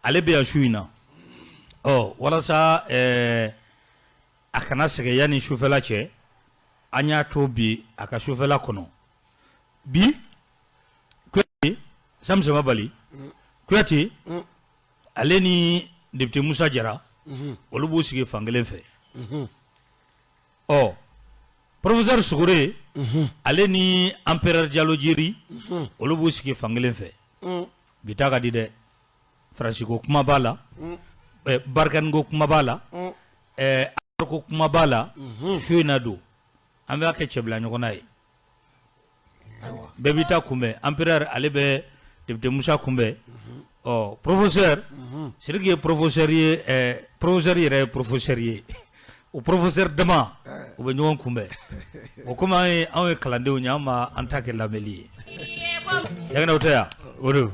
Ale bɛ yan su in na. Ɔ walasa a kana sɛgɛn yanni sufɛla cɛ, an y'a to bi a ka sufɛla kɔnɔ. Bi Kuyate, Samu Samabali, Kuyate, ale ni député Musa Jara, olu b'u sigi fankelen fɛ. Ɔ professeur Sogore, ale ni empereur Jalo Jeri, olu b'u sigi fankelen fɛ. Bi ta ka di dɛ. Faransi ko kuma b'a la, Barkhane ko kuma b'a la, ko kuma b'a la. Su in na don, an b'a kɛ cɛbila ɲɔgɔnna ye. Bɛɛ b'i ta kunbɛn. Empereur, ale bɛ député Musa kunbɛn. Ɔ professeur Sidiki ye professeur ye, professeur yɛrɛ ye professeur ye. O professeur dama, u bɛ ɲɔgɔn kunbɛn. O komi anw ye kalandenw ye, an b'a an ta kɛ lamɛnli ye. Jaginɛ, o tɛ yan? O don.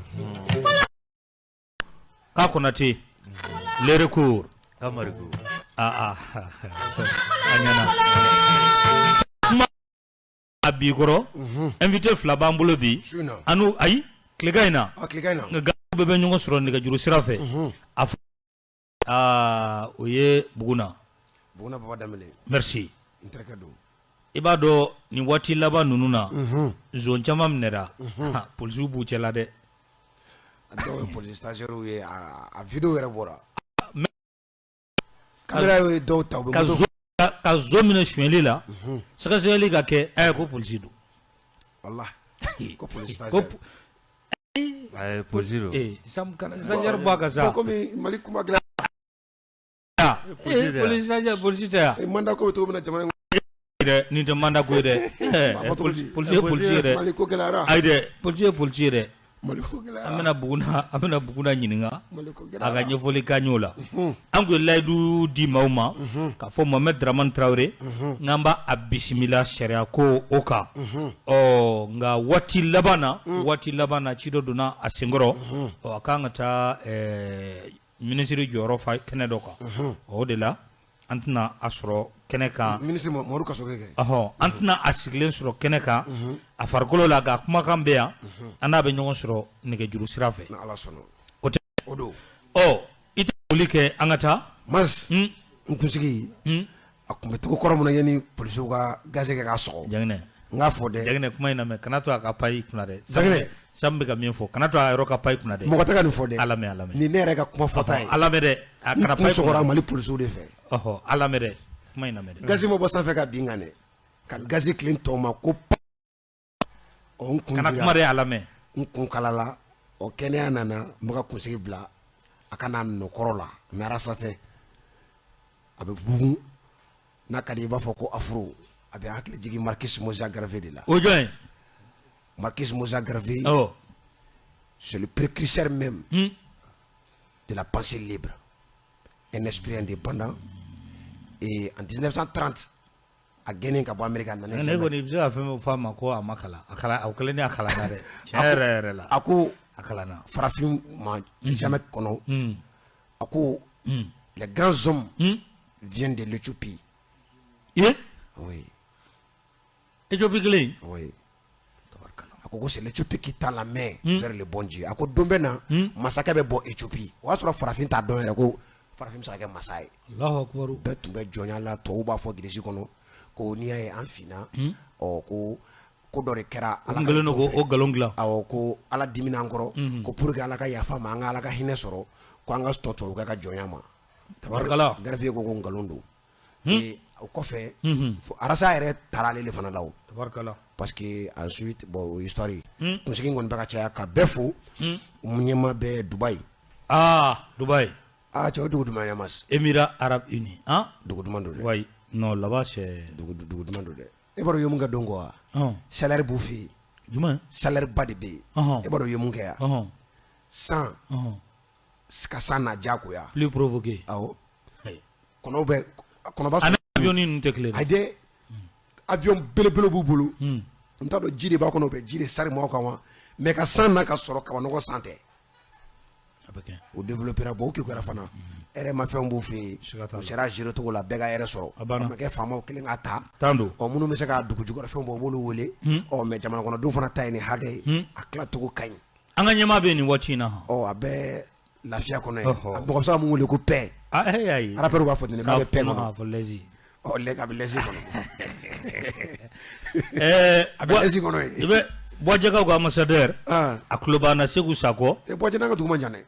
K'a Konate, le recours. Amariku. Aa, a ɲɛna. Kuma a bi kɔrɔ, invité fila b'an bolo bi. Su in na? Anu, ayi, tilegan in na. A tilegan in na. Nka bɛɛ bɛ ɲɔgɔn sɔrɔ nɛgɛjuru sira fɛ. A fɔ aa, o ye Buguna. Buguna Baba Danbele. Merci. N terikɛ don. I b'a dɔn, nin waati laban ninnu na, zon caman minɛra, polisiw b'u cɛla dɛ. A dɔw ye polisi stagiaires ye, a vidéo yɛrɛ bɔra. Caméra ye dɔw ta, u bɛ ka moto ka zon minɛ sonyɛli la, sɛgɛsɛgɛli ka kɛ, ko polisi don. Walahi, ko polisi ko stagiaire. Ayi, polisi don. Sisan kana stagiaire bɔ a kan sa. Komi Mali kuma gɛlɛn. Polisi tɛ yan. Polisi stagiaire, polisi tɛ yan. Mandat ko bɛ cogo min na jamana in dɛ, nin tɛ mandat ko ye dɛ. B'a fɔ cogo di? Polisi ye polisi ye dɛ. Mali ko gɛlɛyara. Ayi dɛ, polisi ye polisi ye dɛ. Mali ko gɛlɛyara. An bɛna Buguna ɲininka. Mali ko A ka gɛlɛyara. ɲɛfɔli k'an y'o la. An kun ye layidu di maaw ma k'a fɔ Mohamed Dramane Traoré, n'an b'a a bisimila sariya ko o kan. Ɔ nka waati laban na, ci dɔ donna a senkɔrɔ. Ɔ a kan ka taa minisiri jɔyɔrɔ fa kɛnɛ dɔ kan. O de la an tɛna a sɔrɔ kɛnɛ kan. Minisiri Mamadu Kasoge kɛ. Ɔhɔn, an tɛna a sigilen sɔrɔ kɛnɛ kan a farikolo la, nka kumakan bɛ yan, an n'a bɛ ɲɔgɔn sɔrɔ nɛgɛjuru sira fɛ. Ni Ala sɔnna. O tɛ? O don. Ɔ i tɛ foli kɛ, an ka taa. Mas, n kunsigi, a tun bɛ cogo kɔrɔ min na yanni polisiw ka gaze kɛ k'a sɔgɔ. Jaginɛ. N k'a fɔ dɛ. Jaginɛ, kuma in lamɛn, kana to a ka pan i kunna dɛ. Jaginɛ. Samu bɛ ka min fɔ, kana to a yɔrɔ ka pan i kunna dɛ. Mɔgɔ tɛ ka nin fɔ dɛ. A lamɛn, a lamɛn. Nin ne yɛrɛ ka kuma fɔta ye. A lamɛn dɛ, a kana N pan i kun sɔgɔra kunna. Mali polisiw de fɛ. Ɔhɔ, a lamɛn dɛ, kuma in lamɛn dɛ. Gazi ma bɔ sanfɛ ka bin kan dɛ. Ka gazi tilen tɔw ma ko ɔ n kun Kana dira. kuma dɛ, a lamɛn. N kun kalala. Ɔ kɛnɛya nana, n bɛ ka kunsigi bila a ka n'a nɔkɔrɔ la, mais arasa tɛ. A bɛ bugun n'a ka di i b'a fɔ ko afro. A bɛ hakili jigin Marcus Mosiah Garvey de la. O jɔn ye? Marcus Mosiah Garvey, Awɔ. c'est le précurseur même de la pensée libre, un esprit indépendant. Et en 1930, a gɛnnen ka bɔ Amérique, a nana. Ne kɔni, i bɛ se ka fɛn fɔ a ma ko a ma kalan, a kalan, o kɛlen ne a kalanna dɛ, tiɲɛ yɛrɛ yɛrɛ la. A ko A kalanna. farafin ma jamais kɔnɔ, a ko les grands hommes viennent de l'Éthiopie. Ye? Oui. Éthiopie kelen? Oui. A ko c'est l'Éthiopie qui tend la main vers le bon Dieu. A ko don bɛ na, masakɛ bɛ bɔ Éthiopie. O y'a sɔrɔ farafin t'a dɔn yɛrɛ ko farafin bɛ se ka kɛ masa ye. Allahu akbar. Bɛɛ tun bɛ jɔnya la. Tubabuw b'a fɔ gilisi kɔnɔ ko n'i y'a ye an finna, ɔ ko ko dɔ de kɛra. Ala kɛlen don ko o nkalon dilan. Awɔ, ko Ala dimina an kɔrɔ, ko pour que Ala ka yafa ma, an ka Ala ka hinɛ sɔrɔ, ko an ka sɔn tubabukɛ ka jɔnya ma. Tabarikala. Garvey ko nkalon don. O kɔfɛ, arasa yɛrɛ taara ale de fana la o. Tabarikala. Parce que ensuite, bon, o histoire ye. Kunsigi kɔni bɛ ka caya ka bɛɛ fo. Ɲɛma bɛ Dubaï. Aa, Dubaï. Aa cɛ, o dugu duman ɲɛ mas. Émirats arabes unis, han. Dugu duman don dɛ. Oui, non, là-bas c'est Dugu duman don dɛ. E b'a dɔn u ye mun kɛ don kɔ wa? Salaire b'u fɛ yen. Jumɛn? Salaire ba de bɛ yen. E b'a dɔn u ye mun kɛ yan? San ka san na diyagoya. Plus provoqué. Awɔ. Kɔnɔw bɛ kɔnɔba. Ani avion ninnu tɛ kelen. Ayi dɛ, avion belebele b'u bolo. N t'a dɔn ji de b'a kɔnɔ, u bɛ ji de sari mɔgɔw kan wa, mais ka san na ka sɔrɔ kabanɔgɔ san tɛ. A bɛ kɛ. O développera. Bon, o kekuyara fana, hɛrɛ ma fɛnw b'u fɛ yen. U sera gérer cogo la, bɛɛ ka hɛrɛ sɔrɔ. A banna. A ma kɛ faamaw kelen ka ta. Tan don. Ɔ minnu bɛ se ka dugu jukɔrɔ fɛnw bɔ, u b'olu wele. Ɔ mais jamana kɔnɔdenw fana ta ye nin hakɛ ye, a tilacogo ka ɲi. An ka ɲɛmaa bɛ yen nin waati in na. Ɔ a bɛɛ Lafiya kɔnɔ yen, mɔgɔ bɛ se ka mun wele ko paix. Ayi, rappeur b'a fɔ ten, k'a bɛ paix kɔnɔ. K'a fɔ l'aise. Ɔ, a bɛ l'aise kɔnɔ. Ɛɛ A bɛ l'aise kɔnɔ yen. I bɛ Buwajɛkaw ka ambassadeur, a tulo b'an na, Segu Sakɔ. Buwajɛ n'a ka dugu man jan dɛ.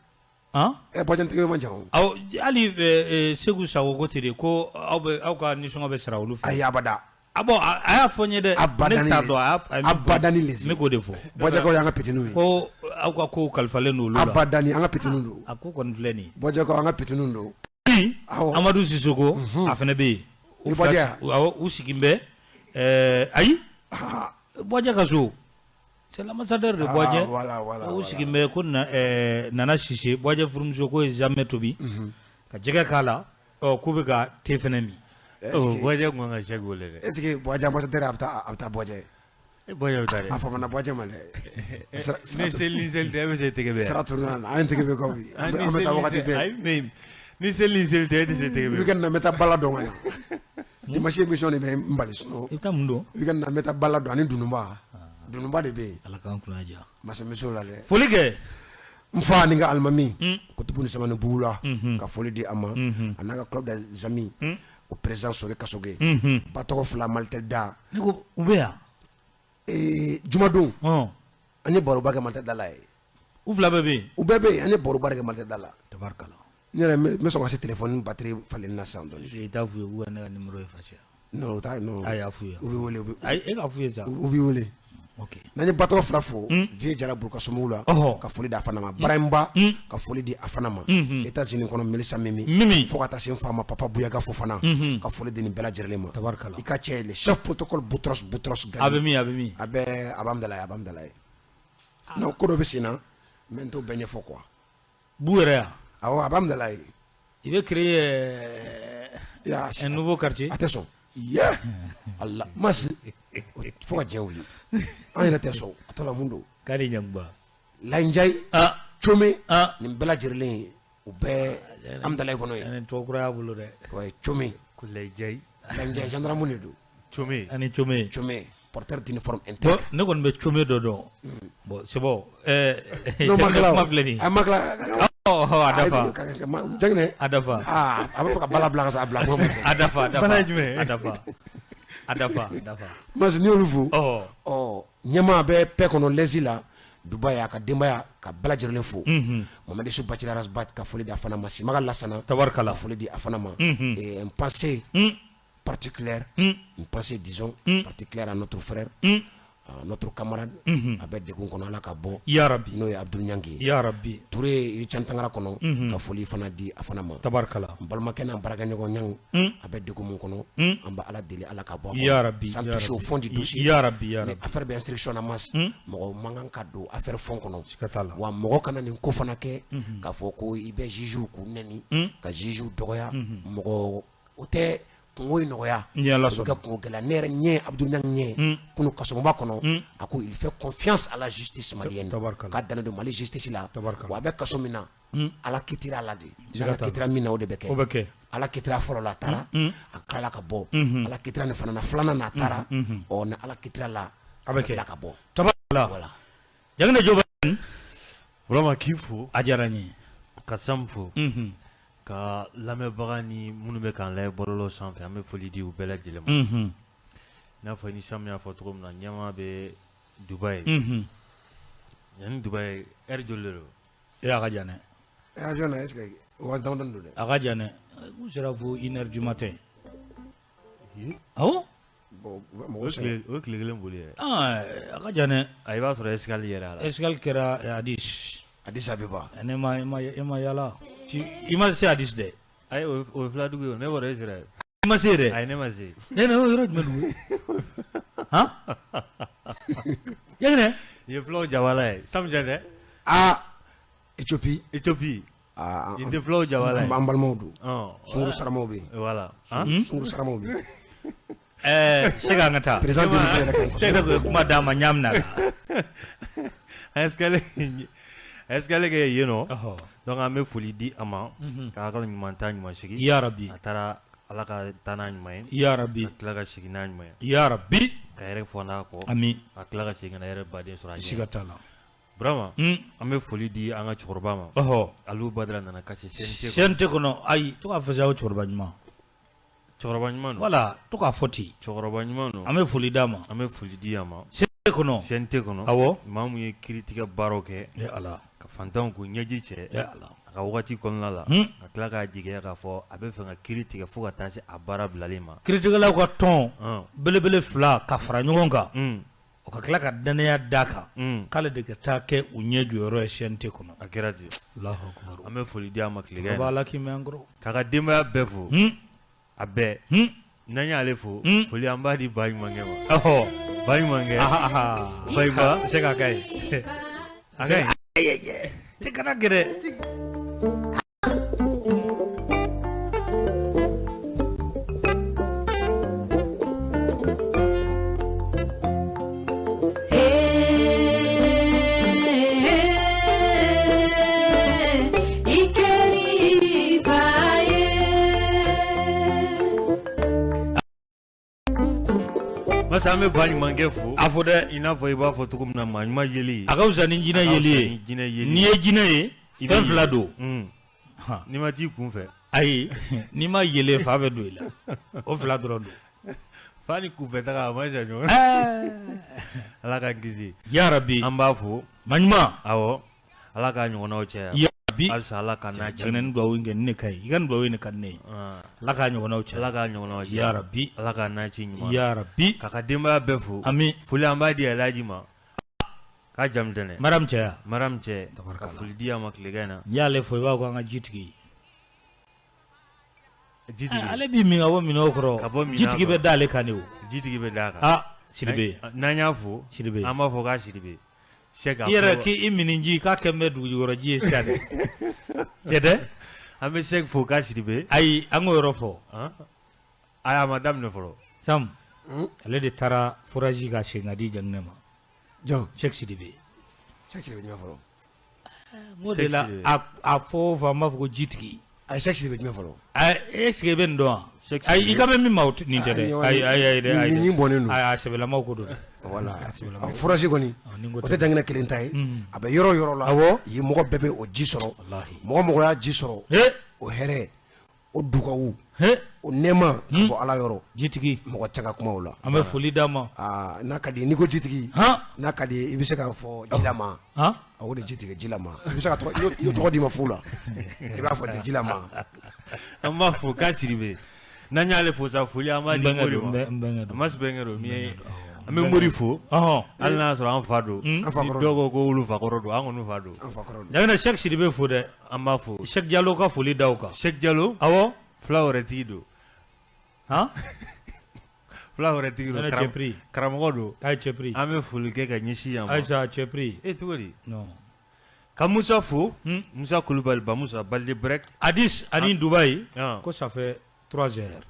Han? Buwajɛ tigi man jan o. Awɔ, hali Segu Sakɔ ko ten de, ko aw bɛ aw ka nisɔngɔ bɛ sara olu fɛ. Ayi, abada. A bon, a y'a fɔ n ye dɛ. Abada. Ne t'a dɔn, a y'a abada ni lezi. Ne k'o de fɔ. Buwajɛkaw y'an ka petitninw ye. Ko aw ka kow kalifalen don olu la. Abada ni an ka petitninw don. A ko kɔni filɛ nin ye. Buwajɛkaw an ka petitninw don. Awɔ. Amadu Sisoko, a fana bɛ yen. I Buwajɛ? Awɔ, u sigilen bɛ. Ɛɛ ayi. Buwajɛ ka so. C'est l'ambassadeur de Buwajɛ. Voilà. U sigilen bɛ ko Nana Sise, Buwajɛ furumuso, k'o ye zamɛ tobi ka jɛgɛ k'a la. Ɔ, k'u bɛ ka te fana min. Buwajɛ kun kan ka Sɛki wele dɛ. Est ce que Buwajɛ ambassadeur a bɛ taa a bɛ taa Buwajɛ? Buwajɛ bɛ taa dɛ. A famana Buwajɛ ma dɛ. Ni seli ni seli tɛ, e bɛ se tɛgɛ bɛ yan. Sira tununa na, an tɛgɛ bɛ kɔ bi. An bɛ taa wagati bɛɛ. Ayi, mais ni seli ni seli tɛ, e tɛ se tɛgɛ bɛ. Week-end na n bɛ taa bala dɔn ka na. Dimanche émission de bɛ n bali sinon. I bɛ taa mun dɔn? Week-end na n bɛ taa bala dɔn ani dununba. Dununba de bɛ yen. Ala k'an kunna diya. Masamuso la dɛ. Foli kɛ. N fa ni ka alimami kutubu ni samani bugula, ka foli di a ma, a n'a ka club des amis, o président Sori Kasoge, ba tɔgɔ fila Malitel da. Ne ko u bɛ yan. Ee, jumadon an ye baroba kɛ Malitel da la ye. U fila bɛɛ bɛ yen. U bɛɛ bɛ yen, an ye baroba de kɛ Malitel da la. Tabarikala. N yɛrɛ n bɛ sɔn ka se téléphone batterie falenni na sisan dɔɔni. I t'a f'u ye k'u ka ne ka numéro effacer. Non, o t'a, non. Ayi, a f'u ye. U b'i wele, u bɛ. Ayi, e k'a f'u ye sa. U b'i wele. Ok. N'an ye batɔgɔ fila fo, Vieux Jara Buruka somɔgɔw la, ka foli di a fana ma, Barayimba, ka foli di a fana ma, États-Unis kɔnɔ Melisa Mimi, Mimi, fo ka taa se n fa ma Papa Buyaga Fofana, ka foli di nin bɛɛ lajɛlen ma. Tabarikala. I ka cɛ le chef protocole Boutros Boutros Ghali. A bɛ min, a bɛ min? A bɛ a b'an dala ye, a b'an dala ye. Non, ko dɔ bɛ sen na, mais n t'o bɛɛ ɲɛfɔ quoi. Bu yɛrɛ yan. Awɔ, a b'an dala ye. Il veut créer un nouveau quartier. A tɛ sɔn. Yeah. Allah masi fo ka diɲɛ wuli, an yɛrɛ tɛ sɔn a tɔ la mun don. K'ale ɲanguba. Layinjayi, Come, nin bɛɛ lajɛlen u bɛɛ Amudalayi kɔnɔ yen. Ani tɔgɔ kura y'a bolo dɛ. Ouais, Come. Ko Layinjayi. Layinjayi gendarme de don. Come. Ani Come. Come, porteur d'uniforme intègre. Ne kɔni bɛ Come dɔ dɔn. Bon, c'est bon. Non, ma tila kuma filɛ nin ye. A ma tila. A dafa. Jaginɛ. A dafa. A bɛ fɛ ka bala bila ka sɔrɔ a bila kuma ma se. A dafa, a dafa. Bala ye jumɛn ye? A dafa. A dafa, a dafa. Masi, n'i y'olu fo. Ɔ, ɲɛmaa bɛ paix kɔnɔ l'aise la Dubaï, a ka denbaya ka bɛɛ lajɛlen fo. Mamadu Su Bacili Arasbat, ka foli di a fana ma, Simaga Lasana. Tabarikala. Ka foli di a fana ma. Et une pensée particulière, une pensée disons particulière à notre frère, à notre camarade, a bɛ degun kɔnɔ, Ala ka bɔ. Ya Rabbi. N'o ye Abdul Ɲangi ye. Ya Rabbi. Ture Irican Tangara kɔnɔ, ka foli fana di a fana ma. Tabarikala. N balimakɛ n'an baarakɛɲɔgɔn Ɲangi, a bɛ degun mun kɔnɔ, an bɛ Ala deli Ala ka bɔ a kɔnɔ. Ya Rabbi. Sans toucher au fond du dossier. Ya Rabbi, ya Mais Rabbi. affaire bɛ instruction na mas, mɔgɔ man kan ka don affaire fond kɔnɔ. Siga t'a la. Wa mɔgɔ kana nin ko fana kɛ k'a fɔ ko i bɛ juge k'u nɛni, ka juge dɔgɔya, mɔgɔ o tɛ kungo in nɔgɔya. Ni Ala O bɛ sɔnna. kɛ kungo gɛlɛya. Ne yɛrɛ ɲɛ Abdul Ɲangi ɲɛ kunu kasogoba kɔnɔ, a ko il fait confiance à la justice malienne. Tabarikala. K'a dalen don Mali justice la. Tabarikala. Wa a bɛ kaso min na, Ala kitira la de. Siga Ala t'a la. kitira min na, o de bɛ kɛ. O bɛ kɛ. Ala kitira fɔlɔ la, a taara, a tilala ka bɔ. Ala kitira nin fana na, filanan na, a taara. Ɔ, ni Ala kitira la, A bɛ kɛ. tila ka bɔ. Tabarikala. Voilà. Jaginɛ Joba. Vraiment k'i fo. A diyara n ye. Ka Sam fo. Ka lamɛnbaga ni minnu bɛ k'an lajɛ bɔlɔlɔ sanfɛ, an bɛ foli di u bɛɛ lajɛlen ma. I n'a fɔ ni Sam y'a fɔ cogo min na, ɲɛmaa bɛ Dubaï. Yanni Dubaï, heure joli de don? E, a ka jan dɛ. Avion na, est ce que waati damadɔni don dɛ? A ka jan dɛ. U sera fo 1h du matin. Awɔ. Bon, mɔgɔ sɛgɛn. O ye tile kelen boli yɛrɛ. A ka jan dɛ. A, i b'a sɔrɔ escale yɛrɛ a la. Escale kɛra Addis. Addis Abeba. Ne ma e ma e ma yala. I ma se Addis dɛ. Ayi, o ye filadugu ye, ne bɔra e sera. I ma se yɛrɛ. Ayi, ne ma se. Ne o yɔrɔ jumɛn dugu ye? Han? Jaginɛ. Nin ye fulaw jabala ye. Sam jan dɛ. Ah, Éthiopie. Éthiopie. Ah, Nin tɛ fulaw jabala ye. An balimaw don. Sunguru saramaw bɛ yen. Voilà. Sunguru saramaw bɛ yen. Ɛɛ, se k'an ka taa. Président denmuso yɛrɛ ka ɲi kosɛbɛ. Se ka kuma d'a ma ɲa min na. Escale kɛ yen nɔ. Donc an bɛ foli di a ma. K'a ka ɲuman taa ɲuman segin. Ya Rabbi. A taara, Ala ka taa n'a ɲuman ye. Ya Rabbi. Ka tila ka segin n'a ɲuman ye. Ya Rabbi. Ka yɛrɛ fɔ n'a kɔ. Ami. Ka tila ka segin ka na yɛrɛ baden sɔrɔ a ɲɛ. Siga t'a la. Burama an bɛ foli di an ka cɛkɔrɔba ma ɔhɔ Alu Badara nana kasi CNT CNT kɔnɔ ayi to k'a fɔ sa o cɛkɔrɔba ɲuman cɛkɔrɔba ɲuman don voilà to k'a fɔ ten cɛkɔrɔba ɲuman don an bɛ foli d'a ma an bɛ foli di a ma CNT kɔnɔ CNT kɔnɔ awɔ maa min ye kiiritigɛ baaraw kɛ e Ala ka fantanw k'u ɲɛji cɛ e Ala a ka waati kɔnɔna la ka tila k'a jigiya k'a fɔ a bɛ fɛ ka kiiri tigɛ fo ka taa se a baara bilalen ma kiiritigɛlaw ka tɔn belebele fila ka fara ɲɔgɔn kan o ka tila ka dannaya d'a kan k'ale de ka taa kɛ u ɲɛ jɔyɔrɔ ye CNT kɔnɔ a kɛra ten Alahu akibaru an bɛ foli di a ma tilegan in na Ala k'i mɛn an kɔrɔ k'a ka denbaya bɛɛ fo a bɛɛ n'an y'ale fo foli an b'a di ba ɲumankɛ ma ɔhɔ ba ɲumankɛ ba se ka kɛ ye a ka ɲi tɛ kana gɛrɛ Masa an bɛ ba ɲumankɛ fo a fo dɛ i n'a fɔ i b'a fɔ cogo min na maa ɲuman yeli a ka fisa ni jinɛ yeli ye jinɛ yeli n'i ye jinɛ ye I fɛn bɛ fila don n'i ma t'i kun fɛ ayi n'i ma yelen fa bɛ don i la o fila dɔrɔn don fa ni kunfɛ taga a ma jan ɲɔgɔn ala k'an kisi yarabi an b'a fo maa ɲuman awɔ ala k'a ɲɔgɔnnaw caya yarabi halisa ala ka n'a cɛ ni dugawu in kɛ ne ka ɲi i ka nin dugawu in de ka di ne ye ala k'a ɲɔgɔnnaw caya ala k'a ɲɔgɔnnaw caya yarabi ala k'a n'a ci ɲuman yarabi k'a ka denbaya bɛɛ fo ami foli an b'a di Alhaji ma k'a jamu tɛnɛ Mariam cɛ ya Mariam cɛ ka foli di a ma tilegan in na n'i y'ale fo i b'a fɔ ko an ka jitigi jitigi ale b'i min ka bɔ minɛnw kɔrɔ ka bɔ minɛn jitigi bɛ kɔrɔ. da ale kan de o jitigi bɛ d'a kan ah Sidibe n'an y'a fo Sidibe an b'a fɔ k'a Sidibe Sɛki i yɛrɛ k'i miniji k'a kɛ bɛ dugujukɔrɔ ji ye sisan dɛ cɛ dɛ an bɛ Sɛki fo k'a Sidibe ayi an k'o yɔrɔ fɔ ayi a ma daminɛ fɔlɔ Sam ale de taara forage ka sen ka di Jaginɛ ma jɔn Sɛki Sidibe Sɛki Sidibe jumɛn fɔlɔ n ko de la a fɔ o fɔ an b'a fɔ ko jitigi a ye Sɛki Sidibe jumɛn fɔlɔ e est-ce que i bɛ nin dɔn wa ayi i kan bɛ min ma nin tɛ dɛ ayi ayi ayi dɛ ayi nin bɔnnen don ayi a sɛbɛlamaw ko don dɛ voilà forage kɔni o tɛ Jaginɛ kelen ta ye a bɛ yɔrɔ o yɔrɔ la awɔ yen mɔgɔ bɛɛ bɛ o ji sɔrɔ mɔgɔ mɔgɔ y'a ji sɔrɔ o hɛrɛ o dugawu o nɛɛma ka bɔ ala yɔrɔ jitigi mɔgɔ tɛ ka kuma o la an bɛ foli d'a ma n'a ka di n'i ko jitigi n'a ka di i bɛ se k'a fɔ jilama o de jitigi jilama i bɛ se ka tɔgɔ d'i ma fu la i b'a fɔ ten jilama an b'a fo k'a Sidibe n'an y'ale fo sa foli an b'a di Mori ma Mas bɛnkɛ don min ye an bɛ Mori fo hali n'a y'a sɔrɔ an fa don ni dɔw ko ko olu fakɔrɔ don an kɔni fa don Jaginɛ Sɛki Sidibe fo dɛ an b'a fo Sɛki Jalo ka foli da o kan Sɛki Jalo awɔ fula wɛrɛ tigi don han fula wɛrɛ tigi don cɛpiri karamɔgɔ don a ye cɛpiri an bɛ foli kɛ ka ɲɛsin yan ma ayisa cɛpiri e cogo di non ka Musa fo Musa Kulubali Bamusa Balde Brek Addis ani Dubaï ko ça fait 3 heures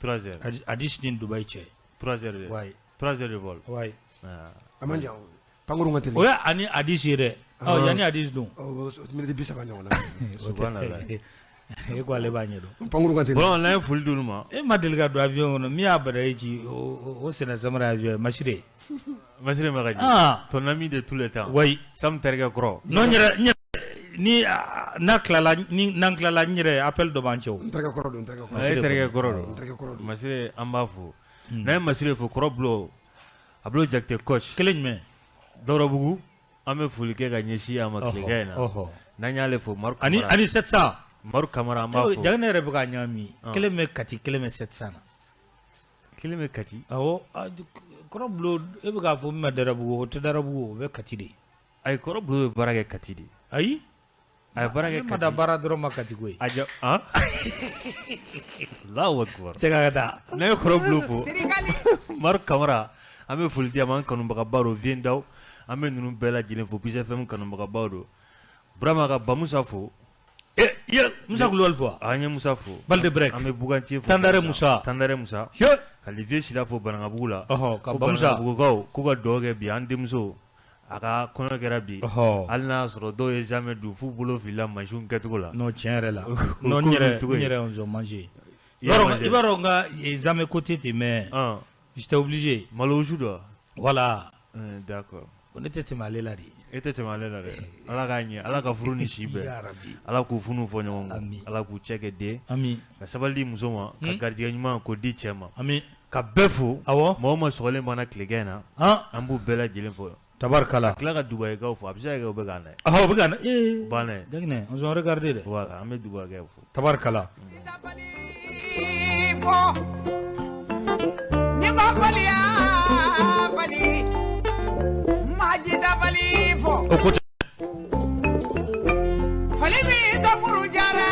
3 heures Addis ni Dubaï cɛ 3 heures de ouais 3 heures de vol ouais a man jan pankurun ka teli o ye ani Addis ye dɛ ɔ yanni Addis dun miniti 30 ɲɔgɔn na subhanallah e ko ale b'a ɲɛdɔn pankurun ka teli bon n'an ye foli d'olu ma e ma deli ka don avion kɔnɔ min y'a badayi ci o senna samara avion ye Masire Masire Magaji ton ami de tous les temps oui Sam terikɛ kɔrɔ non n yɛrɛ ni n'a tilala ni n'an tilala n yɛrɛ appel dɔ b'an cɛ o n terikɛ kɔrɔ don n terikɛ kɔrɔ e terikɛ kɔrɔ don n terikɛ kɔrɔ don Masire an b'a fo n'an ye Masire fo kɔrɔ Bulo a Bulo Jakite coach kelen jumɛn Dɔrɔbugu an bɛ foli kɛ ka ɲɛsin a ma tilegan in na n'an y'ale fo Maru ani ani 700 Maru Kamara an b'a fo Jaginɛ yɛrɛ bɛ k'a ɲagami kelen bɛ Kati kelen bɛ 700 na kelen bɛ Kati awɔ kɔrɔ Bulo e bɛ k'a fɔ min ma Darabugu o tɛ Darabugu o bɛ Kati de ayi kɔrɔ Bulo bɛ baara kɛ Kati de ayi a ye baara kɛ ne ma da baara dɔrɔn ma Kati koyi a jɔ han Allahu akbar se ka taa n'an ye kɔrɔ Bulo fo Maru Kamara an bɛ foli di a ma an kanubagaba don Vieux Ndaw an bɛ ninnu bɛɛ lajɛlen fo Peace FM kanubagabaw don Burama ka Bamusa fo e i ye Musa Kulubali fo wa an ye Musa fo Balde Brek an bɛ Buganci fo Tandare Musa Tandare Musa ka Vieux Sila fo Banankabugu la ɔhɔ ka ko Bamusa Banankabugukaw k'u ka dugawu kɛ bi an denmuso a ka kɔɲɔ kɛra bi hali n'a y'a sɔrɔ dɔw ye zamɛ dun f'u bolo filila mansinw kɛcogo la non tiɲɛ yɛrɛ la non n yɛrɛ n yɛrɛ on manger i b'a dɔn n ka zamɛ ko tɛ ten mais j'étais obligé malo wusu don voilà d'accord ne tɛ tɛmɛ ale la de E tɛ tɛmɛ ale la dɛ. Ala k'a ɲɛ, Ala ka furu ni si bɛn. Yarabi. Ala k'u funu fɔ ɲɔgɔn kɔ. Ami. Ala k'u cɛ kɛ den. Ami. Ka sabali di muso ma, ka garijɛgɛ ɲuman k'o di cɛ ma. Ami. Ka bɛɛ fo. Awɔ. Mɔgɔ o mɔgɔ sɔgɔlen b'an na tilegan in na. Han. An b'u bɛɛ lajɛlen fo. Tabarikala. Ka tila ka Dubayikaw fo, a bɛ se ka kɛ u bɛ k'an lajɛ. Ɔhɔ, u bɛ k'an ee. U b'an lajɛ. Jaginɛ, on se regarde dɛ. Voilà, an bɛ Dubayikaw fo. Tabarikala. Ni ko faliya fali maji dabali fɔ O ko tɛ. fali min ka muru jara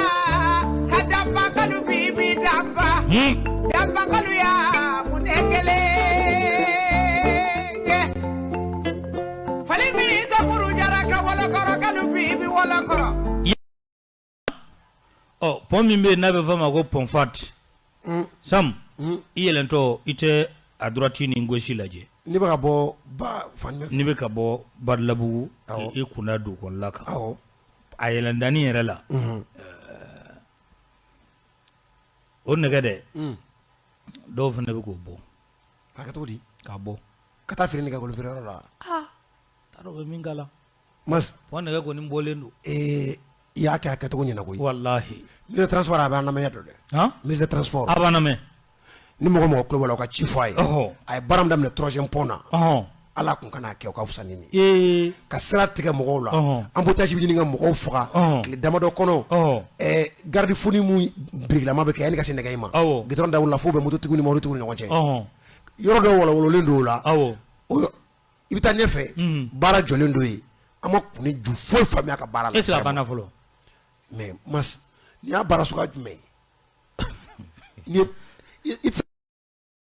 ka danbakalu bibi danba danbakalu ya mun tɛ kelen ye fali min ka muru jara ka wɔlɔkɔrɔ kalu bibi wɔlɔkɔrɔ. Ɔ, pont min bɛ yen n'a bɛ f'a ma ko pont Fat. Sam, i yɛlɛntɔ i tɛ à droite ni gauche lajɛ. N'i bɛ ka bɔ ba fan jumɛn fɛ? N'i bɛ ka bɔ Badalabugu Awɔ. i kunda dugukɔnɔla kan. Awɔ. A yɛlɛndanni yɛrɛ la. O nɛgɛ dɛ. Dɔw fana bɛ k'o bɔ. K'a kɛ cogo di? K'a bɔ. Ka taa feere nɛgɛkolon feereyɔrɔ la. T'a dɔn u bɛ min k'a la. Mas. O nɛgɛ kɔni bɔlen don. Ee, i y'a kɛ a kɛcogo ɲɛna koyi. Walahi. Ministre transport a b'an lamɛn dɔ dɛ. Han? Ministre transport. A b'an lamɛn. Ni mɔgɔ mɔgɔ tulo b'a la, o ka ci fɔ a ye. Ɔhɔ. A ye baara min daminɛ troisième pont na. Ɔhɔn. Ala kun kana kɛ o ka fisa ni nin ye. Ee. Ka sira tigɛ mɔgɔw la. Ɔhɔn. Embouteillage bɛ ɲini ka mɔgɔw faga. Ɔhɔn. Tile damadɔ kɔnɔ. Ɔhɔn. Ɛɛ garde fou ni mun birikilama bɛ kɛ yanni ka se nɛgɛ in ma. Awɔ. Goudron da la fo bɛ mototigiw ni mobilitigiw ni ɲɔgɔn cɛ. Ɔhɔn. Yɔrɔ dɔw wɔlɔwɔlɔlen don o la. Awɔ. O i bɛ taa ɲɛfɛ. Baara jɔlen don yen. An ma kun ni ju foyi faamuya ka baara la. Est ce que a banna fɔlɔ? Mais Mas, nin y'a baara suguya jumɛn ye? Ni i tɛ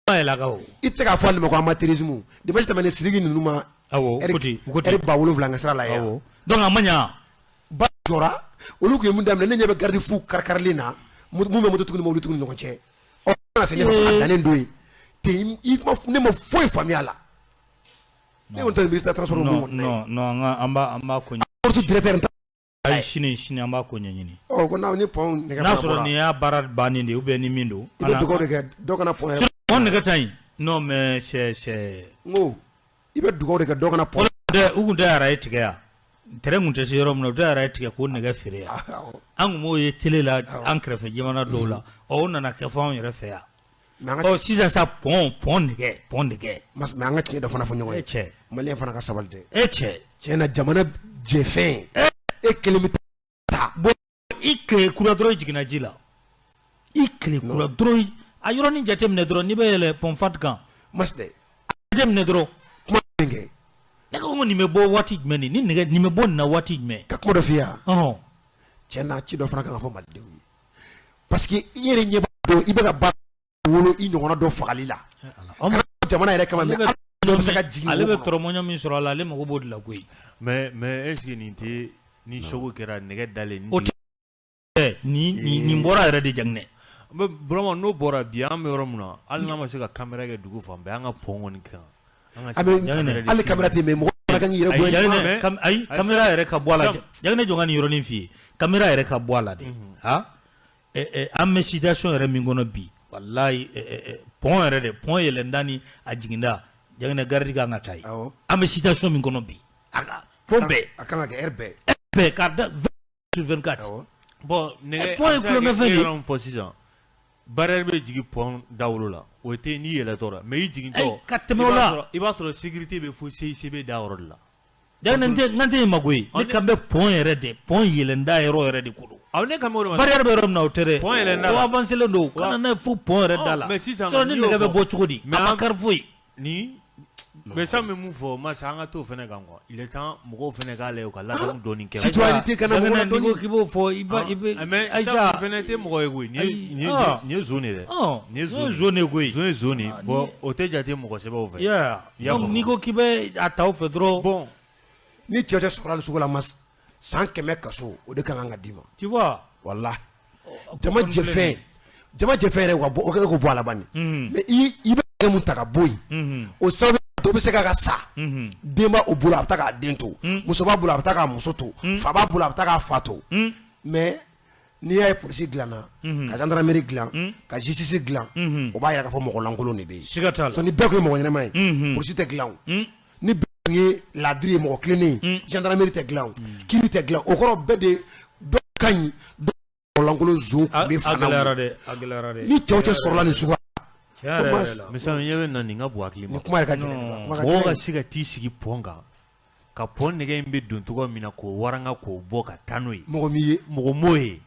yɛlɛ a kan o. I tɛ se k'a fɔ ale ma ko amateurisme. Dimanche tɛmɛnen Sidiki ninnu ma. Awɔ, u ko ten, u ko ten. Ɛri 7000 ka sira la yan. Awɔ. Donc a ma ɲa. Ba jɔra, olu tun ye mun daminɛ, ne ɲɛ bɛ garde fou kari-karilen na mun bɛ mototigiw ni mobilitigiw ni ɲɔgɔn cɛ. Ɔ kana se ɲɛfɛ, a dannen don yen. Ten i ma ne ma foyi faamuya a la. Ne kɔni tɛ ministre transport mun Non, kɔni na ye. non, non, an ka an b'a an b'a ko ɲɛ. Route directeur n ta. Ayi, sini sini an b'a ko ɲɛɲini. Ɔ ko n'a ni pont nɛgɛ N'a fana sɔrɔ bɔra. nin y'a baara bannen de ye ou bien ni min don. I bɛ dugawu de kɛ dɔ kana pont yɛrɛ. Pont nɛgɛ ta in. Non mais c'est. N ko i bɛ dugawu de kɛ dɔ kana pont. Dɛ u kun tɛ araye tigɛ yan. Terrain kun tɛ se yɔrɔ min na u tɛ araye tigɛ k'o nɛgɛ feere yan. An kun b'o ye télé la an kɛrɛfɛ jamana dɔw la. Ɔ o nana kɛ fɔ anw yɛrɛ fɛ yan. Ɔ sisan sa pont nɛgɛ pont nɛgɛ. Mais an ka tiɲɛ dɔ fana fɔ ɲɔgɔn ye. E cɛ. Malien fana ka sabali dɛ. E cɛ. Tiɲɛ na jamana jɛfɛn. E kelen bɛ taa. Bon i tile kura dɔrɔn i jiginna ji la. I tile kura dɔrɔn a yɔrɔnin jateminɛ dɔrɔn n'i bɛ yɛlɛ pont Fat kan. Mas dɛ. A jateminɛ dɔrɔn. Kuma min kɛ. Ne ko nin bɛ bɔ waati jumɛn nin nɛgɛ nin bɛ bɔ nin na waati jumɛn. Ka kuma dɔ f'i ye wa. Ɔhɔn. Tiɲɛ na ci dɔ fana kan ka fɔ malidenw ye. Parce que i yɛrɛ ɲɛ b'a dɔn i bɛ ka ba wolo i ɲɔgɔnna dɔ fagali la. Kana jamana yɛrɛ kama mais dɔ bɛ se ka jigin ale wo bɛ kɔnɔ. tɔrɔmɔɲɔ min sɔrɔ a la ale mago b'o de la koyi. Mais est ce que nin tɛ ni choc kɛra nɛgɛ dalen. O tɛ nin bɔra yɛrɛ de Jaginɛ. Mais Burama n'o bɔra bi an bɛ yɔrɔ min na hali n'an ma se ka caméra kɛ dugu fan bɛɛ an ka pont kɔni kan. An ka se ka caméra de hali caméra tɛ yen mais mɔgɔ fana kan k'i yɛrɛ bonya. Ayi, ayi, caméra yɛrɛ ka bɔ a la. Jaginɛ jɔ n ka nin yɔrɔnin f'i ye. Caméra yɛrɛ ka bɔ a la de. Han, an bɛ situation yɛrɛ min kɔnɔ bi walayi pont yɛrɛ de pont yɛlɛnda ni a jiginda Jaginɛ garde kan ka taa yen. An bɛ situation min kɔnɔ bi a ka pont bɛɛ. A kan ka kɛ heure bɛɛ. Bɛɛ k'a da 20 sur 24. Bon nɛgɛ pont ye kulonkɛfɛn de ye. yɔrɔ min fɔ sisan barrière bɛ jigin pont dawolo la o tɛ n'i yɛlɛtɔ la mais i jigintɔ ka tɛmɛ o la. I b'a sɔrɔ sécurité bɛ fo CICB da yɔrɔ de la. Jaginɛ n tɛ yen mago ye ne kan bɛ pont yɛrɛ de pont yɛlɛnda yɔrɔ yɛrɛ de ko don. Awɔ ne kan b'o de ma. Barrière bɛ yɔrɔ min na o tɛ dɛ. Pont yɛlɛnda O la. avancé len don ka na n'a ye fo pont yɛrɛ da la. Mais sisan Sinon ni nɛgɛ bɛ bɔ cogo di? A ma kari foyi. Ni mais san bɛ mun fɔ Masa an ka t'o fana kan quoi il est temps mɔgɔw fana k'a lajɛ u ka ladamu dɔɔni kɛ. Citoyenneté kana mɔgɔ la n'i ko k'i b'o fɔ i b'a i bɛ mais Ayisa Sam fana tɛ mɔgɔ ye koyi nin ye zon de ye dɛ. Nin ye zon de ye koyi. Zon ye zon de ye bon o tɛ jate mɔgɔ sɛbɛw fɛ. Yeah. Donc n'i ko k'i bɛ a ta o fɛ dɔrɔn. Bon ni cɛ cɛ sɔrɔla nin sugu la Mas san 100 kaso o de ka kan ka d'i ma. Tu vois. Walahi jama jɛfɛn jama jɛfɛn yɛrɛ ka bɔ o k'o bɔ a la bani. Mais i bɛ mun ta ka bɔ yen o sababu dɔ bɛ se k'a ka sa den b'a o bolo a bɛ taa k'a den to muso b'a bolo a bɛ taa k'a muso to fa b'a bolo a bɛ taa k'a fa to mais n'i y'a ye polisi dilanna ka gendarmerie dilan ka justice dilan o b'a yira k'a fɔ mɔgɔ lankolon de bɛ yen. Siga t'a la. Ni bɛɛ tun ye mɔgɔ ɲɛnama ye polisi tɛ dilan o ni bɛɛ tun tun ye laadiri ye, mɔgɔ tilennen ye, gendarmerie tɛ dilan o, kiiri tɛ dilan o kɔrɔ, bɛɛ de dɔ ka ɲi, dɔ lankolon zon A de a fana gɛlɛyara dɛ, a gɛlɛyara dɛ. Ni cɛw cɛ sɔrɔla nin suguya. Tiɲɛ yɛrɛ yɛrɛ la. Misali ɲɛ bɛ na nin ka bon hakili ma. Nin kuma yɛrɛ ka gɛlɛn, kuma ka Mɔgɔw ka gɛlɛn. se ka t'i sigi pont kan, ka pont nɛgɛ in bɛ don cogo min na, k'o waranga, k'o bɔ ka taa n'o ye. Mɔgɔ min ye. Mɔgɔ m'o ye.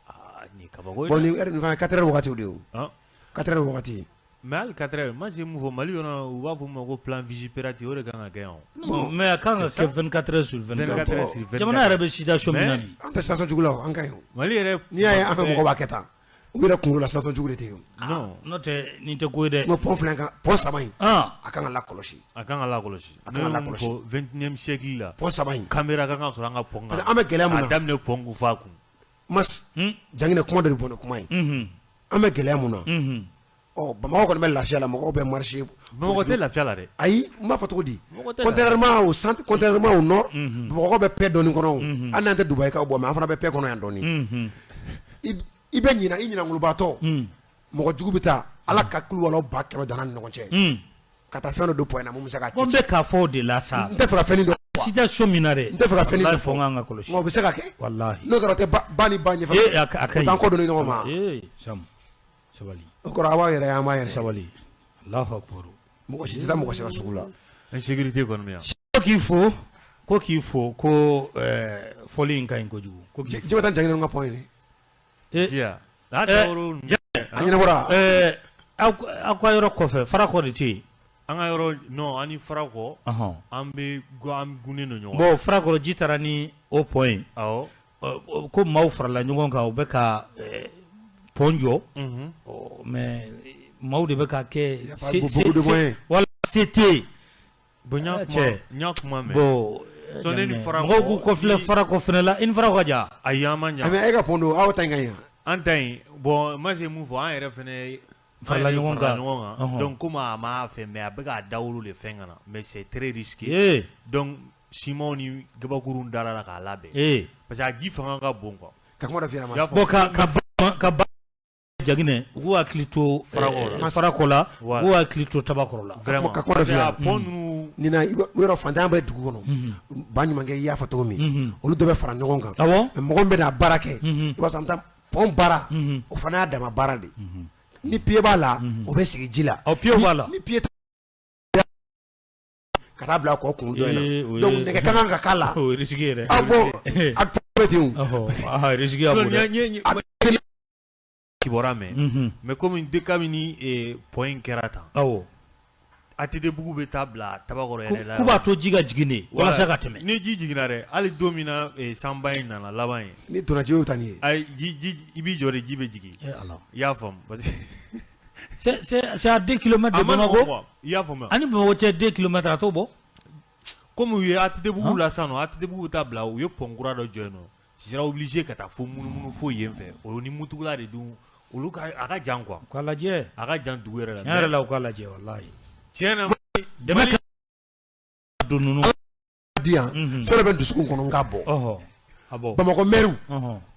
Aa, nin ye kabako ye Bon dɛ. Nin heure nin fana, 4 heures wagati de ye o. Han? 4 heures wagati. Mais hali 4 heures, ma se mun fɔ Mali yɔrɔ, u b'a fɔ min ma ko plan Vigipirate, o de kan ka kɛ yan o. Non, mais a kan ka kɛ 24 heures sur 24. 24 heures sur 24. Jamana yɛrɛ bɛ situation min na Mais bi. An tɛ situation jugu la o, an ka ɲi o. Mali yɛrɛ. N'i y'a ye an fɛ mɔgɔw b'a kɛ tan, u yɛrɛ kunkolo la situation jugu de tɛ yen o. Non. N'o tɛ, nin tɛ ko ye dɛ. Mais pont filɛ kan, pont saba in, a kan ka lakɔlɔsi. A kan ka lakɔlɔsi. A kan ka Ne ye mun lakɔlɔsi. fɔ 21e siècle la. Pont saba in. Caméra kan ka sɔrɔ an ka pont kan. Parce que an bɛ gɛlɛya mun na. K'a daminɛ pont kun f'a kun. Mas Janginɛ, kuma dɔ de bɔ ni kuma ye. An bɛ gɛlɛya mun na? Ɔ, Bamakɔ kɔni bɛ lafiya la, mɔgɔw bɛ marché. Bamakɔ tɛ lafiya la dɛ. Ayi, n b'a fɔ cogo di? Mɔgɔ tɛ. Contrairement au centre, contrairement au nord, Bamakɔ bɛ paix dɔɔni kɔnɔ o. Hali n'an tɛ Dubaï kaw bɔ, mais an fana bɛ paix kɔnɔ yan dɔɔni. I bɛ ɲina, i ɲinangolobaatɔ, mɔgɔ jugu bɛ taa Ala ka kuluwalaw 100 000 danna ni ɲɔgɔn cɛ ka taa fɛn dɔ don pont in na mun bɛ se ka Ko n ci. bɛ k'a fɔ o de la sa. N tɛ fɛ ka fɛn dɔ Situation min na dɛ. N tɛ fɛ ka fɛn dɔ Walahi, fɔ. fo n kan ka kɔlɔsi. Nka o bɛ se ka kɛ. Walahi. N'o kɛra, o tɛ ba ni ba ɲɛfɛ. Ee, a ka O ɲi. t'an kɔ don ɲɔgɔn ma. Ee, Sam, sabali. O kɔrɔ, a b'aw yɛrɛ ye, an b'a yɛrɛ ye. Sabali. Allahu akbar. Mɔgɔ si tɛ taa mɔgɔ si ka sugu la. Insécurité kɔni bɛ yan. Ko k'i fo ko fɔli in ka ɲi kojugu. Ko k'i fo. Ji bɛ taa Janginɛ ka pont ye. Eh, Jiya. A daworo ninnu. A ɲɛnabɔra. Aw ka yɔrɔ kɔfɛ, Farakɔ de tɛ yen? An ka yɔrɔ, non, an ni Farakɔ. An bɛ an gunnen don ɲɔgɔn. Bon, Farakɔrɔ ji taara ni o pont ye. Awɔ. Ko maaw farala ɲɔgɔn kan, u bɛ ka pont jɔ. Ɔ, mais maaw de bɛ ka kɛ. Pas beaucoup de moyens. Wala se tɛ yen. Bon, n y'a Ah, kuma cɛ. n y'a kuma mɛn. Bon, So, ne ni Farakɔ mɔgɔw k'u kɔfilɛ Farakɔ fɛnɛ la, i ni Farakɔ ka jan. Ayi, an ma ɲa. Mais e ka pont don, aw ta in ka ɲi wa? An ta in, bon, ma se mun fɔ, an yɛrɛ fɛnɛ Farala ɲɔgɔn kan. Farala ɲɔgɔn kan. Donc komi a m'a fɛ, mais a bɛ k'a dawolo de fɛn ka na, mais c'est très risqué. Donc simanw ni gabakurun dara la k'a labɛn. Parce que a ji fanga ka bon quoi. Ka kuma dɔ f'i ɲɛna. I y'a faamu. Bon, ka ba Jaginɛ, u k'u hakili to Farakɔ la. Farakɔ la, u Voilà. k'u hakili to Tabakɔrɔ la. Vraiment. Ka kuma dɔ f'i Parce que a ɲɛna. pont ninnu. Nin na, i b'a yɔrɔ, fantanya bɛ dugu kɔnɔ, ba ɲumankɛ, i y'a fɔ cogo min, olu dɔ bɛ fara ɲɔgɔn kan. Mais mɔgɔ min bɛ na baara kɛ, i b'a sɔrɔ an bɛ taa pont baara, o fana y'a dama baara de. Ni pied b'a la, o bɛ sigi ji la. Ɔ, pied b'a la. Ni pied ka taa bila kɔ kun dɔ in Ee, na, o ye donc nɛgɛ ka kan ka k'a la. O ye risque ye dɛ. Ah bon, a bɛ ten o. Ɔhɔ, ah, risque ka bon dɛ. N ye kibaruya mɛn, mais komi de kabini pont in kɛra tan, ATT bugu bɛ taa bila Tabakɔrɔ yɛrɛ la. K'u b'a to ji ka jigin de walasa ka tɛmɛ. Ni ji jiginna dɛ, hali don min na sanba in nana laban ye. Ni donna, ji bɛ taa ni ye. Ayi, ji, i b'i jɔ de, ji bɛ jigin. Eh Ala. I y'a faamu, parce que C'est à 2 km de a ma nɔgɔn Bamako. quoi, i y'a faamuya. Ani Bamakɔ cɛ 2 km, a t'o bɔ. Komi u ye ATT bugu la sisan nɔ, ATT bugu bɛ taa bila, u ye pont kura dɔ jɔ yen nɔ. Tu seras obligé ka taa fo munumunu fo yen fɛ. O ni Mutugula de dun, olu ka a ka jan quoi. U k'a lajɛ. A ka jan dugu yɛrɛ la. Tiɲɛ yɛrɛ la, u k'a lajɛ walahi. Tiɲɛ na. Dɛmɛ ka don ninnu. Di yan, fɛn dɔ bɛ n dusukun kɔnɔ, n k'a bɔ. Ɔhɔ. A bɔ. Bamakɔ maire,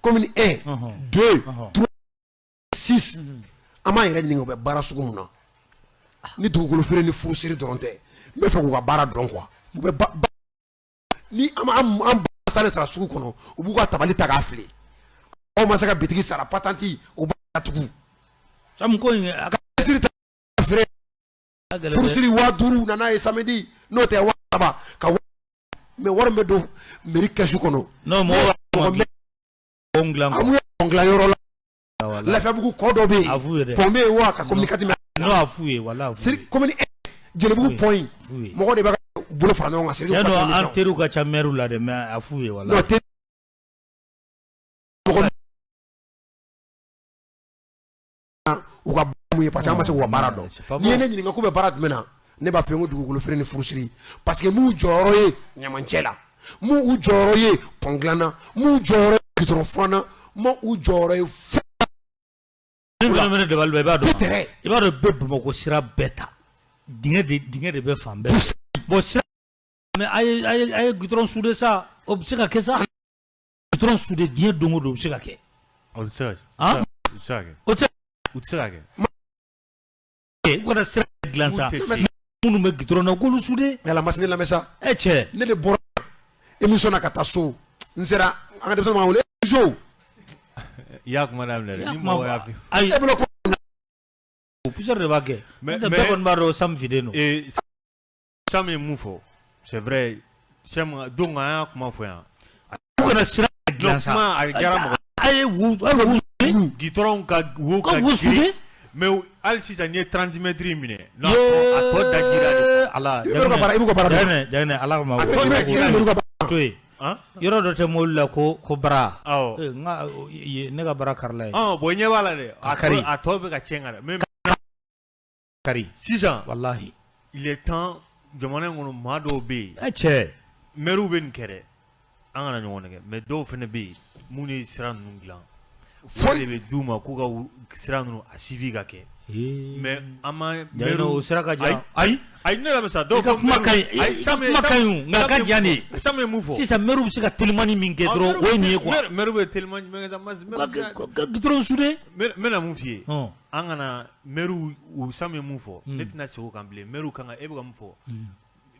commune 1, 2, 3, 6, an b'an yɛrɛ ɲininka u bɛ baara sugu mun na. Ni dugukolo feere ni furusiri dɔrɔn tɛ, n bɛ fɛ k'u ka baara dɔn quoi. U bɛ ba ni an ba sale sara sugu kɔnɔ, u b'u ka tabali ta k'a fili. Aw ma se ka bitigi sara, patente u b'a datugu. Samu ko in a ka Siri ta feere. gɛlɛn dɛ. Furusiri 5000 nana ye samedi, n'o tɛ 3000 ka mais wari min bɛ don mairie kɛsu kɔnɔ. Non, mɔgɔw b'a mɔgɔ pont dilan an quoi. mun ye pont dilan yɔrɔ la? Lafiyabugu kɔ dɔ bɛ A f'u ye yen, dɛ. pont bɛ yen wa ka commune 4 mɛ. Non, a f'u ye walahi, a f'u ye. Siri commune 1, Jelibugu pont in, F'u ye. mɔgɔ de bɛ ka bolo fara ɲɔgɔn kan Siri. Tiɲɛ don, an teriw ka ca maire la dɛ, mais a f'u ye Non, walahi. teri mɔgɔ u ka baara mun ye, parce que an ma se k'u ka baara dɔn. C'est pas N'i ye bon. ne ɲininka k'u bɛ baara jumɛn na, ne b'a fɔ ye ko dugukolo feere ni furusiri, parce que m'u jɔyɔrɔ ye ɲamancɛ la, m'u u jɔyɔrɔ ye pont dilan na, m'u jɔyɔrɔ ye goudron furan na, m'u jɔyɔrɔ ye fo Min fana bɛ ne dabali ban, i b'a dɔn. tɛrɛ. I b'a dɔn, bɛɛ Bamakɔ sira bɛɛ ta. Dingɛ de bɛ fan bɛɛ. Bon, sira, mais a ye goudron soudé sa, o bɛ se ka kɛ sa. Goudron soudé diɲɛ don o don, o bɛ se ka kɛ. O tɛ se ka Han? O tɛ se ka kɛ. O tɛ U tɛ se ka kɛ. se kɛ. U kana sira dilan sa. U tɛ se. Minnu bɛ goudron na k'olu souder. Yala ma ne lamɛn sa. E cɛ. Ne de bɔra émission na ka taa so, n sera, an ka denmisɛnninw b'an wele jo. I y'a kuma daminɛ dɛ, ni mɔgɔ y'a fi. Ayi, E bolo ko poussière de b'a kɛ. Mais bɛɛ kɔni b'a dɔn Sam fiden don. Ee, Sam ye mun fɔ, c'est vrai, Sam donc an y'a kuma fɔ yan. U kana sira dilan sa. Kuma a diyara mɔgɔ. A ye wo, a ye wo Goudron ka wo ka ka wo girin. souder. Mais hali sisan n'i ye 30 mètres minɛ. Non, a tɔ dajira de. Ala. I bɛ ka baara, i bɛ ka baara dɔn. Jaginɛ, Jaginɛ, Ala kama. I bɛ i bɛ ka baara. To yen. Han? Yɔrɔ dɔ tɛ mobili la ko bara. Awɔ. Ee, n ka ne ka bara karila ye. Ɔn, bon, ɲɛ b'a la dɛ. A kari. A tɔ bɛ ka tiɲɛ ka na. Mais Kari. sisan Walahi. il est temps, jamana in kɔnɔ maa dɔw bɛ yen. E cɛ. Maires bɛ nin kɛ dɛ, an kana ɲɔgɔn nɛgɛ, mais dɔw fana bɛ yen minnu ye sira ninnu dilan. Wari de bɛ d'u ma k'u ka sira ninnu a suivi ka kɛ. Mais an ma Jaginɛ, o sira ka jan. Ayi ayi, ne lamɛn sa, dɔw I ka fɔ kuma ka ɲi. ayi, I ka kuma ka ɲi o, nka a ka jan de. Sam ye mun fɔ? Sisan maires bɛ se ka telimani min kɛ dɔrɔn, o ye nin ye quoi. Maires bɛ telimani jumɛn kɛ sa? Ka goudron souder. N bɛna mun f'i ye? Ɔn. An kana maires u, Sam ye mun fɔ, ne tɛna segin o kan bilen. Maires kan ka, e bɛ ka mun fɔ?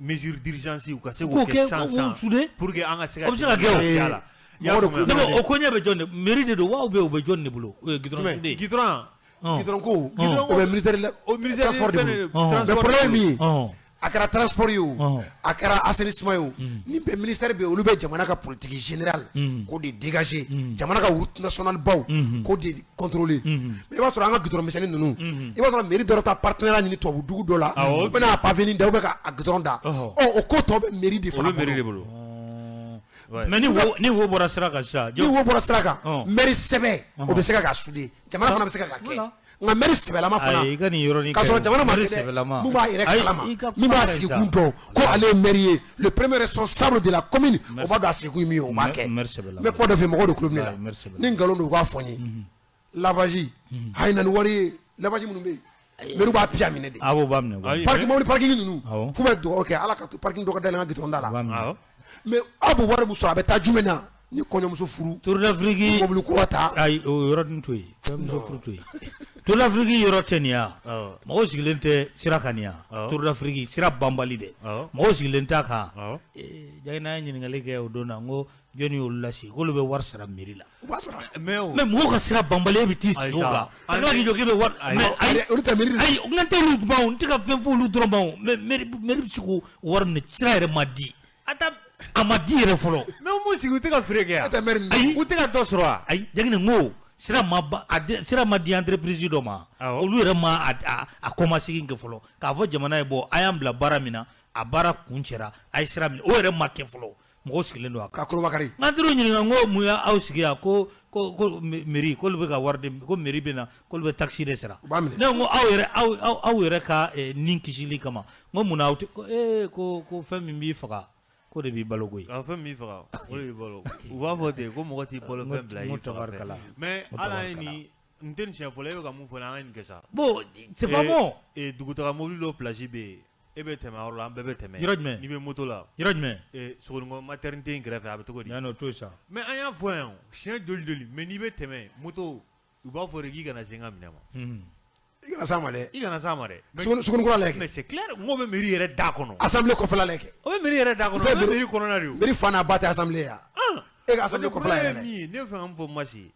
Mesure d'urgence u ka se k'o K'o kɛ kɛ, sisan k'o sisan souder. pour que an ka se ka O bɛ se ka kɛ o. tɛmɛ la. I y'a Mɔgɔ de faamuya? Ne ko o koɲɛ bɛ jɔn de, mairie de don wa ou bien o bɛ jɔn de bolo? O ye goudron Jumɛn? souder. Goudron. Ɔn. Goudron ko, Ɔn. o bɛ ministère la, O ministère transport de fɛn bolo. de- Ɔn. Mais transport problème de min ye, Ɔn. a kɛra transport ye o, Ɔn. a kɛra assainissement ye o, ni bɛɛ ministère bɛ yen, olu bɛ jamana ka politique générale k'o de dégager, jamana ka route nationale baw k'o de contrôler. Mais i b'a sɔrɔ an ka goudron misɛnnin ninnu, i b'a sɔrɔ mairie dɔ ta partenariat ɲini tubabu dugu dɔ la, Awɔ. u bɛna a pavé ni da, u bɛ ka a goudron da. Ɔhɔ. Ɔ, o ko tɔ bɛ mairie de fana Olu mairie de bolo. bolo. Ouais. Mais ni wo bɔra sira kan sisan. Ni wo bɔra sira kan, Ɔn. maire sɛbɛ o bɛ se ka k'a souder, jamana fana bɛ se ka k'a kɛ, nka maire sɛbɛlama fana, Ayi, i ka nin yɔrɔnin k'a sɔrɔ kɛ. jamana ma Maire kɛ dɛ, sɛbɛlama. mun b'a yɛrɛ Ayi, kalama, i ka min kuma b'a ka ɲi sa. sigikun dɔn ko ale ye maire ye, le premier responsable de la commune, o b'a dɔn a sigikun ye min ye, o b'a kɛ. Maire sɛbɛlama. N bɛ kuma dɔ fɛ yen, mɔgɔw de tulo bɛ ne la. Ayi, maire sɛbɛlama. Ni nkalon don, u k'a fɔ n ye. Lavage a ye na ni wari ye, lavage minnu bɛ yen, maire b'a piya minɛ de. Awɔ, b'a minɛ. Ayi. Parking, mobili parking ninnu, Awɔ. k'u bɛ dugawu kɛ Ala ka to parking dɔ ka dayɛlɛ an ka goudron da la. U b'a minɛ. Awɔ. Mais aw bɛ wari min sɔrɔ, a bɛ taa jumɛn na? Ni kɔɲɔmuso furu, Tour d'Afrique. mobili kura ta. Ayi, o yɔrɔnin to yen, kɔɲɔmuso furu to yen. Tour d'Afrique yɔrɔ tɛ nin ya. Awɔ. Mɔgɔw sigilen tɛ sira kan nin ya. Awɔ. Tour d'Afrique sira banbali dɛ. Awɔ. Mɔgɔw sigilen t'a kan. Awɔ. Ee, Jaginɛ ye ɲininkali kɛ o don na, n ko jɔnni y'olu lasigi? K'olu bɛ wari sara mairie la. U b'a sara. Mais o Mais mɔgɔw ka sira banbali, e bɛ t'i sigi o kan. Ka tila k'i jɔ k'i bɛ wari. Mais ayi. Olu tɛ mairie de. Ayi, n ka tɛ olu ma o, n tɛ ka fɛn fɔ olu dɔrɔn ma o. Mais mairie bɛ se k'o wari minɛ, sira yɛrɛ ma di. A ta A ma di yɛrɛ fɔlɔ. Mais o mun sigi, u tɛ ka feere kɛ E yan. tɛ maire ninnu. Ayi. U tɛ ka dɔ sɔrɔ wa? Ayi, Jaginɛ, n ko sira ma ba, a sira ma di entreprise dɔ ma. Awɔ. Olu yɛrɛ ma a kɔmasegin kɛ fɔlɔ k'a fɔ jamana ye, bɔ a y'an bila baara min na, a baara kun cɛra, a ye sira minɛ, o yɛrɛ ma kɛ fɔlɔ, mɔgɔw sigilen don a kan. Ka Korobakari. N ka teriw ɲininka, n ko mun y'aw sigi yan? Ko mairie, k'olu bɛ ka wari di, ko mairie bɛ na, k'olu bɛ taxe de sara. U b'a minɛ. Ne ko aw yɛrɛ, aw yɛrɛ ka nin kisili kama, n ko mun na aw tɛ ko ee ko fɛn min b'i faga, ko de b'i balo koyi. A fɛn min b'i faga, o de b'i balo. U b'a fɔ ten ko mɔgɔ t'i balo fɛn bila i N ko faga fɛn. tabarikala. Mais N ko hali an ye tabarikala. nin, n tɛ nin siɲɛ fɔlɔ, e bɛ ka mun fɔ nin ye, an ye nin kɛ sa. Bon, c'est pas bon. Ee, dugutaga mobili dɔ place bɛ yen, e bɛ tɛmɛ a yɔrɔ la, an bɛɛ bɛ tɛmɛ. Yɔrɔ jumɛn? N'i bɛ moto la. Yɔrɔ jumɛn? Ee, Sogonikɔ maternité in kɛrɛfɛ, a bɛ cogo di? Yan nɔ to yen sa. Mais an y'a fɔ yan o, siɲɛ joli joli, mais n'i bɛ tɛmɛ moto, u b'a fɔ de k'i kana se n ka minɛ ma. I kana s'a ma dɛ. I kana s'a ma dɛ. Sugunikura lajɛ. Mais c'est clair, n ko bɛ mairie yɛrɛ da kɔnɔ. Assemblée kɔfɛla lajɛ. O bɛ mairie yɛrɛ da kɔnɔ, o bɛ mairie kɔnɔna de o. Mairie fa n'a ba tɛ assemblée ya. E ka assemblée kɔfɛla yɛrɛ min lajɛ. ye, ne bɛ fɛ ka mun fɔ Masi ye,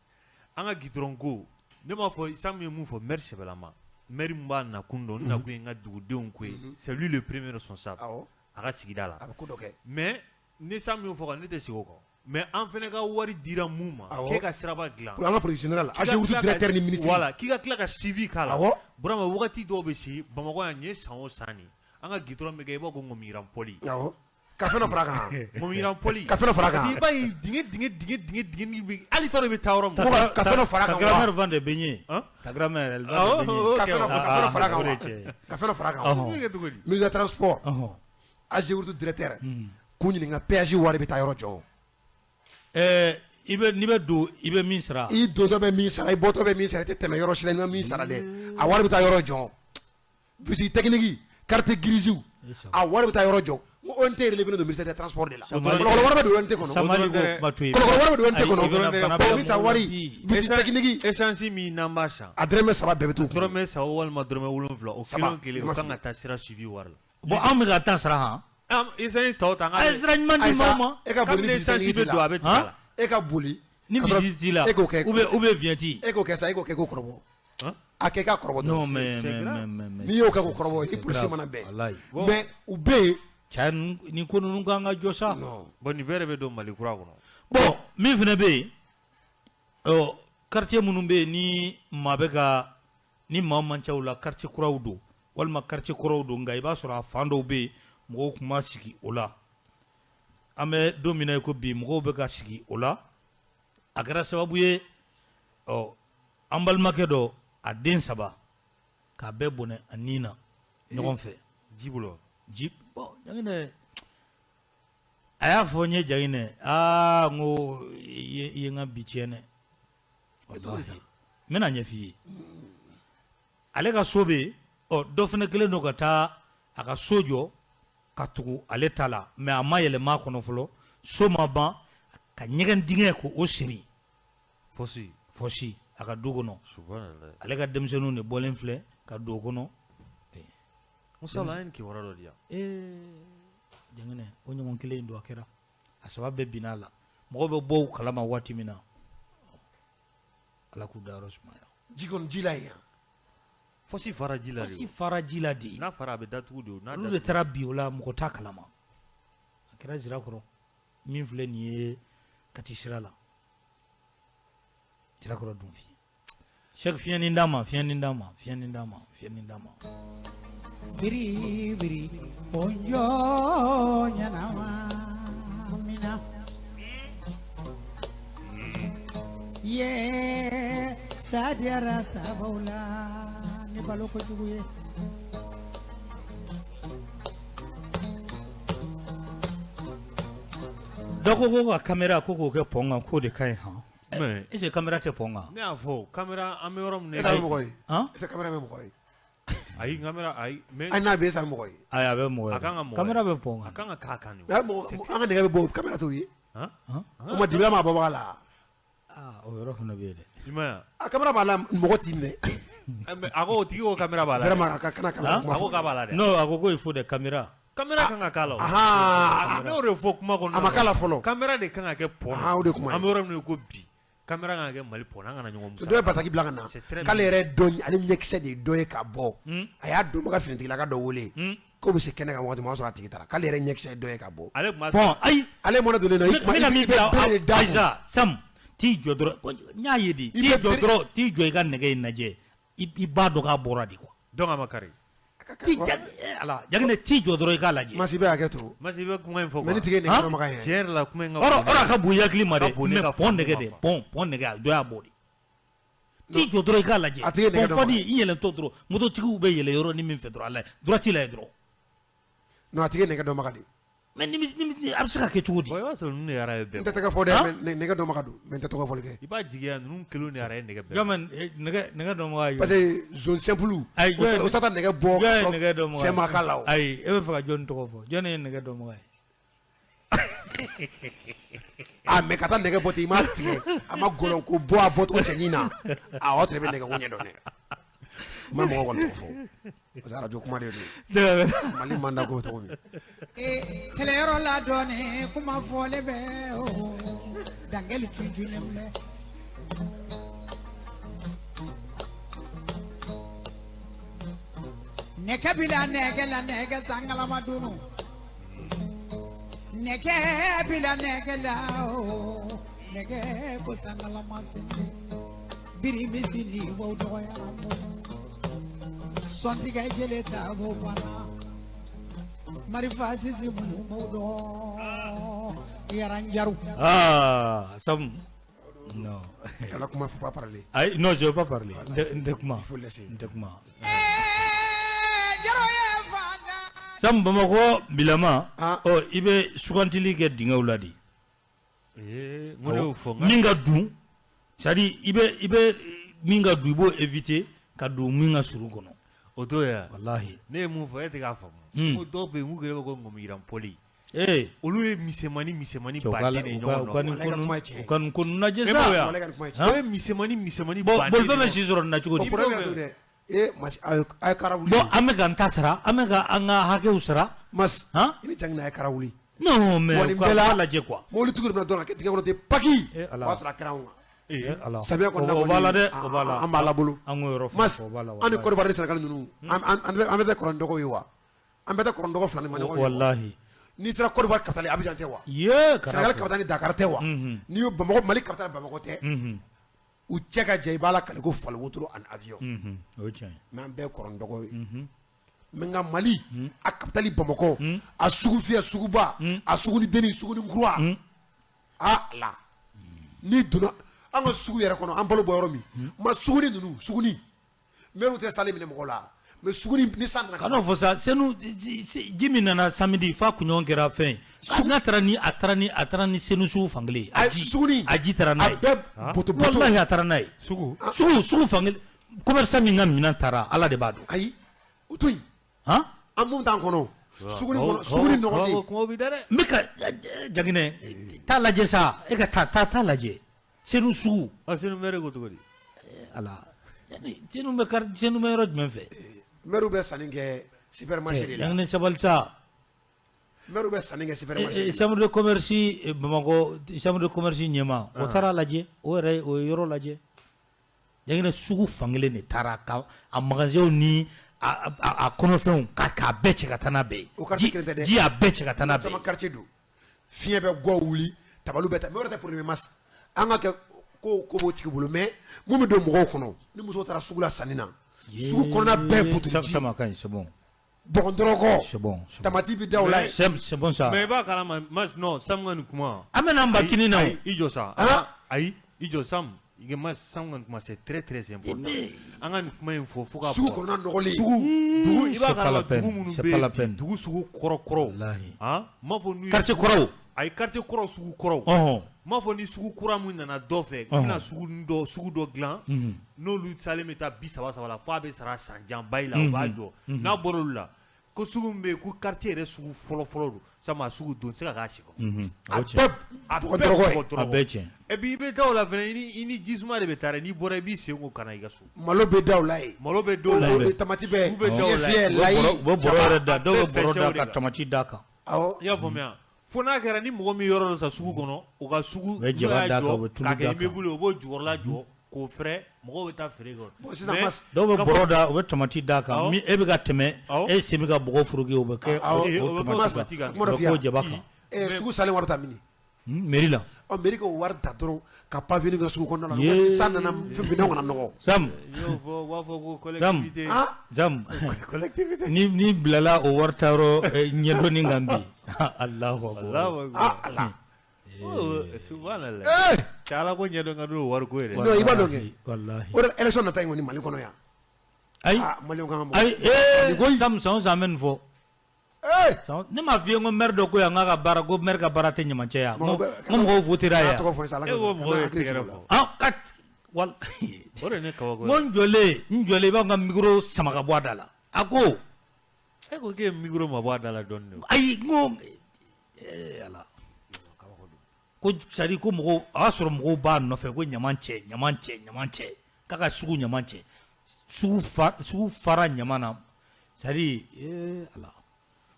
an ka goudron ko, ne m'a fɔ Sam ye mun fɔ, maire sɛbɛlama, maire min b'a nakun dɔn, n nakun ye n ka dugudenw ko ye, c'est lui le premier responsable. Awɔ. A ka sigida la. A bɛ ko dɔ kɛ. Mais ni Sam y'o fɔ kan, ne tɛ segin o kɔ. Mais an fana ka wari dira mun ma, Awɔ. k'e ka siraba dilan. Pour an ka politique générale, K'i ka AG route tila ka- directeur ni ministre. Voilà, k'i ka tila ka suivi k'a la. Awɔ. Burama, wagati dɔw bɛ se Bamakɔ yan, nin ye san o san de ye, an ka goudron bɛ kɛ i b'a fɔ ko ŋɔmiyiran pɔli. Awɔ. Ka fɛn dɔ fara a kan. Ŋɔmiyiran pɔli. Ka fɛn dɔ fara a kan. Parce que i b'a ye dingɛ dingɛ dingɛ dingɛ dingɛ min bɛ, hali i t'a dɔn i bɛ taa yɔrɔ min. Ko ka fɛn dɔ fara a Ta kan wa? grand-mère vend des beignets. Hein? Ta grand-mère, elle vend Ah, des beignets. oh, Ka fɛn dɔ ka fɛn dɔ fara a kan o de wa? cɛ. Ka fɛn dɔ fara a kan wa? Ɔhɔn. I bɛ kɛ cogo di? Ministre des transports, Ɔhɔn. AG route directeur, k'u ɲininka péage wari bɛ taa yɔrɔ jɔn. Ɛɛ, i bɛ n'i bɛ don, i bɛ min sara. I dontɔ bɛ min sara, i bɔtɔ bɛ min sara, i tɛ tɛmɛ yɔrɔ si la n'i ma min sara dɛ. A wari bɛ taa yɔrɔ jɔn. Bus technique, carte grise, a wari bɛ taa yɔrɔ jɔn. N ko ONT relevé don ministère des transports de la. Kɔlɔkɔlɔ wari bɛ don ONT kɔnɔ. Samali ko kuma to yen. Kɔlɔkɔlɔ wari bɛ don ONT Ayi, kɔnɔ. i bɛna bana bila Mobili ta mɔgɔw la wari, bi. bus technique, Essence min n'an b'a san. A dɔrɔmɛ 3 bɛɛ bɛ t'o kun. Dɔrɔmɛ 3 walima dɔrɔmɛ 7, o Saba, kelen o kelen, o kan ka taa sira suivi wari la. Bon, an bɛ ka taa sara han. Essence tɔw ta an A ye sira ɲuman di maaw ma. E ka boli ni essence visite bɛ don a bɛ tigɛ a la. E ka boli Ni visite t'i la. E k'o kɛ. Ou bien vignette. E k'o kɛ sa, e k'o kɛ k'o kɔrɔbɔ. A kɛ k'a kɔrɔbɔ. Non, mais mais mais mais N'i y'o kɛ k'o kɔrɔbɔ, i polisi mana bɛn. Walayi. Mais u bɛ yen. Cɛ, nin ko ninnu kan ka jɔ sa. Bon, nin bɛɛ de bɛ don Mali kura kɔnɔ. Bon, min fana bɛ yen, ɔ quartier minnu bɛ yen ni maa bɛ ka ni maa man ca u la, quartier kuraw don walima quartier kɔrɔw don, nka i b'a sɔrɔ a fan dɔw bɛ yen, mɔgɔw tun ma sigi o la. An bɛ don min na i ko bi, mɔgɔw bɛ ka sigi o la. A kɛra sababu ye, ɔ an balimakɛ dɔ, a den saba k'a bɛɛ bɔnɛ a nin na ɲɔgɔn fɛ. Ji bolo. Ji, bon, Jaginɛ, a y'a fɔ n ye, Jaginɛ, aa, n ko i ye n ka bi tiɲɛ dɛ. Walahi, n bɛna ɲɛf'i ye. Ale ka so bɛ yen, ɔ dɔ fana kɛlen don ka taa a ka so jɔ ka tugu ale ta la, mais a ma yɛlɛma a kɔnɔ fɔlɔ. So ma ban, ka ɲɛgɛn dingɛ ko o siri. Fosi. Fosi a ka du kɔnɔ. Subhanallah. Ale ka denmisɛnninw de bɔlen filɛ ka don o kɔnɔ. Musa, an ye nin kibaruya dɔ di yan. Ee Jaginɛ, o ɲɔgɔn kelen in don. A kɛra a saba bɛɛ binna a la. Mɔgɔw bɛ bɔ u kalama waati min na, Ala k'u dayɔrɔ sumaya. Ji kɔni, ji la yen. Fosi fara ji la de. Fosi fara ji la de. N'a fara, a bɛ datugu de. N'a Olu de taara bi o la, mɔgɔ t'a kalama. A kɛra Zirakɔrɔ min filɛ nin ye, Kati sira la, Zirakɔrɔ dun fi. Sɛki, fiɲɛnin d'a ma, fiɲɛnin d'a ma, fiɲɛnin d'a ma, fiɲɛnin d'a ma. Biri biri onjo ɲanama mina ye sadiyara sabaw la ni balo kojugu ye. Dɔ ko ka caméra ko k'o kɛ pont kan, k'o de ka ɲi han. Mais Est ce que caméra tɛ pont kan? Ne y'a fɔ, caméra, an bɛ yɔrɔ min E na. t'a bɛ mɔgɔ ye. Han? E tɛ caméra bɛ mɔgɔ ye. Ayi, caméra, ayi, mais Hali n'a bɛ, e t'a bɛ mɔgɔ ye. Ayi, a bɛ mɔgɔ ye. A kan ka mɔgɔ ye. Caméra bɛ pont A kan. kan ka k'a kan de. Mais mɔgɔ, an ka nɛgɛ bɛ bɔ, caméra t'o ye. Han? O ma dibila ma bɔbaga la. Aa, o yɔrɔ fana bɛ yen dɛ. I ma ye wa? A caméra b'a la, mɔgɔ t'i minɛ. Mais a ko o tigi ko caméra b'a la dɛ. Vraiment, a ka kana caméra kuma A ko fɔ. k'a b'a la dɛ. Non, a ko ko il faut des caméras. Caméra kan ka k'a la o. Ahan. Ne y'o de fɔ kuma kɔnɔna. A ma k'a la fɔlɔ. Caméra de kan ka kɛ pont na. Ahan, o de kuma ye. An bɛ yɔrɔ min na i ko bi, caméra kan ka kɛ Mali pont na, an kana ɲɔgɔn musa. Dɔ ye bataki bila ka na. C'est très K'ale yɛrɛ dɔn, ale ɲɛkisɛ de ye dɔ ye ka bɔ. A y'a dɔnbaga finitigilaka dɔ wele k'o bɛ se kɛnɛ kan waati min, o y'a sɔrɔ a tigi taara. K'ale yɛrɛ ɲɛkisɛ ye dɔ ye ka bɔ. Ale tun b'a Bon, ayi. Ale mɔnɛ donnen na, i Ne kuma ka i min bɛ filɛ, bere de d'a kun. Ayisa, Sam, t'i jɔ dɔrɔn, n y'a ye de. I T'i bɛ jɔ bere- dɔrɔn, t'i jɔ i ka nɛgɛ in lajɛ, i b'a dɔn k'a bɔra de quoi. Donc a ma kari. T'i ja ala, Jaginɛ, t'i jɔ dɔrɔn i k'a lajɛ. Masi bɛ hakɛ to. Masi, i bɛ kuma in fɔ Mais ni quoi. tigi ye nɛgɛ dɔnbaga ye. Tiɲɛ yɛrɛ la, kuma in ka Ɔrɔ bon. ɔrɔ, a ka bon i hakili ma Ka dɛ, bon ne mais ka pont faamu nɛgɛ ma dɛ, quoi. pont nɛgɛ, a dɔ y'a bɔ de. T'i jɔ dɔrɔn i k'a lajɛ. A tigi ye nɛgɛ Pont fadi dɔnbaga i yɛlɛntɔ dɔrɔn, mototigiw bɛ yɛlɛ yɔrɔ ni min fɛ dɔrɔn, a lajɛ, droite lajɛ dɔrɔn. Non, a tigi ye nɛgɛ dɔnbaga de. Mais ni a bɛ se ka kɛ cogo di? Bon, i b'a sɔrɔ ninnu de yɛrɛ ye bɛɛ N tɛ bɔ. tɛgɛ fɔ dɛ, Han? mais nɛgɛ dɔnbaga don, mais n tɛ tɔgɔ fɔli kɛ. I b'a jigiya ninnu kelenw de yɛrɛ ye nɛgɛ bɛɛ. Jɔn bɛ nɛgɛ dɔnbaga ye? Parce que zone simple, Ayi, jɔn ye- o sa nɛgɛ bɔ jɔn ka ye sɔrɔ nɛgɛ dɔnbaga ye? fɛn ma k'a la o. Ayi, e bɛ fɛ ka jɔnni tɔgɔ fɔ? Jɔn ye nɛgɛ dɔnbaga ye? A mais ka taa nɛgɛ bɔ ten, i m'a tigɛ, a ma gɔlɔn ko bɔ a bɔcogo cɛɲi na, a o y'a sɔrɔ i bɛ nɛgɛ ko ɲɛdɔn dɛ. N ma mɔgɔ kɔni tɔgɔ fɔ parce que arajo kuma de don. Mali mandat ko cogo min. Kɛlɛyɔrɔ la dɔɔni, kuma fɔlen bɛ o dangeli cuncunnen bɛ. Nɛgɛ bi la nɛgɛ la, nɛgɛ sangalama dunu, nɛgɛ bi la nɛgɛ la, o nɛgɛ ko sangalama sende birimisi ni bo dɔgɔyara mo sɔntigɛ jele ta bo banna marifa sisi minnu b'o dɔn yaranjaru. Ah, Sam. Non. Kana kuma, faut pas parler. Ayi, non, je veux pas parler. N tɛ kuma. Il faut laisser. N tɛ kuma. Jaro ye fanga. Sam, Bamakɔ bilama, Ah. ɔ i bɛ sugantili kɛ dingɛw la de. Ee, n ko ne y'o fɔ n ka- Min ka dun, c'est à dire i bɛ min ka dun, i b'o éviter ka don min ka surun kɔnɔ. O t'o ye wa? Walahi. Ne ye mun fɔ, e tɛ k'a faamu. Ko dɔw bɛ yen, k'u kɛlen bɛ ko ŋɔmiyiran pɔli. Ee. Olu ye misɛnmani misɛnmani Cɛ, u ka baden de ye u ka ɲɔgɔn u ka nɔfɛ. nin Walahi ko ka ninnu kuma ye tiɲɛ ye. u ka nin ko ninnu lajɛ E m'o ye sa. wa? Walahi ka nin kuma ye tiɲɛ O ye misɛnmani misɛnmani Bon, baden de bolifɛn bɛ ɲɔgɔn si sɔrɔ nin na cogo O di? problème yɛrɛ t'o dɛ. Ee Mas, a ye kara wuli. Bon, an bɛ k'an ta sara, an bɛ ka an ka hakɛw sara. Mas, han, i ni Janginɛ, a ye kara wuli. Non, mais wa nin u ka bɛɛ la k'a lajɛ quoi. Mobilitigi de bɛna dɔrɔn ka kɛ dingɛ kɔnɔ ten paki. Eh, O Ala. b'a sɔrɔ a kɛra anw kan. Eh, Ala. Samiya kɔnɔna O b'a la dɛ, kɔni, o b'a la. An b'a la bolo. An k'o yɔrɔ fɔ, Mas, o b'a la, an ni walahi. Côte d'Ivoire ni Sénégal ninnu, an bɛ tɛ kɔrɔ ni dɔgɔw ye wa? An bɛɛ tɛ kɔrɔ ni dɔgɔ fila ni ma ɲɔgɔn ye wa? Walahi. N'i sera Côte d'Ivoire capitale, Abidjan tɛ wa? Ye kana Sénégal fɔ. capitale ni Dakar tɛ wa? N'i ye Bamakɔ, Mali capitale Bamakɔ tɛ? U cɛ ka jan, i b'a la kale ko fali wotoro ani avion. O ye tiɲɛ ye. Mais an bɛɛ ye kɔrɔ ni dɔgɔ ye. Mais nka Mali a capitale Bamakɔ, a sugu fiyɛ, suguba, a suguni denni, suguni kura, a la n'i donna an ka sugu yɛrɛ kɔnɔ, an balo bɔ yɔrɔ min ma, suguni ninnu, suguni maire tɛ sale minɛ mɔgɔ la, mais suguni ni san nana ka Kan'o fɔ sa. Senu ji min nana samedi f'a kunɲɔgɔn kɛra fɛn ye. N'a taara ni a taara ni a taara ni Senu sugu fankelen ye. A Ayi, ji suguni a ji taara n'a a ye. bɛɛ boto boto. Walahi, a taara n'a ye. Sugu. Sugu fankelen, commerçant min ka minɛn taara, Ala de b'a dɔn. Ayi, o to yen. Han. An mun t'an kɔnɔ suguni kɔnɔ, suguni nɔgɔlen. Kumaw bi da dɛ. N bɛ ka Jaginɛ taa lajɛ sa, e ka taa taa taa lajɛ Senu sugu. A Senu maire ko cogo di? Ala, Senu bɛ kari, Senu bɛ yɔrɔ jumɛn fɛ? Maire bɛ sanni kɛ supermarché de la. Jaginɛ, sabali sa. Maire bɛ sanni kɛ supermarché de la. Chambre de commerce Bamakɔ, chambre de commerce ɲɛmaa, o taara lajɛ, o yɛrɛ o ye yɔrɔ lajɛ. Jaginɛ, sugu fankelen de taara ka a magasinw ni a kɔnɔfɛnw ka k'a bɛɛ cɛ ka taa n'a bɛɛ ye. O quartier kelen tɛ dɛ. Ji y'a bɛɛ cɛ ka taa n'a bɛɛ Caman ye. quartier don, fiɲɛ bɛ gɔ wuli, tabaliw bɛ ta, mais o yɛrɛ tɛ problème. Mas, an ka kɛ ko ko b'o tigi bolo, mais mun bɛ don mɔgɔw kɔnɔ ni musow taara sugu la sanni na, sugu kɔnɔna bɛɛ buturu ji. Sama ka ɲi, c'est bon. Bɔgɔdɔrɔgɔ. C'est bon, c'est bon. Tamati bɛ da o la yen. C'est bon ça. Mais i b'a kalama Mas, non, Sam ka nin kuma. An bɛna an ba kini na o. Ayi, i jɔ sa. Han? Ayi, i jɔ Sam. I Mas, Sam ka nin kuma, c'est très très important. An ka nin kuma in fɔ fo ka Sugu kɔnɔna nɔgɔlen. Sugu dugu, i b'a C'est pas kalama la peine, dugu minnu c'est bɛ pas la yen bi, peine. dugu sugu kɔrɔ kɔrɔw. Walahi. Han, n m'a fɔ n'u ye Quartier kɔrɔw. Ayi, quartier kɔrɔw, sugu kɔrɔw. Ɔhɔn. N m'a fɔ ni sugu kura mun nana dɔ fɛ, u bɛna sugu dɔ dilan, n'olu salen bɛ taa 30 saba la, f'a bɛ sara san jan ba i la, u b'a jɔ. N'a bɔra olu la, ko sugu min bɛ yen ko quartier yɛrɛ sugu fɔlɔ fɔlɔ don, Sama, sugu don tɛ se ka k'a si kɔnɔ. A O tiɲɛ. bɛɛ A bɛɛ bɔgɔdɔrɔgɔ ye. bɔgɔ A bɛɛ tiɲɛ. Et puis i bɛ taa o la fɛnɛ, i ni jisuma de bɛ taa dɛ, n'i bɔra i b'i sen ko ka na i ka so. Malo bɛ da o la yen. Malo bɛ dɔw la yen. Tamati bɛ Sugu bɛ da o la fiɲɛ yen. fiyɛ layi. U bɛ bɔrɔ yɛrɛ da, dɔw bɛ A bɛɛ bɔrɔ da fɛsɛw de ka kan. tamati d'a kan. Awɔ. I y'a faamuya, fo n'a kɛra ni mɔgɔ min yɔrɔ dɔ san sugu kɔnɔ, o ka sugu U bɛ jaba n'o y'a d'a kan, jɔ u bɛ tulu k'a kɛ d'a kan. immeuble ye, u b'o jukɔrɔla jɔ k'o fɛrɛ, mɔgɔw bɛ taa feere kɛ. Bon, sisan Mais Dɔw bɛ ka bɔrɔ da, u bɛ tamati d'a kan. Awɔ. Min e bɛ ka tɛmɛ, Awɔ. e sen bɛ ka bɔgɔ furuki, o bɛ kɛ Awɔ. o O bɛ kɛ tamati tamati kan. kan. Kuma dɔ O bɛ f'i ye. k'o jaba kan. Sugu salen wari ta mini. Mairie la. Ɔ, mairie ka o wari ta dɔrɔn ka pavé kɛ sugu kɔnɔna la. Yee. San nana, fɛn minɛnw kana nɔgɔ. Sam. N y'o fɔ, u b'a fɔ ko collectivité. Han. Sam. Collectivité. Ni bilala o wari ta yɔrɔ ɲɛdɔnni kan bi. Alahu akbar. Allahu akbar. Ah Ala. Oh, subhanallah. Ee. Cɛ, Ala ko ɲɛdɔn ka di o wari ko ye dɛ. Non, i b'a dɔn kɛ. Walahi. O de la élection nata in kɔni Mali kɔnɔ yan. Ayi. Ah, Maliyɛnw kan ka mɔgɔ. Ayi, ee, Sam, san o san an bɛ nin fɔ. Ee. Ne m'a f'i ye n ko maire dɔ ko yan k'a ka baara, ko maire ka baara tɛ ɲamancɛ yan. N Mɔgɔ ko bɛ- n ko mɔgɔw votera Kana yan. tɔgɔ fɔ sa, Ala E ko kana mɔgɔw ye hakili tɛgɛrɛ jigin o la. fɔ. Ah, ka wal O de ye ne kabako n ko ye. n jɔlen i b'a fɔ n ka micro sama ka bɔ a da la. A ko E ko k'e ye micro mabɔ a da la dɔɔni de. Ayi, n ko Ala ko, c'est à dire ko mɔgɔw, a y'a sɔrɔ mɔgɔw b'a nɔfɛ ko ɲaman cɛ, ɲaman cɛ, ɲaman cɛ, k'a ka sugu ɲaman cɛ, sugu fa, sugu fara ɲaman na, c'est à dire Ala.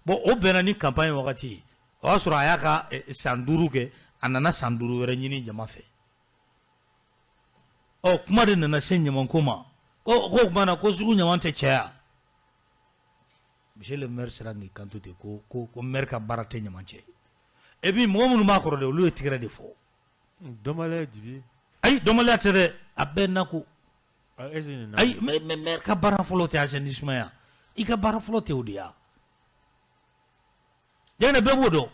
Bon, o bɛnna ni campagne wagati ye, o y'a sɔrɔ a y'a ka san 5 kɛ, a nana san 5 wɛrɛ ɲini jama fɛ. Ɔ, kuma de nana se ɲamanko ma, ko o tuma na ko sugu ɲaman tɛ cɛya. Monsieur le maire sera k'i kanto ten ko maire ka baara tɛ ɲaman cɛ. Et puis mɔgɔ minnu b'a kɔrɔ dɛ, olu ye tigɛrɛ de fɔ. Dɔnbaliya Jibi. Ayi, dɔnbaliya tɛ dɛ, a bɛɛ nako. Ah, est-ce que nin na? Ayi, mais maire ka baara fɔlɔ tɛ assainissement ya, i ka baara fɔlɔ tɛ o de ya. Jɛnɛ, bɛɛ b'o dɔn.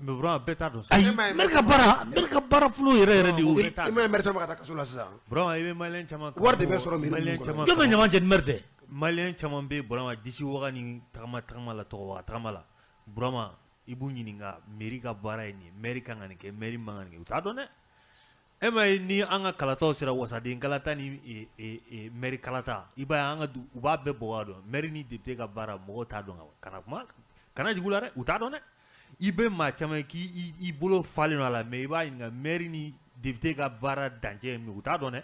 Mais Burama, bɛɛ t'a dɔn sa. Ayi, E ma ye- maire ka baara fɔlɔ yɛrɛ yɛrɛ de y'o ye. I ma ye maire caman ka taa kaso la sisan. Burama, i bɛ maliyɛn caman Wari de bɛ sɔrɔ mairie maliyɛn ninnu kɔnɔ. caman Jɔn bɛ ɲaman cɛ ni maire tɛ? Maliyɛn caman bɛ yen Burama, disi waga ni tagama tagama la, tɔgɔ waga tagama la. Burama, i b'u ɲininka mairie ka baara ye nin ye, maire kan ka nin kɛ, maire man ka nin kɛ, u t'a dɔn dɛ. E ma ye ni an ka kalataw sera, wasaden kalata ni maire kalata, i b'a ye an ka u b'a bɛɛ bɔ ka dɔn maire ni député ka baara, mɔgɔw t'a dɔn ka kana kuma kana jigin u la dɛ, u t'a dɔn dɛ. I bɛ maa caman ye k'i i bolo falen don a la, mais i b'a ɲininka maire ni député ka baara dancɛ ye min ye, u t'a dɔn dɛ.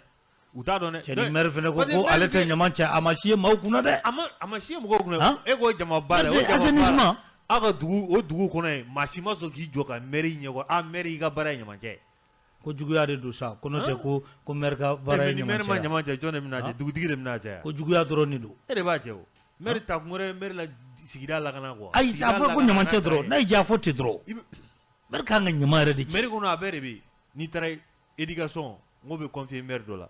U t'a dɔn dɛ. Cɛ ni maire fana ko ko ale tɛ ɲaman cɛ, a ma si ye maaw kunna dɛ. A ma si ye mɔgɔw kunna. E ko jamaba la, o assainissement aw ka dugu, o dugu kɔnɔ yen, maa si ma sɔn k'i jɔ ka maire ɲɛkɔrɔ, a maire i ka baara ye ɲaman cɛ ye. Ko juguya de don sa, ko n'o tɛ ko maire ka baara ye ɲaman cɛ ye. Ni maire ma ɲaman cɛ, jɔn de bɛna cɛ? Dugutigi de bɛna cɛ. Ko juguya dɔrɔn de don. E de b'a cɛ o. Maire ta kun wɛrɛ ye maire la sigida lakana quoi. Ayi, a fɔ ko ɲaman cɛ dɔrɔn, n'a y'i diya a fɔ ten dɔrɔn. Maire ka kan ka ɲaman yɛrɛ de cɛ. Maire kɔnɔ a bɛɛ de bɛ yen. N'i taara éducation, n k'o bɛ confier maire dɔ la.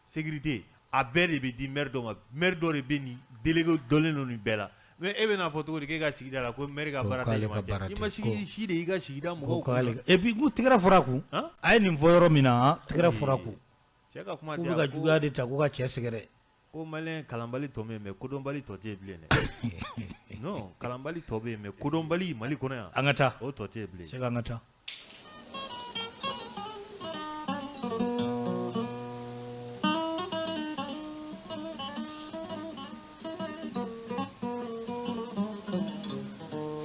Sécurité, a bɛɛ de bɛ di maire dɔ ma. Maire dɔ de bɛ nin délégué dɔlen don nin bɛɛ la. Mais e bɛna fɔ cogo di k'e ka sigida la ko maire ka baara tɛ ɲaman cɛ ye? I ma si de y'i ka sigida mɔgɔw kun. Et puis n tɛgɛrɛ fɔra a kun, a ye nin fɔ yɔrɔ min na, tɛgɛrɛ fɔra a kun. Cɛ ka kuma tɛ. K'u bɛ ka juguya de ta k'u ka cɛ sɛgɛrɛ. Ko malien kalanbali tɔ bɛ yen mais kodɔnbali tɔ tɛ yen bilen dɛ. Non, kalanbali tɔ bɛ yen mais kodɔnbali Mali kɔnɔ yan. An ka taa. O tɔ tɛ yen bilen. Sɛki, an ka taa.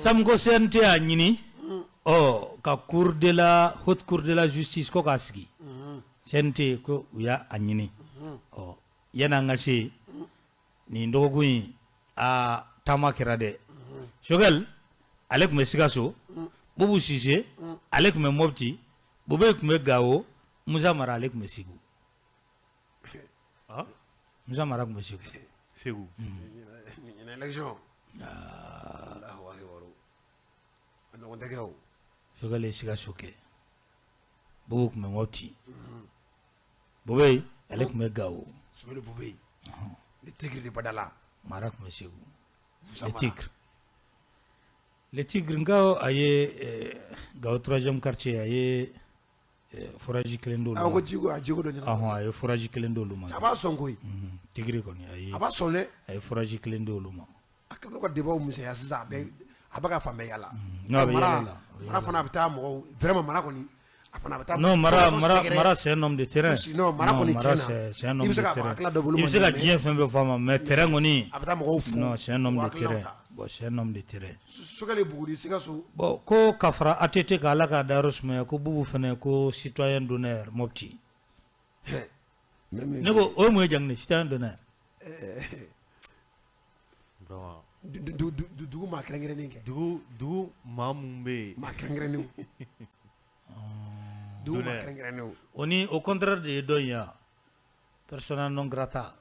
Sam ko CNT y'a ɲini ɔ ka cour de la haute cour de la justice ko k'a sigi. CNT ko u y'a ɲini ɔ yanni an ka se nin dɔgɔkun in, a taama kɛra dɛ. Choguel ale tun bɛ Sikaso, Bubu Sise ale tun bɛ Mopti, Bube tun bɛ Gawo, Musa Mara ale tun bɛ Segu. Musa Mara tun bɛ Segu. Segu. Élection. Allahu akbar. A ɲɔgɔn tɛ kɛ o. Choguel ye Sikaso kɛ. Bubu tun bɛ Mopti. Bube ale tun bɛ Gawo. Soumeylou Boubèye. Le tigre de Badala. Mara tun bɛ Segu. Le tigre. Le tigre nka a ye Gawo troisième quartier a ye forage kelen d'olu ma. A ko jiko a jiko dɔ ɲɛnabɔ. A ye forage kelen d'olu ma. A b'a sɔn koyi. Tigre kɔni a ye. A b'a sɔn dɛ. A ye forage kelen d'olu ma. A kɛlen ka débat misɛnya sisan, a bɛ ka fan bɛɛ yala. Non, a bɛ yala la. Mara fana a bɛ taa mɔgɔw vraiment Mara kɔni a fana bɛ taa. Non, Mara Mara Mara c'est un homme de terrain. Non, Mara kɔni tiɲɛ na. I bɛ se ka hakilila dɔ bolo. I bɛ se ka diɲɛ fɛn bɛɛ fɔ a ma mais terrain kɔni. A bɛ taa mɔgɔw fo. Non, c'est un homme de terrain. Bon, c'est un homme de terrain. Choguel Buguni Sikaso. Bon, ko ka fara ATT kan, Ala k'a dayɔrɔ sumaya, ko Bubu fana ko citoyen d'honneur Mopti. Ne ko o ye mun ye Janginɛ, citoyen d'honneur? Dugu maa kɛrɛnkɛrɛnnen kɛ. Dugu maa mun bɛ yen. Maa kɛrɛnkɛrɛnnenw. Dugu maa kɛrɛnkɛrɛnnenw. O ni au contraire de ye dɔ in ye wa? Persona non grata.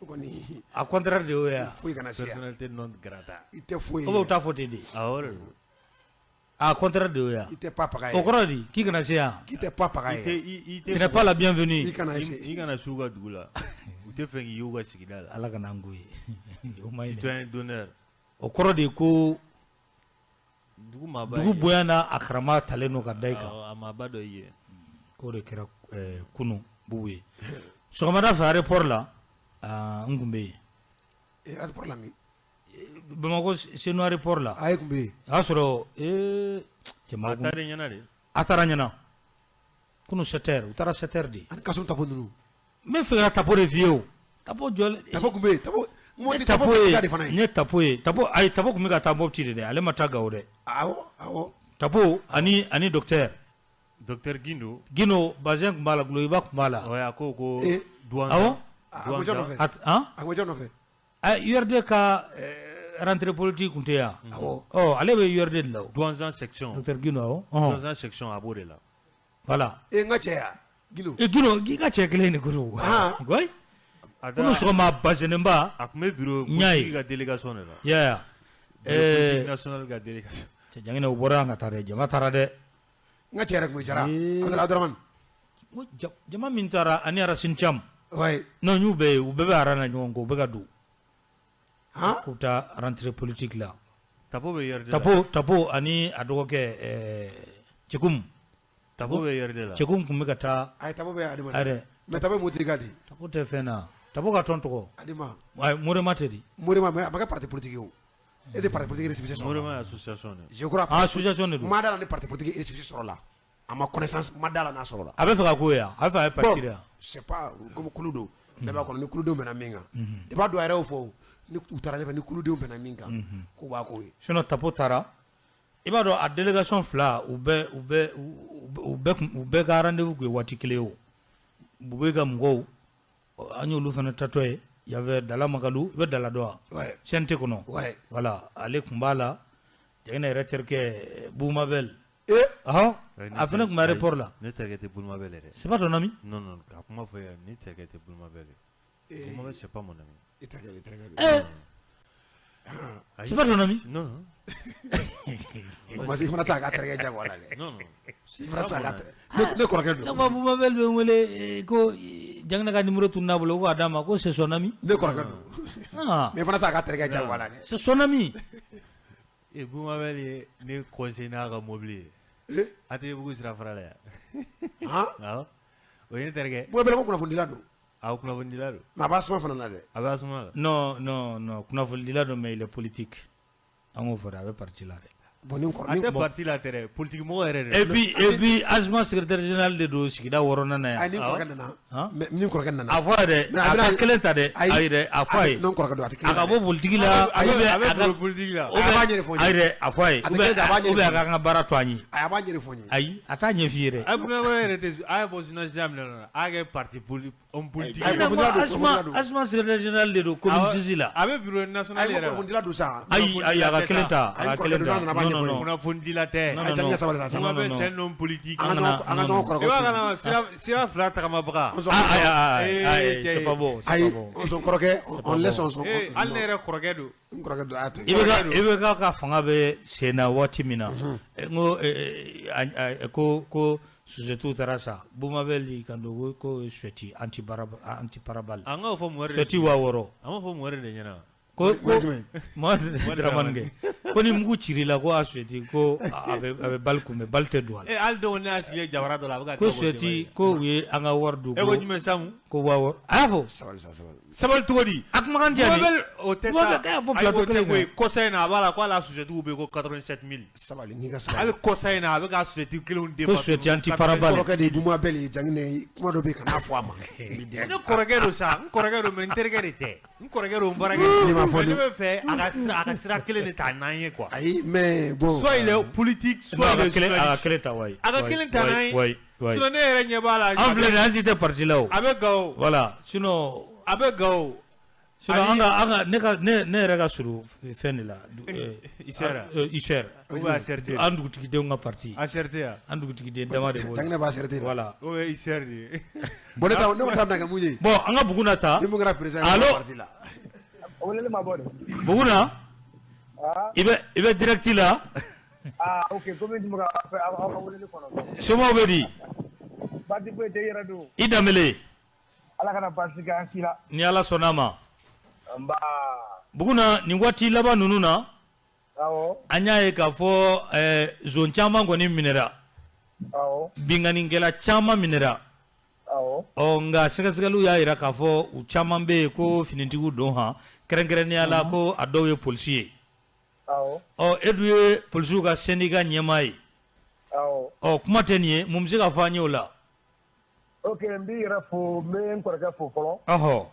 O kɔni. A contraire de y'o ye wa? Foyi kana se yan. Personnalité non grata. I tɛ foyi ye. Ou bien u t'a fɔ ten de. Awɔ de don. A contraire de y'o ye wa? I tɛ pa paga ye. O kɔrɔ di k'i kana se yan. K'i tɛ pa paga ye. Tu n'es pas la bienvenue. I kana se. I kana s'u ka dugu la. U tɛ fɛ k'i y'u ka sigida la. Ala kana an k'o ye. O ma ɲi dɛ. Citoyen d'honneur. O kɔrɔ de ye ko dugu maaba dugu bonya n'a a karama talen don ka da i kan. A maaba dɔ i ye. K'o de kɛra kunun Bubu ye. Sɔgɔmada fɛ aéroport la, n tun bɛ yen. Aéroport la min? Bamakɔ Senu aéroport la. A e tun bɛ yen. O y'a sɔrɔ ee cɛ A taara ɲɛna de. A taara ɲɛna. Kunun 7 heures u taara 7 heures de. Ani Kasum Tapo ninnu. N bɛ fɛ ka Tapo de f'i ye o. Tapo jɔlen. Tapo tun bɛ yen. Tapo Mopti Tapo ye de fana ye. N ye Tapo ye. Tapo ayi Tapo tun bɛ ka taa Mopti de dɛ, ale ma taa Gawo dɛ. Awɔ awɔ. Tapo ani docteur. Docteur Gindo. Gindo bazin tun b'a la, gulokiba tun b'a la. Ouais, a ko ko. Douane. Awɔ. A kun bɛ jɔn nɔfɛ? Han? A kun bɛ jɔn nɔfɛ? URD ka rentrée politique tun tɛ yan. Awɔ. Ɔ ale bɛ URD de la o. Douentza section. Docteur Gindo awɔ. Douentza section a b'o de la. Voilà. E n ka cɛ ya Gindo. E Gindo i ka cɛ kelen de ko don. Oui. Kunun sɔgɔma bazinenba. A tun bɛ bureau n y'a ye. politique ka délégation de la. I y'a ye wa? Bureau politique national ka délégation. Cɛ Janginɛ u bɔra yan ka taa dɛ, jama taara dɛ. N ka cɛ yɛrɛ tun bɛ Jara. Abdramane. Jama min taara ani Racine Thiam. Oui. Non, n y'u bɛɛ ye, u bɛɛ bɛ rang na ɲɔgɔn kɔ, u bɛ ka don. Han? K'u taa rentrée politique la. Tapo bɛ URD la. Tapo ani a dɔgɔkɛ Cekum. Tapo bɛ URD la. Cekum tun bɛ ka taa. Ayi Tapo bɛ Adema. Ayi Mais Tapo ye Mopti ka de. Tapo tɛ fɛn na. Tapo ka tɔn tɔgɔ. Adema. Ayi Morema tɛ di. Morema mais a ma kɛ parti politique ye o. E tɛ parti politique récépissé sɔrɔ. Morema ye association de ye. Je crois. Ah, association de don. Ma da la ni parti politique récépissé sɔrɔ la. A ma connaissance ma da la n'a sɔrɔ la. A bɛ fɛ ka k'o ye wa? A bɛ fɛ a ye parti de wa? C'est pas comme kulu don. Ne b'a kɔnɔ ni kuludenw bɛnna min kan. I b'a dɔn a yɛrɛ y'o fɔ o. Ni u taara ɲɛfɛ ni kuludenw bɛnna min kan. K'u b'a k'o ye. Sinon Tapo taara i b'a dɔn a délégation fila u bɛɛ u bɛɛ u bɛɛ u bɛɛ ka rendez-vous tun ye waati kelen ye o. Bube ka mɔgɔw An y'olu fana tatɔ ye. Il y avait Dala Magalu, i bɛ Dala dɔn wa? Ouais. CNT kɔnɔ. Ouais. Voilà, ale tun b'a la. Jaginɛ yɛrɛ terikɛ Bumabel. Eh. Ɔhɔ, a fana tun bɛ aéroport la. Ne terikɛ tɛ Bumabel yɛrɛ. C'est pas ton ami? Non non, ka kuma fɔ ye, ne terikɛ tɛ Bumabel ye. Bumabel, c'est pas mon ami. I terikɛ, i terikɛ don. Eh. C'est pas ton ami? Non non. Parce que i fana t'a ka terikɛ jagoya la dɛ. Non non. I fana t'a ka ne kɔrɔkɛ don. Chaque fois Bumabel bɛ n wele ko Jaginɛ ka numéro tunun'a bolo ko k'a d'a ma ko c'est son ami. Ne kɔrɔkɛ don. Ah. Mais i fana t'a ka terikɛ jagoya la dɛ. C'est son ami. E Bumabel ye ne conseiller n'a ka mobili ye. ATT sira fara la yan. Han? Awɔ. O ye ne terikɛ. Bumabel ko kunnafonidila don. Awɔ, kunnafonidila don. Mais a b'a suma fana na dɛ. A b'a suma la. Non non non, kunnafonidila don mais il est politique. An k'o fɔ dɛ, a bɛ parti la dɛ. Bon, ni kɔrɔ A tɛ parti la tɛ dɛ, politique mɔgɔ yɛrɛ de. Et puis ASMA secrétaire général de don sigida wɔɔrɔnan na yan. Ayi, ni kɔrɔkɛ nana. Mais ni kɔrɔkɛ nana. A fɔ a ye dɛ, a ka kelen ta dɛ. Ayi dɛ, a fɔ a ye. Ne kɔrɔkɛ don, a tɛ kelen A ka bɔ politique la. A bɛ bureau politique la. A b'a ɲɛfɔ n ye. Ayi dɛ, a fɔ a ye. A tɛ kelen ta, a b'a ɲɛfɔ Ou bien a k'an ka baara to an ye. Ayi, a b'a ɲɛfɔ n ye. Ayi, a t'a ɲɛf'i ye dɛ. A Bumabel yɛrɛ tɛ, a ye bɔ journaliste ya minɛ na, a y'a kɛ parti politique, homme politique. Ayi, ASMA ASMA secrétaire général de don commune 6 la. A bɛ bureau national yɛrɛ la. Kunnafonidila don sa. Ayi ayi, a ka kelen ta, a ka kelen ta. Non non non. Kunnafonidila tɛ. Non non non. Sabali sa. Bumabel, c'est un homme politique. An ka ɲɔgɔn kɔrɔkɛ. I b'a kalama sira fila tagamabaga. Ah ayi ayi, c'est pas bon, c'est Ayi, pas bon. on son kɔrɔkɛ, on laisse on son. Hali ne yɛrɛ kɔrɔkɛ don. N kɔrɔkɛ don, a y'a to. IBK ka fanga bɛ sen na waati min na, n ko ko Suzetu taara sa, Bumabel y'i kan don ko suyɛti anti anti pare-balles. An k'o fɔ Mohamed. Suyɛti 6000. An b'o fɔ Mohamed de ɲɛna. Ko Mohamed Dramane kɛ ko ni mugu cir'i la ko a suyɛti ko a bɛ balle kunbɛn, balle tɛ don a la. Hali don ne y'a sigi jabara dɔ la, a bɛ ka ko suyɛti ko u ye an ka wari dun. E ko jumɛn Samu? Ko 6000. A y'a fɔ. Sabali sa, sabali. Sabali cogo di? A kumakan diya de. O tɛ sa. Bumabel k'a y'a fɔ plateau kelen kan. Kɔsa in na a b'a la ko hali a suyɛtiw bɛ yen ko 87 000. Sabali, n'i ka sabali. Hali kɔsa in na a bɛ ka suyɛti kelenw de. Ko suyɛti anti pare-balles. Kɔrɔkɛ de ye Bumabel ye, Jaginɛ, kuma dɔ bɛ yen kan'a fɔ a ma. Ne kɔrɔkɛ don sa, n kɔrɔkɛ don mais n terikɛ de tɛ. N kɔrɔkɛ don, n baarakɛ. Ne m'a fɔ. Ne bɛ fɛ a ka sira kelen de ta n'an ye quoi. Ayi, mais bon. Soit il est politique, soit il est journaliste. A ka kelen ta wayi. A ka kelen ta n'an ye. Wayi. Sinon ne yɛrɛ ɲɛ b'a la. An filɛ nin ye, an si tɛ parti la o. A bɛ Gawo. Voilà, sinon. A bɛ Gawo. Sinon an ka an ka ne ka ne ne yɛrɛ ka surun fɛn de la. UCR. UCR. Ou bien ACRT. An dugutigidenw ka parti. ACRT ya. An dugutигiden dama de b'o la. Jaginɛ b'a ACRT la. Voilà. O ye UCR de ye. Bon, ne ta ne ta bɛna kɛ mun ye? Bon, an ka Buguna ta. Ni mun kɛra président ye Allo. parti la. Weleli ma bɔ de. Buguna. I bɛ direct la. Ah ok, komi n tun bɛ ka aw ka weleli kɔnɔ. Somaw bɛ di? Baasi foyi tɛ, i yɛrɛ don. I Danbele. Ala kana baasi kɛ an si la. Ni Ala sɔnn'a ma. Nba. Buguna, nin waati laban ninnu na. Awɔ. An y'a ye k'a fɔ zon caman kɔni minɛra. Awɔ. Binkannikɛla caman minɛra. Awɔ. Ɔ nka sɛgɛsɛgɛliw y'a jira k'a fɔ u caman bɛ yen ko finitigiw don han, kɛrɛnkɛrɛnnenya la ko a dɔw ye polisi ye. Awɔ. Ɔ e dun ye polisiw ka syndicat ɲɛmaa ye. Awɔ. Ɔ kuma tɛ nin ye, mun bɛ se ka fɔ an ye o la? Ok, n b'i yɛrɛ fo, n bɛ n kɔrɔkɛ fo fɔlɔ. Ɔhɔ.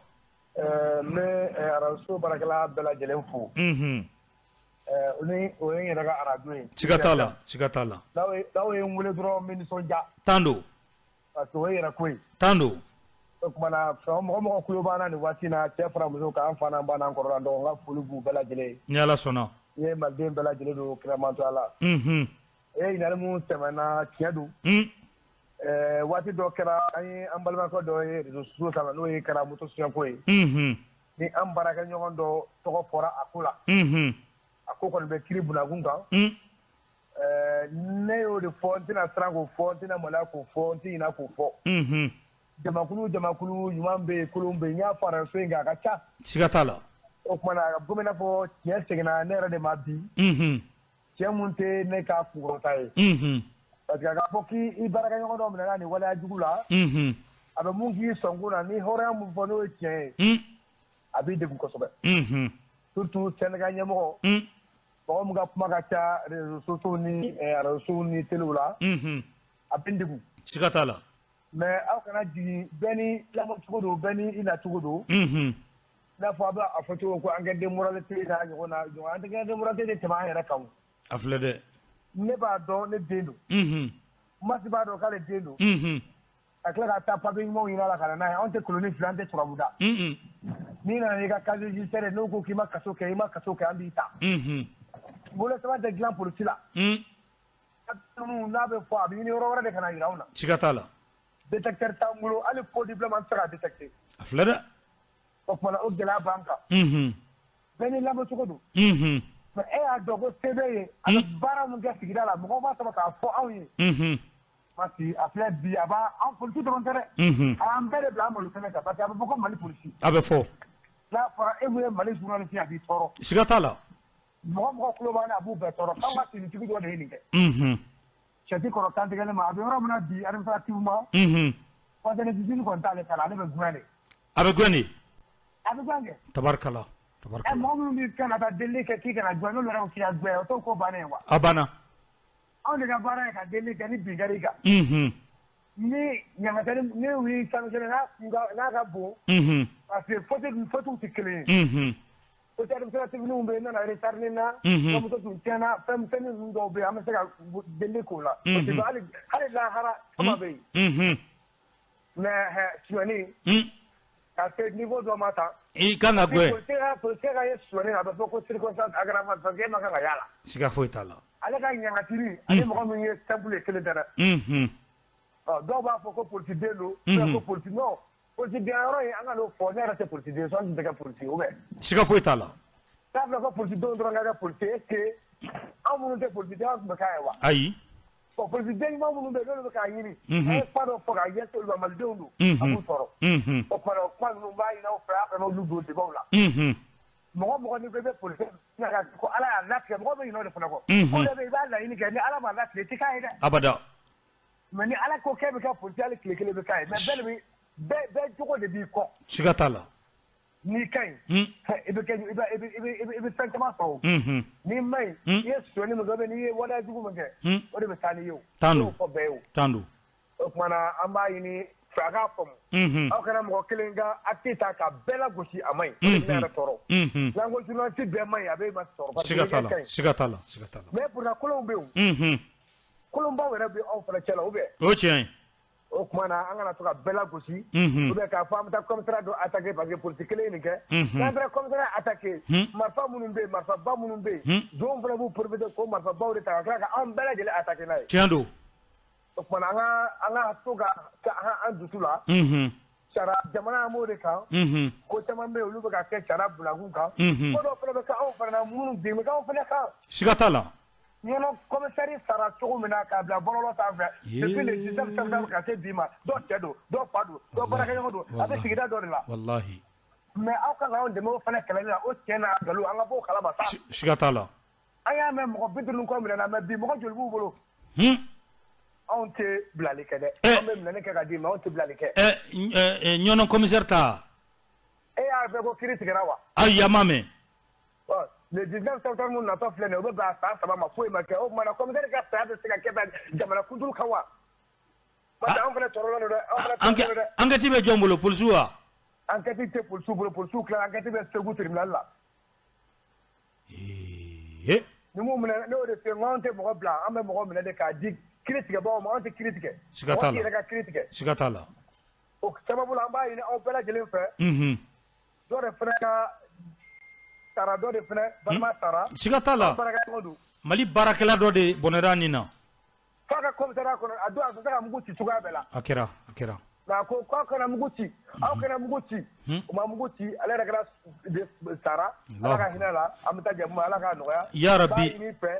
N bɛ arajo baarakɛla bɛɛ lajɛlen fo. O ni o ye n yɛrɛ ka arajo ye. Siga t'a la, siga t'a la. N'aw ye n wele dɔrɔn, n bɛ nisɔndiya. Tan don. Parce que o ye yɛrɛ ko ye. Tan don. O tuma na fɛn mɔgɔ mɔgɔ kulo b'an na nin waati in na, cɛ fara muso kan, an fa n'an ba n'an kɔrɔ n'an dɔgɔ, n ka foli b'u bɛɛ lajɛlen ye. Ni Ala sɔnna. N ye maliden bɛɛ lajɛlen don kiramantoya la. E ɲininkali mun tɛmɛna, tiɲɛ don. Waati dɔ kɛra, an ye an balimakɛ dɔ ye réseaux sociaux sanfɛ, n'o ye kɛra moto suɲɛko ye. Ni an baarakɛɲɔgɔn dɔ tɔgɔ fɔra a ko la. A ko kɔni bɛ kiiri bunakun kan. Ne y'o de fɔ, n tɛna siran k'o fɔ, n tɛna maloya k'o fɔ, n tɛ ɲinɛ k'o fɔ. Jamakulu jamakulu, ɲuman bɛ yen, kolon bɛ yen, n y'a fɔ arajo in kan, a ka ca. Siga t'a la. O tuma na, a komi i n'a fɔ tiɲɛ seginna ne yɛrɛ de ma bi. Tiɲɛ mun tɛ ne ka kunkɔrɔta ye. Parce que a ka fɔ k'i baarakɛɲɔgɔn dɔ minɛna nin waleya jugu la. A bɛ mun k'i sɔnkun na, ni hɔrɔnya mun fɔ n'o ye tiɲɛ ye. A b'i degun kosɛbɛ. Surtout syndicat ɲɛmɔgɔ. Mɔgɔ min ka kuma ka ca réseaux sociaux ni arajosow ni telew la. A bɛ n degun. Siga t'a la. Mais aw kana jigin, bɛɛ ni lamɔcogo don, bɛɛ ni i nacogo don. I n'a fɔ a bɛ a fɔ cogo ko enquête de moralité n'a ɲɔgɔn na ɲɔgɔn, enquête de moralité tɛ tɛmɛ an yɛrɛ kan o. A filɛ dɛ. Ne b'a dɔn ne den don. Masi b'a dɔn k'ale den don. Ka tila ka taa papier ɲumanw ɲini a la ka na n'a ye. Anw tɛ koloni filɛ, an tɛ turabu da. N'i nana n'i ka casier judiciaire ye, n'u ko k'i ma kaso kɛ, i ma kaso kɛ, an b'i ta. Bolosɛbɛn tɛ dilan polisi la. N'a bɛ fɔ, a bɛ ɲini yɔrɔ wɛrɛ de ka na jira anw na. Siga t'a la. Détecteur t'an bolo, hali faux diplôme an tɛ se k'a détecter. A filɛ dɛ. O tuma na, o gɛlɛya b'an kan. Bɛɛ n'i lamɔcogo don. Mais e y'a dɔn ko se b'e ye, a bɛ baara min kɛ sigida la, mɔgɔw b'a sɔrɔ k'a fɔ anw ye. Parce que a filɛ bi, a b'a an polisi dɔrɔn tɛ dɛ. A y'an bɛɛ de bila an malo kɛnɛ kan, parce que a bɛ fɔ ko Mali polisi. A bɛ fɔ. N'a fɔra e mun ye Mali journaliste ye, a b'i tɔɔrɔ. Siga t'a la. Mɔgɔ mɔgɔ tulo b'an na, a b'u bɛɛ tɔɔrɔ. K'anw ka tenue dɔ de ye nin kɛ. Sɛti kɔrɔ kantigɛlen ma, a bɛ yɔrɔ min na bi administrativement. Conteneur d'usine kɔni t'ale ta la, ale bɛ gɛn de. A bɛ gɛn de. A bɛ gɛn kɛ. Tabarikala. Tabarikala. Ɛ, mɔgɔ minnu b'i kan ka taa delili kɛ k'i kana gɛn, n'olu yɛrɛ ko k'i ka gɛn, o t'o ko bannen ye wa? A banna. Anw de ka baara ye ka delili kɛ ni bin kɛr'i kan. Ni ɲamatɛli ni y'i sanctionné, n'a kun ka n'a ka bon. Parce que faute faute tɛ kelen ye. Faute administrative ninnu bɛ yen, n nana retard nin na. N ka moto tun tiɲɛna, fɛn misɛnnin ninnu dɔw bɛ yen, an bɛ se ka delili k'o la. Parce que hali lahara kuma bɛ yen. Mais sonyɛni, ka se niveau dɔ ma tan. I kan ka gɛn. Policier ka ye sonyɛni na, a bɛ fɔ ko circonstance aggravante, parce que e ma kan ka y'a la. Siga foyi t'a la. Ale ka ɲangatili ani mɔgɔ min ye simple ye, kelen tɛ dɛ. Ɔ, dɔw b'a fɔ ko policiden don, ko polisi, non, policiden yɔrɔ in, an ka n'o fɔ. Ne yɛrɛ tɛ policiden, sɔn tun tɛ kɛ polisi ou bien. Siga foyi t'a la. N'a fɔra ko polisidenw dɔrɔn ka kɛ polisi, est ce que anw minnu tɛ policiden, anw tun bɛ k'a ye wa? Ayi. Bon, policiden ɲuman minnu bɛ yen, n'olu bɛ k'a ɲini. An ye kuma dɔ fɔ k'a ɲɛsin olu ma, malidenw don. A b'u tɔɔrɔ. O tuma na, o kuma ninnu, n b'a ɲini aw fɛ, aw kana olu don débat la. Mɔgɔ mɔgɔ n'i ko i bɛ polisi, ko Ala y'a latigɛ, mɔgɔ bɛ ɲinɛ o de fana kɔ. Ko dɔ bɛ yen, i b'a laɲini kɛ, ni Ala m'a latigɛ, i tɛ k'a ye dɛ. Abada. Mais ni Ala ko k'e bɛ kɛ polisi, hali tile kelen bɛ k'a ye. Mais bɛɛ de bɛ bɛɛ jogo de b'i kɔ. Siga t'a la. N'i ka ɲi, i bɛ kɛ i bɛ i bɛ i bɛ fɛn caman sɔrɔ o. N'i ma ɲi, i ye sonyɛni min kɛ ou bien n'i ye waleya jugu min kɛ, o de bɛ taa n'i ye o. Tan don. N y'o fɔ bɛɛ ye o. Tan don. O tuma na, an b'a ɲini fɛ, a k'a faamu. Aw kana mɔgɔ kelen ka acte ta ka bɛɛ lagosi, a man ɲi. O de bɛ ne yɛrɛ tɔɔrɔ. N'an ko journaliste bɛɛ man ɲi, a bɛ ma tɔɔrɔ. Parce que Siga t'a la. i ka ɲi. Siga t'a la. Siga t'a la. Mais pourtant kolonw bɛ yen o. Kolonbaw yɛrɛ bɛ aw fana cɛ la ou bien. O ye tiɲɛ ye. O tuma na, an kana to ka bɛɛ lagosi. Ou bien k'a fɔ an bɛ taa commissariat dɔ attaquer parce que polisi kelen ye nin kɛ. N'an taara commissariat attaquer, marifa minnu bɛ yen, marifaba minnu bɛ yen, jɔnw fana b'u profiter k'o marifabaw de ta ka tila ka anw bɛɛ lajɛlen attaquer n'a ye. Tiɲɛ don. O tuma na, an ka to ka an dusu la. Sariya jamana, an b'o de kan. Ko caman bɛ yen, olu bɛ ka kɛ sariya bulakun kan. Ko dɔw fana bɛ kɛ anw fana na, minnu bin bɛ kɛ anw fana kan. Siga t'a la. Ɲɔnɔ commissaire sara cogo min na k'a bila bɔlɔlɔ sanfɛ depuis le 19 septembre ka se bi ma, dɔw cɛ don, dɔw fa don, dɔw baarakɛɲɔgɔn don, a bɛ sigida dɔ de la. Walahi. Mais aw kan k'anw dɛmɛ o fana kɛlɛli la, o tiɲɛ n'a nkalon, an ka bɔ o kalama sa. Siga t'a la. An y'a mɛn mɔgɔ 50 kɔ minɛna, mais bi mɔgɔ joli b'u bolo? Anw tɛ bilali kɛ dɛ. Anw bɛ minɛni kɛ ka di, mais anw tɛ bilali kɛ. Ɛ, Ɲɔnɔ commissaire ta. E y'a fɛ ko kiiri tigɛra wa? Ayi, a ma mɛn. Le 19 septembre min natɔ filɛ nin ye, o bɛ bɛn a san 3 ma, foyi ma kɛ. O tuma na, commissaire ka saya bɛ se ka kɛ tan jamana kunturu kan wa? Parce que anw fana tɔɔrɔlen don dɛ, anw fana tɔɔrɔlen don dɛ. Enquête bɛ jɔn bolo, polisiw wa? Enquête tɛ polisiw bolo, polisiw tilala, enquête bɛ Segu tribunal la. Ee. Ni mun minɛ, ne y'o de f'i ye, n ko anw tɛ mɔgɔ bila, an bɛ mɔgɔ minɛ de k'a di kiiri tigɛbagaw ma, anw tɛ kiiri tigɛ. Siga t'a la. Mɔgɔ t'i yɛrɛ ka kiiri tigɛ. Siga t'a la. O sababu la, an b'a ɲini aw bɛɛ lajɛlen fɛ. Dɔ de fana ka sara, dɔ de fana balima sara. Siga t'a la. Baarakɛɲɔgɔn don. Mali baarakɛla dɔ de bɔnɛra nin na. F'a ka commissariat kɔnɔ, a don a tɛ se ka mugu ci cogoya bɛɛ la. A kɛra, a kɛra. Nka a ko k'aw kana mugu ci, aw kana mugu ci. U ma mugu ci, ale yɛrɛ kɛra sara. Ala ka hinɛ la, an bɛ taa jɛ, Ala k'a nɔgɔya. Ya Rabbi. N b'a ɲini i fɛ,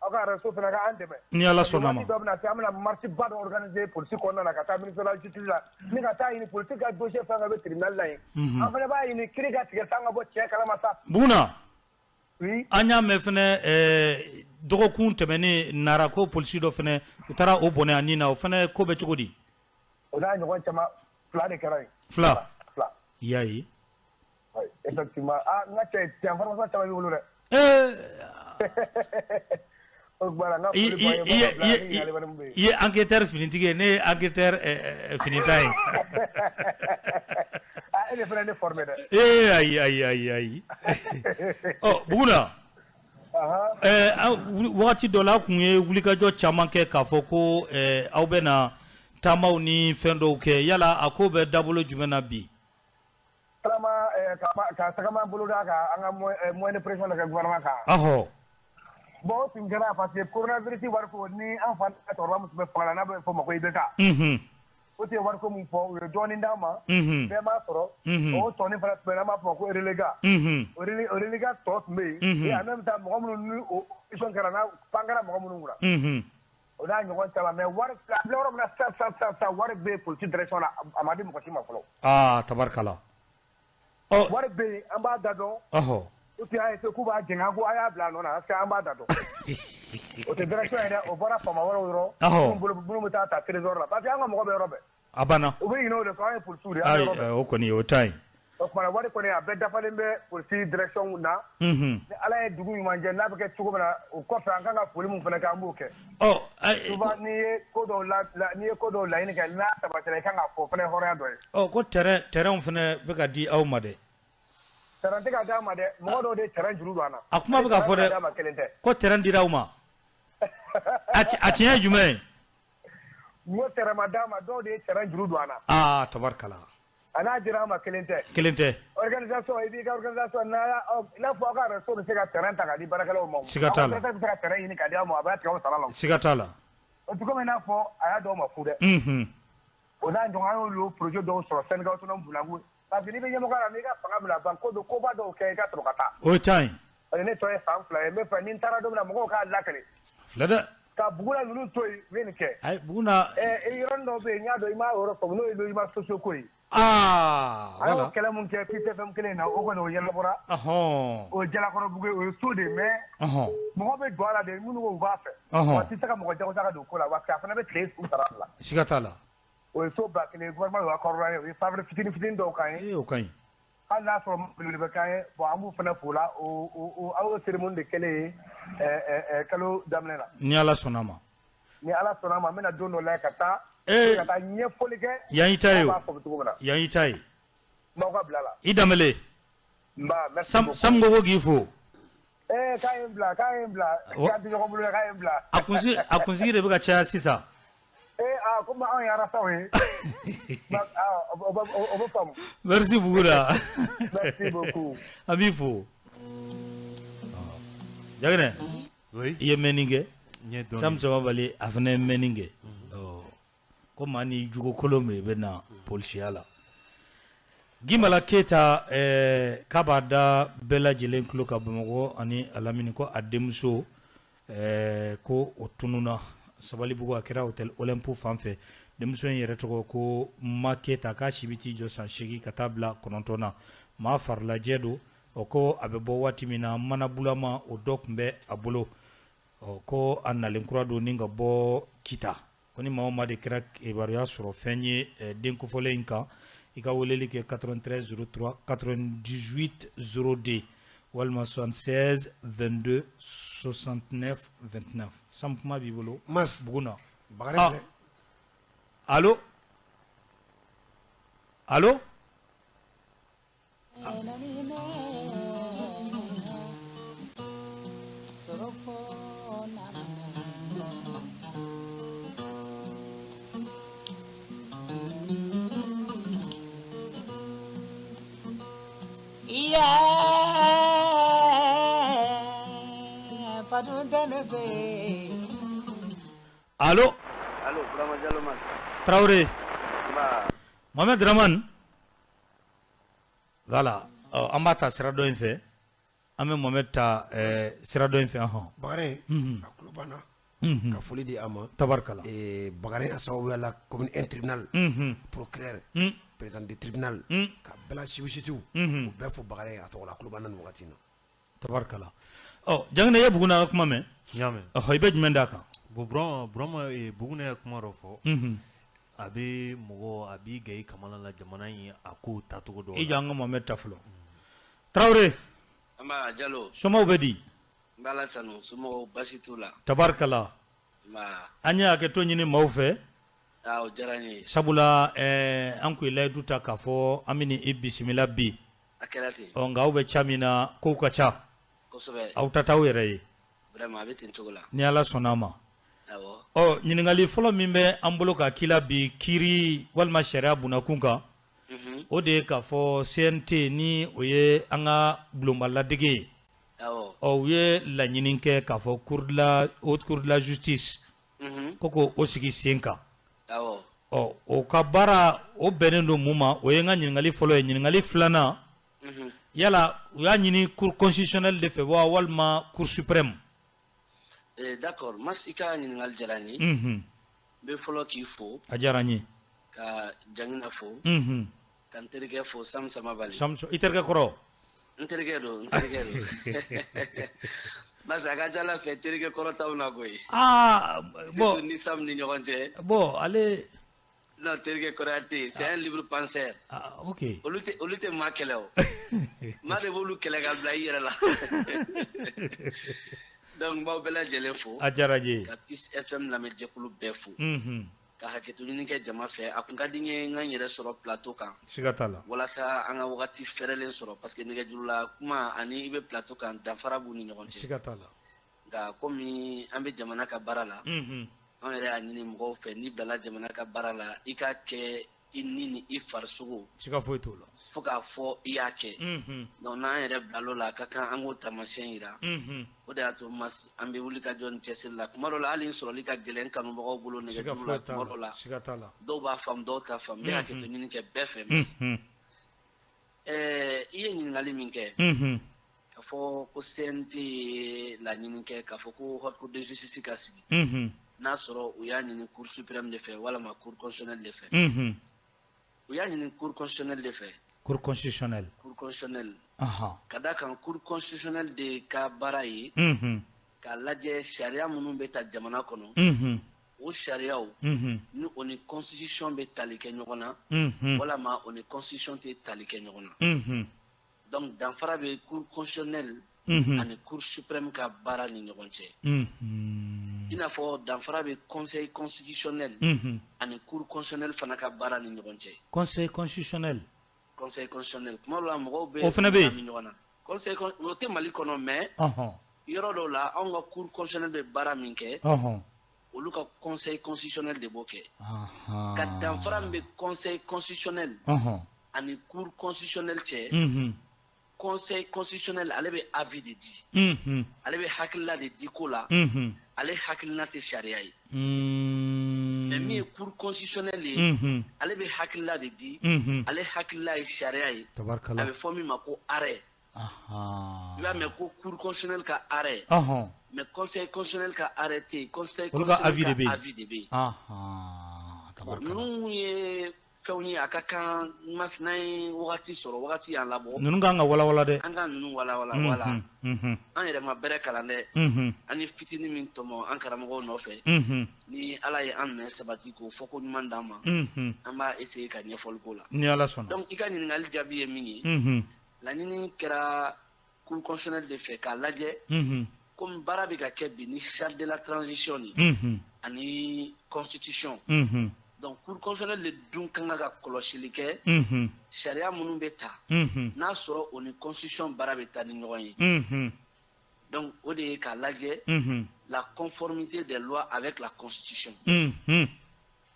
aw ka réseau fana ka an dɛmɛ. Ni Ala sɔnna ma. Waati dɔ bɛna se, an bɛna marche ba dɔ organiser polisi kɔnɔna na ka taa ministère de la justice la, ni ka taa ɲini polisi ka dossier fɛn fɛn bɛ tribunal la yen. An fana b'a ɲini kiiri ka tigɛ sa, an ka bɔ tiɲɛ kalama sa. Buguna. Oui. An y'a mɛn fɛnɛ, dɔgɔkun tɛmɛnen Nara, ko polisi dɔ fɛnɛ, u taara o bɔnɛ a nin na, o fɛnɛ ko bɛ cogo di? O n'a ɲɔgɔn caman, fila de kɛra yen. Fila. Fila. I y'a ye. Oui, effectivement. Ah, n ka cɛ, cɛ information caman b'i bolo dɛ. O tuma na, n ka foli b'aw ye, n b'aw bila ni ɲininkali wɛrɛ min bɛ yen. I ye enquêteur finitigi ye, ne ye enquêteur finita ye. Ah, e de fana ye ne formé dɛ. Ee, ayi ayi ayi ayi. Ɔ, Buguna. Wagati dɔ la, aw tun ye wulikajɔ caman kɛ k'a fɔ ko aw bɛ na taamaw ni fɛn dɔw kɛ, yala a ko bɛ dabolo jumɛn na bi? Ka tagama boloda kan an ka moyen de pression dɔ kɛ gouvernement kan. Bon, o tun kɛra parce que coronavirus wariko ni an fa cɛkɔrɔba min tun bɛ fanga la, n'a bɛ fɔ o ma ko IBK. O tun ye wariko min fɔ, u ye dɔɔnin d'an ma. Bɛɛ m'a sɔrɔ. O tɔnin fana tun bɛ yen, n'an b'a fɔ o ma ko reliquat. O reliquat tɔ tun bɛ yen. Et en même temps, mɔgɔ minnu ni o pression kɛra, n'a pan kɛra mɔgɔ minnu kunna. O n'a ɲɔgɔn caman, mais wari an filɛ yɔrɔ min na sisan sisan sisan, wari bɛ yen police direction na, a ma di mɔgɔ si ma fɔlɔ. Aa, tabarikala. Ɔ, wari bɛ yen, an b'a da dɔn. U tun y'a essayer k'u b'a jɛngɛ, ko a y'a bila a nɔ na, parce que an b'a da dɔn. O tɛ direction ye dɛ, o bɔra faama wɛrɛw yɔrɔ. Minnu bɛ taa ta trésor la, parce que an ka mɔgɔ bɛ yɔrɔ bɛɛ. A banna. U bɛ ɲinɛ o de kɔ, an ye polisiw de ye, an bɛ yɔrɔ bɛɛ. O kɔni o ta ye. O tuma wari kɔni a bɛɛ dafalen bɛ polisi direction na. Ni Ala ye dugu ɲuman jɛ, n'a bɛ kɛ cogo min na, o kɔfɛ an kan ka foli min fana kɛ, an b'o kɛ. Souvent n'i ye ko dɔw la, n'i ye ko dɔw laɲini kɛ, n'a sabatira, i kan k'a fɔ, o fana ye hɔrɔnya dɔ ye. Ɔ, ko terrain fana bɛ ka di aw ma dɛ. Terrain tɛ ka d'an ma dɛ, mɔgɔ dɔw de ye terrain juru don an na. A kuma bɛ ka fɔ dɛ, ko terrain dira aw ma. A tiɲɛ ye jumɛn ye? N ko terrain ma d'an ma, dɔw de ye terrain juru don an na. Aa, tabarikala. A n'a dira an ma, kelen tɛ. Kelen tɛ. Organisation, i b'i ka organisation n'a y'a, i n'a fɔ aw ka réseau bɛ se ka terrain ta ka di baarakɛlaw ma. Siga t'a la. Aw bɛ se ka terrain ɲini ka di aw ma, a b'a tigɛ aw sara la. Siga t'a la. O tɛ komi i n'a fɔ a y'a d'aw ma fu dɛ. O n'a ɲɔgɔn, an y'olu projet dɔw sɔrɔ, syndicat autonome Bulangu, parce que n'i bɛ ɲɛmɔgɔya la, n'i ka fanga bɛna ban, ko dɔ koba dɔw kɛ, i ka sɔrɔ ka taa. O ye tiɲɛ ye. Parce que ne tɔ ye san 2 ye, n bɛ fɛ ni n taara don min na, mɔgɔw k'a lakale. Filɛ dɛ. Ka Buguna ninnu to yen, u ye nin kɛ. Ayi, Buguna. Yɔrɔnin dɔw bɛ yen, n y'a dɔn i m'a yɔrɔ faamu, n'o ye logement sociaux ko ye. Aa, voilà. An y'o kɛlɛ mun kɛ PTFM kelen in na, o kɔni o ɲɛnabɔra. O ye Jalakɔrɔbugu ye, o ye so de ye, mais. Mɔgɔ bɛ don a la de, minnu ko u b'a fɛ. Wa tɛ se ka mɔgɔ jagosa ka don ko la, parce que a fana bɛ tile u sara la. Siga t'a la. O ye so 1000 ye, gouvernement y'o accordé, o ye faveur fitinin fitinin dɔw k'an ye. Ee, o ka ɲi. Hali n'a sɔrɔ belebele bɛ k'an ye, bon, an b'u fana fo la, o aw y'o cérémonie de kɛlen ye kalo daminɛ na. Ni Ala sɔnna ma. Ni Ala sɔnna ma, n bɛna don dɔ lajɛ ka taa. Ka taa ɲɛfɔli kɛ. Yan y'i ta ye o. B'a faamu cogo min na. Yan y'i ta ye. N b'aw ka bila la. I Danbele. Nba, merci beaucoup. Sam ko k'i fo. Ee, k'a ye n bila, k'a ye n bila. K'an tɛ ɲɔgɔn bolo dɛ, k'a ye n bila. A kunsigi de bɛ ka caya sisan. Ee, aa, komi anw ye arasaw ye. O bɛ faamu. Merci Buguna. Merci beaucoup. An b'i fo. Jaginɛ. Oui. I ye mɛnni kɛ. N ye dɔɔnin. Sam Samabali a fana ye mɛnni kɛ. Ɔ, ko maa ni jogo kolon min bɛ na polisiya la. Gimala Keyita k'a b'a da bɛɛ lajɛlen tulo kan Bamakɔ ani a lamini, ko a denmuso ko o tununna Sabalibugu, a kɛra hôtel Olympe fan fɛ. Denmuso in yɛrɛ tɔgɔ ko Ma Keyita, k'a si bɛ t'i jɔ san 8 ka taa bila 9 na, maa farilajɛ don. O ko a bɛ bɔ waati min na, manabulama o dɔ tun bɛ a bolo. Ɔ, ko a nalen kura don ni ka bɔ Kita. Ko ni maa o maa de kɛra kibaruya sɔrɔ fɛn ye den kofɔlen in kan, i ka weleli kɛ 93 03 98 02 walima 76 22 69 29. Sam, kuma b'i bolo. Mas. Buguna. Bakari filɛ. Allo, allo. Allo. Allo, Burama Jalo ma. Tarawele. Nba. Mohamed Dramane. Voilà, an b'a ta sira dɔ in fɛ, an bɛ Mohamed ta sira dɔ in fɛ hɔn. Bakari a tulo b'an na, ka foli di a ma. Tabarikala. Bakari a sababuya la commune 1 tribunal, procureur, président de tribunal, ka bɛɛ la substitut, u bɛɛ fo Bakari a tɔgɔ la, a tulo b'an na nin wagati in na. Tabarikala. Ɔ, Janginɛ, i ye Buguna ka kuma mɛn? N y'a mɛn. Ɔhɔ, i bɛ jumɛn d'a kan? Bon, Burama, Buguna ye kuma dɔ fɔ. A bɛ mɔgɔ a b'i gɛn i kamana la jamana in a ko tacogo dɔ la. I jɔ, an ka Mohamed ta fɔlɔ. Tarawele. Nba Jalo. Somaw bɛ di? N bɛ Ala tanu, somɔgɔw baasi t'u la. Tabarikala. Nba. An ye hakɛto ɲini maaw fɛ. Aa, o diyara n ye. Sabula an kun ye layidu ta k'a fɔ an bɛ i bisimila bi. A kɛra ten. Ɔ, nka aw bɛ ca min na, kow ka ca. Kosɛbɛ. Aw ta t'aw yɛrɛ ye. Vraiment, a bɛ ten cogo la. Ni Ala sɔnna a ma. Ɔ, ɲininkali fɔlɔ min bɛ an bolo ka k'i la bi kiiri walima sariya bunakun kan, o de ye k'a fɔ CNT, ni o ye an ka bulonba ladege ye, ɔ, u ye laɲini kɛ k'a fɔ cour de la haute cour de la justice ko k'o sigi sen kan. Ɔ, o ka baara o bɛnnen don mun ma? O ye n ka ɲininkali fɔlɔ ye. Ɲininkali filanan, yala u y'a ɲini cour constitutionnelle de fɛ wa, walima cour suprême? D'accord, Mas, i ka ɲininkali diyara n ye. N bɛ fɔlɔ k'i fo. A diyara n ye. Ka Jangina fo, ka n terikɛ fo, Sam Samabali. I terikɛ kɔrɔ. N terikɛ don, n terikɛ don. Parce que a ka ca Ala fɛ, terikɛ kɔrɔ t'anw na koyi. Aa bon, surtout ni Sam ni ɲɔgɔn cɛ. Bon, ale. Non, terikɛ kɔrɔya tɛ yen, c'est un libre penseur. Ah, ok. Olu tɛ maa kɛlɛ o. Maa de b'olu kɛlɛ ka bila i yɛrɛ la. Donc n b'aw bɛɛ lajɛlen fo. A diyara n ye. Ka Peace FM lamɛnjɛkulu bɛɛ fo. Ka hakɛto ɲini kɛ jama fɛ, a kun ka di n ye n ka n yɛrɛ sɔrɔ plateau kan. Siga t'a la. Walasa an ka wagati fɛrɛlen sɔrɔ, parce que nɛgɛjurula kuma ani i bɛ plateau kan, danfara b'u ni ɲɔgɔn cɛ. Siga t'a la. Nka komi an bɛ jamana ka baara la, anw yɛrɛ y'a ɲini mɔgɔw fɛ, n'i bilala jamana ka baara la, i k'a kɛ i ni ni i farisogo. Siga foyi t'o la. Fo k'a fɔ i y'a kɛ. Donc n'an yɛrɛ bilal'o la, a ka kan an k'o taamasiyɛn yira. O de y'a to, Mas, an bɛ wuli ka jɔ ni cɛsiri la. Kuma dɔ la, hali n sɔrɔli ka gɛlɛn kanubagaw bolo nɛgɛjuru la, kuma dɔ la. Siga t'a la. Dɔw b'a faamu, dɔw t'a faamu. N bɛ hakɛto ɲini kɛ bɛɛ fɛ, Mas. I ye ɲininkali min kɛ, k'a fɔ ko CNT ye laɲini kɛ k'a fɔ ko haute cour de justice ka sigi, n'a sɔrɔ u y'a ɲini cour suprême de fɛ walima cour constitutionnelle de fɛ. U y'a ɲini cour constitutionnelle de fɛ. Cour constitutionnelle. Cour constitutionnelle. Ka da kan, cour constitutionnelle de ka baara ye k'a lajɛ sariya minnu bɛ ta jamana kɔnɔ, o sariyaw ni o ni constitution bɛ tali kɛ ɲɔgɔn na, walama o ni constitution tɛ tali kɛ ɲɔgɔn na. Donc danfara bɛ cour constitutionnelle ani cour suprême ka baara ni ɲɔgɔn cɛ, i n'a fɔ danfara bɛ conseil constitutionnel ani cour constitutionnelle fana ka baara ni ɲɔgɔn cɛ. Conseil constitutionnel. Conseil constitutionnel, kuma dɔ la, mɔgɔw bɛ O fana bɛ yen. ɲagami ɲɔgɔn na. Conseil, o tɛ Mali kɔnɔ, mais yɔrɔ dɔw la, anw ka cour constitutionnelle bɛ baara min kɛ, olu ka conseil constitutionnel de b'o kɛ. Ka danfara min bɛ conseil constitutionnel ani cour constitutionnelle cɛ, conseil constitutionnel, ale bɛ avis de di, ale bɛ hakilila de di ko la, ale hakilina tɛ sariya ye. Mais min ye cour constitutionnelle ye, ale bɛ hakilila de di, ale hakilila ye sariya ye. A bɛ fɔ min ma ko arrêt. I b'a mɛn ko cour constitutionnelle ka arrêt, mais conseil constitutionnel ka arrêt tɛ yen. Conseil Olu ka avis de bɛ yen. Avis de bɛ yen. Ninnu ye fɛnw ye, a ka kan, Masina, ye wagati sɔrɔ, wagati y'an labɔ. Ninnu kan ka walawala dɛ. An ka ninnu walawala wala. An yɛrɛ ma bɛrɛ kalan dɛ. An ye fitinin min tɔmɔ an karamɔgɔw nɔfɛ, ni Ala ye an nɛ sabati k'o fɔ ko ɲuman d'an ma, an b'a essayer ka ɲɛfɔli k'o la. Ni Ala sɔnna. Donc i ka ɲininkali jaabi ye min ye, laɲini kɛra cour constitutionnelle de fɛ k'a lajɛ, komi baara bɛ ka kɛ bi ni charte de la transition ye ani constitution. Donc cour constitutionnelle de dun kan ka kɔlɔsili kɛ sariya minnu bɛ ta, n'a sɔrɔ o ni constitution baara bɛ taa ni ɲɔgɔn ye. Donc o de ye k'a lajɛ la conformité des lois avec la constitution.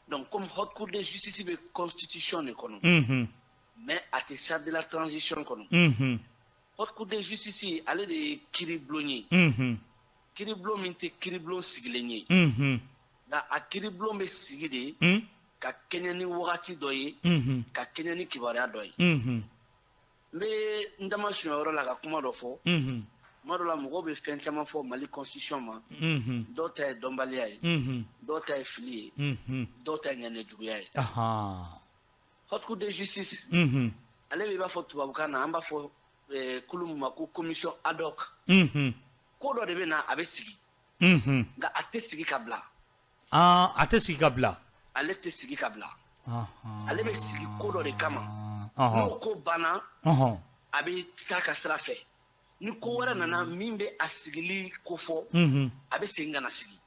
Donc comme haute cour de justice bɛ constitution de kɔnɔ, mais a tɛ charte de la transition kɔnɔ, haute cour de justice, ale de ye kiiribulon ye, kiiribulon min tɛ kiiribulon sigilen ye, nka a kiiribulon bɛ sigi de ka kɛɲɛ ni wagati dɔ ye, ka kɛɲɛ ni kibaruya dɔ ye. N bɛ n dama suɲɛ yɔrɔ la ka kuma dɔ fɔ. Kuma dɔ la, mɔgɔw bɛ fɛn caman fɔ Mali constitution ma. Dɔw ta ye dɔnbaliya ye, dɔw ta ye fili ye, dɔw ta ye ŋaniyajuguya ye. Haute cour de justice, ale bɛ, i b'a fɔ tubabukan na, an b'a fɔ kulu min ma ko commission ad hoc. Ko dɔ de bɛ na, a bɛ sigi, nka a tɛ sigi ka bila. A tɛ sigi ka bila. Ale tɛ sigi ka bila. Ale bɛ sigi ko dɔ de kama. N'o ko banna, a bɛ taa ka sira fɛ. Ni ko wɛrɛ nana min bɛ a sigili ko fɔ, a bɛ segin ka na sigi.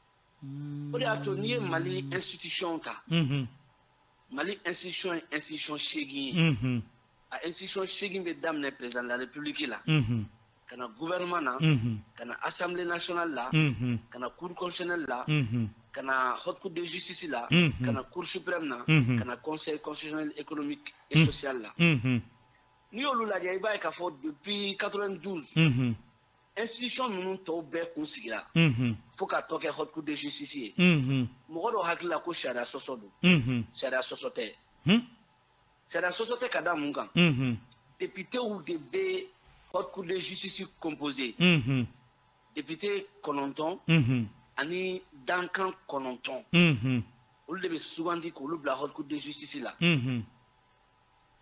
O de y'a to n'i ye Mali institution ta, Mali institution ye institution 8 ye. A institution 8 bɛ daminɛ président de la République la, ka na gouvernement na, ka na Assemblée nationale la, ka na cour constitutionnelle la. Ka na haute cour de justice la, ka na cour suprême na, ka na conseil constitutionnel économique et social la. N'i y'olu lajɛ, i b'a ye k'a fɔ depuis 92, institution ninnu tɔw bɛɛ kun sigira fo ka tɔ kɛ haute cour de justice ye. Mɔgɔ dɔw hakili la ko sariya sɔsɔ don. Sariya sɔsɔ tɛ. Sariya sɔsɔ tɛ ka da mun kan? Députéw de bɛ haute cour de justice composé, député 9 ani dankan 9, olu de bɛ sugandi k'olu bila haute cour de justice la.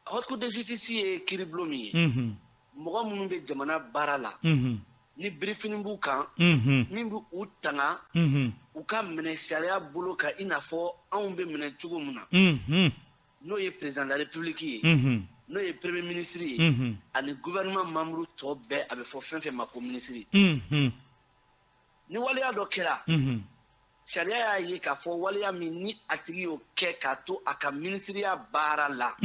Haute cour de justice ye kiiribulon min ye, mɔgɔ minnu bɛ jamana baara la, ni birifini b'u kan min bɛ u tanga u ka minɛ sariya bolo kan, i n'a fɔ anw bɛ minɛ cogo min na, n'o ye président de la république ye, n'o ye premier ministre ye, ani gouvernement membre tɔ bɛɛ, a bɛ fɔ fɛn fɛn ma ko ministre. Ni waleya dɔ kɛra, sariya y'a ye k'a fɔ waleya min ni a tigi y'o kɛ k'a to a ka minisiriya baara la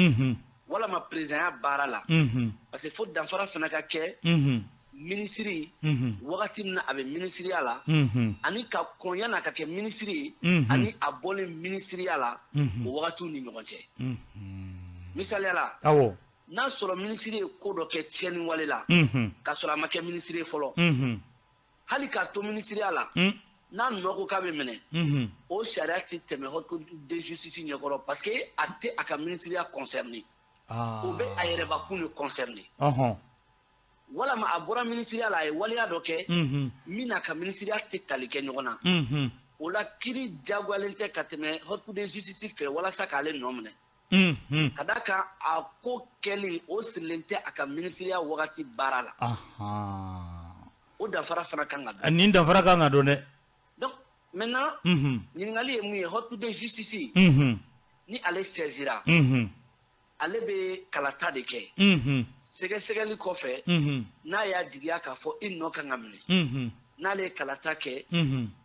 walama présidentya baara la, parce que fo danfara fana ka kɛ minisiri wagati min na a bɛ minisiriya la, ani ka kɔn yan'a ka kɛ minisiri ye, ani a bɔlen minisiriya la, o wagatiw ni ɲɔgɔn cɛ. Misaliya la, n'a sɔrɔ minisiri ye ko dɔ kɛ tiɲɛni wale la k'a sɔrɔ a ma kɛ minisiri ye fɔlɔ, hali k'a to minisiriya la, n'a nɔ ko k'a bɛ minɛ, o sariya tɛ tɛmɛ haute cour de justice ɲɛkɔrɔ, parce que a tɛ a ka minisiriya concerné, o bɛ a yɛrɛbakun de concerné. Walama a bɔra minisiriya la, a ye waleya dɔ kɛ min n'a ka minisiriya tɛ tali kɛ ɲɔgɔn na, o la kiiri diyagoyalen tɛ ka tɛmɛ haute cour de justice fɛ walasa k'ale nɔ minɛ, ka d'a kan a ko kɛli, o sirilen tɛ a ka minisiriya wagati baara la. O danfara fana kan ka dɔn. Nin danfara kan ka dɔn dɛ. Donc maintenant, ɲininkali ye mun ye? Haute cour de justice, ni ale saisira, ale bɛ kalata de kɛ. Sɛgɛsɛgɛli kɔfɛ, n'a y'a jigiya k'a fɔ i nɔ kan ka minɛ, n'ale ye kalata kɛ,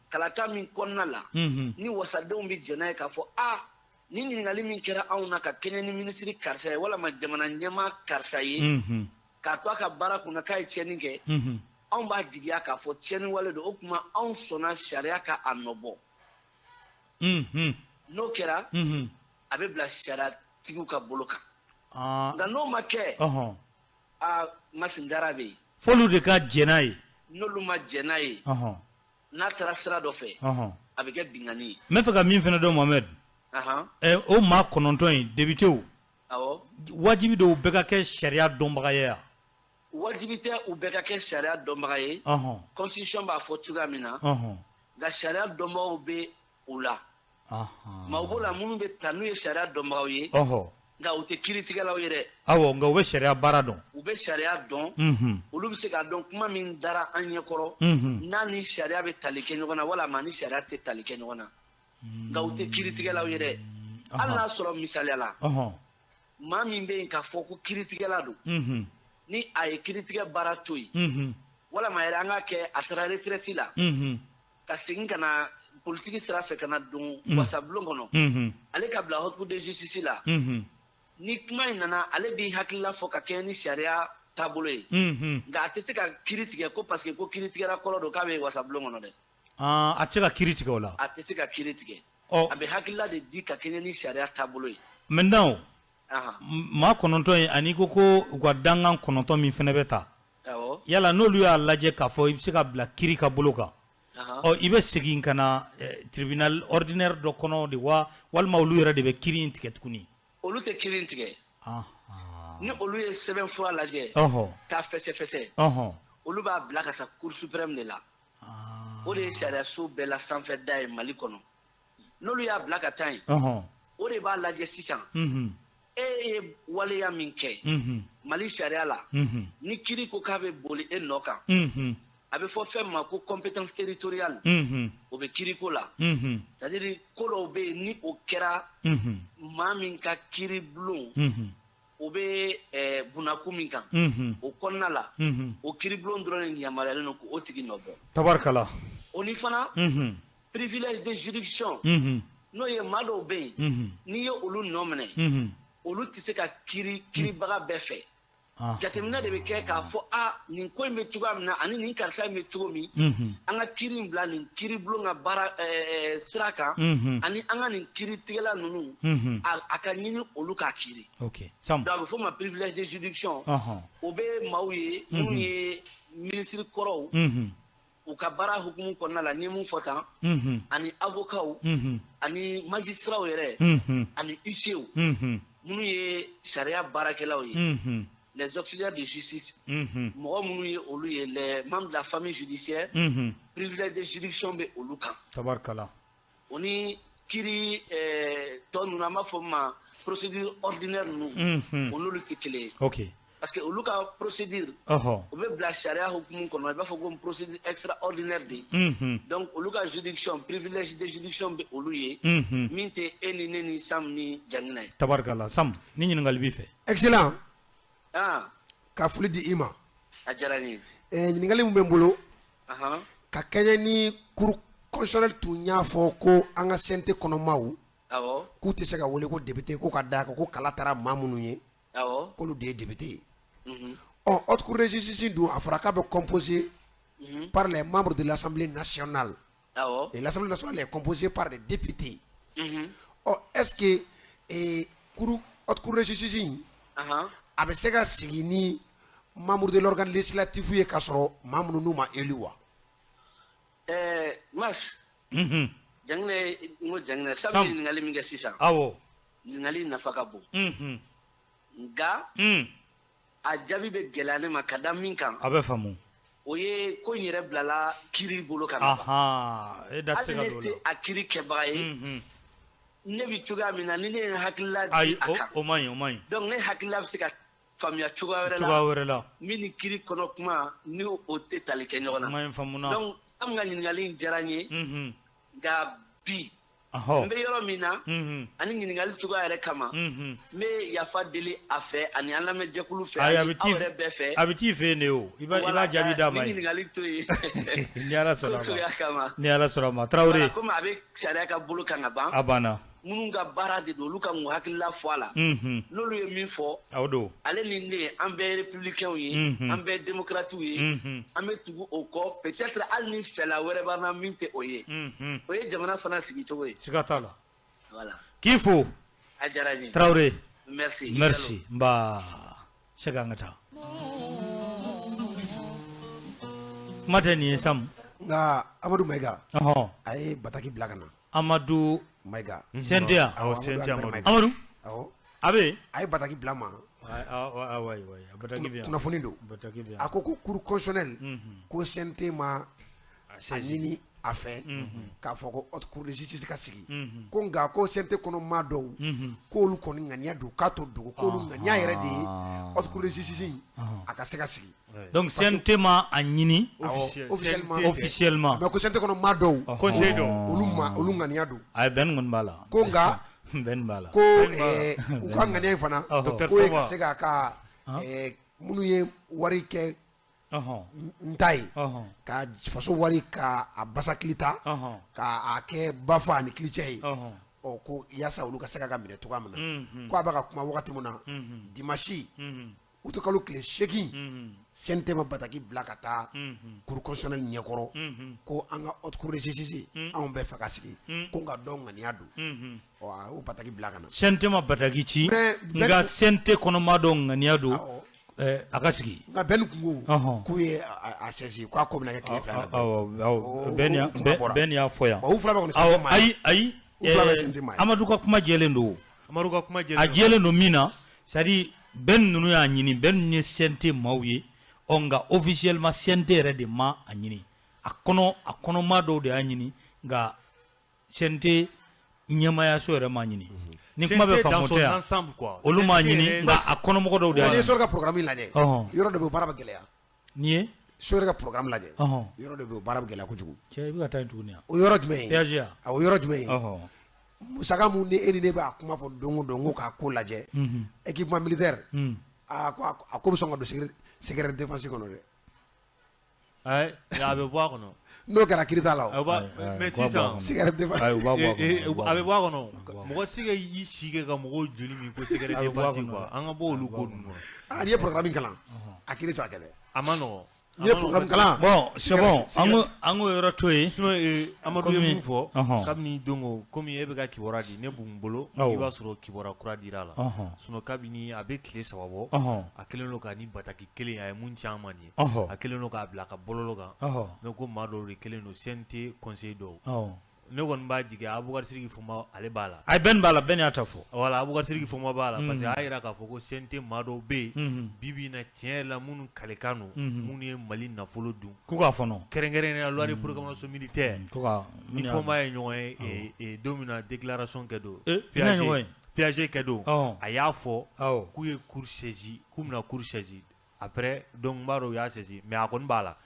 kalata min kɔnɔna la ni wasadenw bɛ jɛn n'a ye k'a fɔ a ni ɲininkali min kɛra anw na ka kɛɲɛ ni minisiri karisa ye walama jamana ɲɛmaa karisa ye, k'a to a ka baara kunna k'a ye tiɲɛni kɛ, anw b'a jigiya k'a fɔ tiɲɛni wale don, o tuma anw sɔnna sariya ka a nɔ bɔ. N'o kɛra, a bɛ bila sariya tigiw ka bolo kan. Nka n'o ma kɛ, aa, masindara bɛ yen. F'olu de ka jɛn n'a ye. N'olu ma jɛn n'a ye, n'a taara sira dɔ fɛ, a bɛ kɛ binkanni ye. N bɛ fɛ ka min fana dɔn, Mohamed, o maa 9 in, députéw, wajibi don u bɛɛ ka kɛ sariya dɔnbaga ye wa? Wajibi tɛ u bɛɛ ka kɛ sariya dɔnbaga ye, constitution b'a fɔ cogoya min na. Nka sariya dɔnbagaw bɛ u la. Maaw b'o la minnu bɛ ta n'u ye sariya dɔnbagaw ye, nka u tɛ kiiritigɛlaw ye dɛ. Awɔ, nka u bɛ sariya baara dɔn. U bɛ sariya dɔn, olu bɛ se k'a dɔn kuma min dara an ɲɛkɔrɔ, n'a ni sariya bɛ tali kɛ ɲɔgɔn na walama ni sariya tɛ tali kɛ ɲɔgɔn na. Nka u tɛ kiiritigɛlaw ye dɛ. Hali n'a sɔrɔ, misaliya la, maa min bɛ yen k'a fɔ ko kiiritigɛla don, ni a ye kiiritigɛ baara to yen, walama yɛrɛ an k'a kɛ a taara retraite la, ka segin ka na politiki sira fɛ, ka na don wasabulon kɔnɔ, ale ka bila haute cour de justice la, ni kuma in nana, ale b'i hakilila fɔ ka kɛɲɛ ni sariya taabolo ye. Nka a tɛ se ka kiiri tigɛ ko parce que ko kiiritigɛla kɔrɔ don k'a bɛ wasabulon kɔnɔ dɛ. A tɛ se ka kiiri tigɛ o la. A tɛ se ka kiiri tigɛ. A bɛ hakilila de di ka kɛɲɛ ni sariya taabolo ye. Maintenant, maa 9 in, ani ko u ka dankan 9 min fana bɛ ta, yala n'olu y'a lajɛ k'a fɔ i bɛ se ka bila kiiri ka bolo kan, ɔ, i bɛ segin ka na tribunal ordinaire dɔ kɔnɔ de wa, walima olu yɛrɛ de bɛ kiiri in tigɛ tuguni? Olu tɛ kiiri in tigɛ. Ni olu ye sɛbɛn fura lajɛ k'a fɛsɛfɛsɛ, olu b'a bila ka taa cour suprême de la. O de ye sariyaso bɛɛ la sanfɛ da ye Mali kɔnɔ. N'olu y'a bila ka taa yen, o de b'a lajɛ sisan, e ye waleya min kɛ Mali sariya la, ni kiiri ko k'a bɛ boli e nɔ kan, a bɛ fɔ fɛn ma ko compétence territoriale. O bɛ kiiriko la, c'est à dire ko dɔw bɛ yen, ni o kɛra, maa min ka kiiri bulon o bɛ bunakun min kan, o kɔnɔna la, o kiiribulon dɔrɔn de yamaruyalen don k'o tigi nɔ bɔ. Tabarikala. O ni fana, privilège de juridiction, n'o ye maa dɔw bɛ yen, n'i ye olu nɔ minɛ, olu tɛ se ka kiiri kiiribaga bɛɛ fɛ. Jateminɛ de bɛ kɛ k'a fɔ a nin ko in bɛ cogoya min na ani nin karisa in bɛ cogo min, an ka kiiri in bila nin kiiribulon ka baara sira kan, ani an ka nin kiiritigɛla ninnu, a ka ɲini olu k'a kiiri. Sam. Donc a bɛ f'o ma privilège de juridiction. O bɛ maaw ye minnu ye minisiri kɔrɔw, u ka baara hukumu kɔnɔna la, n ye mun fɔ tan, ani avocats, ani magistrats yɛrɛ, ani huissiers, minnu ye sariya baarakɛlaw ye, les auxiliaires de justice, mɔgɔ minnu ye olu ye les membres de la famille judiciaire, privilège de juridiction bɛ olu kan. Tabarikala. O ni kiiri tɔ ninnu, an b'a fɔ min ma procédure ordinaire ninnu, olu tɛ kelen ye. Parce que olu ka procédure, o bɛ bila sariya hukumu kɔnɔ, i b'a fɔ ko procédure extraordinaire de. Donc olu ka juridiction, privilège de juridiction bɛ olu ye, min tɛ e ni ne ni Sam ni Janginɛ ye. Tabarikala. Sam, ni ɲininkali b'i fɛ. Excellent. Ka foli di i ma. A diyara n ye. Ɲininkali min bɛ n bolo, ka kɛɲɛ ni cour constitutionnelle tun y'a fɔ ko an ka CNT kɔnɔmaw, k'u tɛ se ka wele ko député, ko ka d'a kan ko kala taara maa minnu ye, k'olu de ye député ye. Ɔ, haute cour de justice dun, a fɔra k'a bɛ composé par les membres de l'Assemblée nationale. Et l'Assemblée nationale est composée par des députés. Ɔ, est-ce que cour haute cour de justice in, a bɛ se ka sigi ni membre de l'organe législatif ye k'a sɔrɔ maa minnu n'u ma élu wa? Mas. Janginɛ, n ko Janginɛ, Sam ye ɲininkali min kɛ sisan. Ɲininkali nafa ka bon. Nka a jaabi bɛ gɛlɛya ne ma ka da min kan. A bɛ faamu. O ye ko in yɛrɛ bilala kiiri bolo kan. E da tɛ se ka don o la. Hali ne tɛ a kiiri kɛbaga ye. Ne bɛ cogoya min na, ni ne ye n hakilila di a kan. O man ɲi, o man ɲi. Donc ne hakilila bɛ se ka faamuya cogoya wɛrɛ la. Cogoya wɛrɛ la. Min ni kiiri kɔnɔ kuma ni o tɛ tali kɛ ɲɔgɔn na. Kuma in faamuna. Donc Sam ka ɲininkali in diyara n ye. Nka bi, n bɛ yɔrɔ min na, ani ɲininkali cogoya yɛrɛ kama, n bɛ yafa deli a fɛ ani an lamɛnjɛkulu fɛ, ani aw yɛrɛ bɛɛ fɛ. A bɛ t'i fɛ yen de o, i b'a jaabi d'a ma yen. Ni ɲininkali to yen. Ni Ala sɔnna a ma. Ni Ala sɔnna a ma. Tarawele. Komi a bɛ sariya ka bolo kan ka ban. A banna. Minnu ka baara de don, olu ka k'u hakilila fɔ a la. N'olu ye min fɔ. O don. Ale ni ne, an bɛɛ ye républicains ye, an bɛɛ ye démocrates ye, an bɛ tugu o kɔ, peut-être hali ni fɛla wɛrɛ b'an na min tɛ o ye. O ye jamana fana sigi cogo ye. Siga t'a la. Voilà. K'i fo. A diyara n ye. Tarawele. Merci. Merci. Nba. Sɛki, an ka taa. Kuma tɛ nin ye Sam. Nka Amadu Mayiga. A ye bataki bila ka na. Amadu Mayiga. CNT yan. Awɔ, CNT Amadu. Amadu. Awɔ. A bɛ yen. A ye bataki bila ma. A bataki bɛ yan. Kunnafoni don. Bataki bɛ yan. A ko ko cour constitutionnelle, ko CNT ma a ɲini a fɛ k'a fɔ ko haute cour de justice ka sigi. Ko nka ko CNT kɔnɔ maa dɔw, k'olu kɔni ŋaniya don, k'a to dogo, k'olu ŋaniya yɛrɛ de ye haute cour de justice a ka se ka sigi. Donc CNT ma a ɲini officiellement, officiellement. Mais ko CNT kɔnɔ maa dɔw, conseil dɔw, olu ma olu ŋaniya don. Ayi, bɛn kɔni b'a la. Ko nka bɛn b'a la. Ko u ka ŋaniya in fana, ko ye ka se k'a ka minnu ye wari kɛ n ta ye, ka faso wari ka a basakili ta, k'a kɛ bafa ani kilicɛ ye. Ɔ, ko yaasa olu ka se ka minɛ cogoya min na. Ko a bɛ ka kuma wagati min na, dimanche août kalo tile 8, CNT ma bataki bila ka taa cour constitutionnelle ɲɛkɔrɔ ko an ka haute cour de justice, anw bɛɛ fɛ ka sigi, ko nka dɔw ŋaniya don. Ɔ, a y'o bataki bila ka na. CNT ma bataki ci, nka CNT kɔnɔmaa dɔw ŋaniya don a ka sigi. Nka bɛn kun ko k'u ye a saisi, k'a ko bɛna kɛ tile 2 la. Awɔ, bɛn y'a fɔ yan. U fila bɛɛ kɔni CNT ma ye. Ayi, U fila bɛɛ CNT ma ye. Amadu ka kuma jɛlen don. Amadu ka kuma jɛlen don. A jɛlen don min na, c'est à dire bɛn ninnu y'a ɲini, bɛn ninnu ye CNT maaw ye. Ɔ, nka officiellement CNT yɛrɛ de ma a ɲini. A kɔnɔmaa dɔw de y'a ɲini, nka CNT ɲɛmaayaso yɛrɛ m'a ɲini. Ni kuma bɛ faamu tɛ yan, olu m'a ɲini, nka a kɔnɔmɔgɔ dɔw de y'a ɲini. N'i ye Sori ka programme lajɛ, yɔrɔ dɔ bɛ yen, baara bɛ gɛlɛya. N'i ye Sori ka programme lajɛ, yɔrɔ dɔ bɛ yen, baara bɛ gɛlɛya kojugu. Cɛ, i bɛ ka taa yen tuguni wa? O yɔrɔ jumɛn ye? PAG wa? O yɔrɔ jumɛn ye? Musaka mun ni e ni ne b'a kuma fɔ don o don, ko k'a ko lajɛ, équipement militaire, a ko a ko bɛ sɔn ka don secret défense kɔnɔ dɛ. Ayi, a bɛ bɔ a kɔnɔ. N'o kɛra kiiri t'a la o. Mais sisan secret défense ayi u b'a bɔ a kɔnɔ, a bɛ bɔ a kɔnɔ mɔgɔ tɛ se ka i si kɛ ka mɔgɔw joli min ko secret défense quoi an ka bɔ olu ko ninnu kɔnɔ. Aa n'i ye programme kalan a kiiri tɛ se ka kɛ dɛ. A ma nɔgɔn. N'i ye programme kalan. Bon c'est bon an k'o yɔrɔ to yen. Sinon Amadu ye mun fɔ kabini don ko komi e bɛ ka kibaruya di ne b'u bolo i b'a sɔrɔ kibaruya kura dira a la sinon kabini a bɛ tile 3 bɔ a kɛlen don ka ni bataki kelen a ye mun ci an ma nin ye a kɛlen don k'a bila a ka bɔlɔlɔ kan mais ko maa dɔw de kɛlen don CNT conseiller dɔw ne kɔni b'a jigi Abubakari Sidiki Fɔnba ale b'a la ayi Ben b'a la Ben y'a ta fɔ voilà Abubakari Sidiki Fɔnba b'a la parce que a y'a jira k'a fɔ ko CNT maa dɔw bɛ yen bi bi in na tiɲɛ yɛrɛ la minnu kalekan don minnu ye Mali nafolo dun k'u k'a fɔnɔ kɛrɛnkɛrɛnnenya loi de programmation militaire ni Fɔnba ye ɲɔgɔn ye don min na déclaration kɛ don PAG kɛ don a y'a fɔ k'u ye cour saisi k'u bɛna cour saisi après donc n b'a dɔn u y'a saisi mais a kɔni b'a la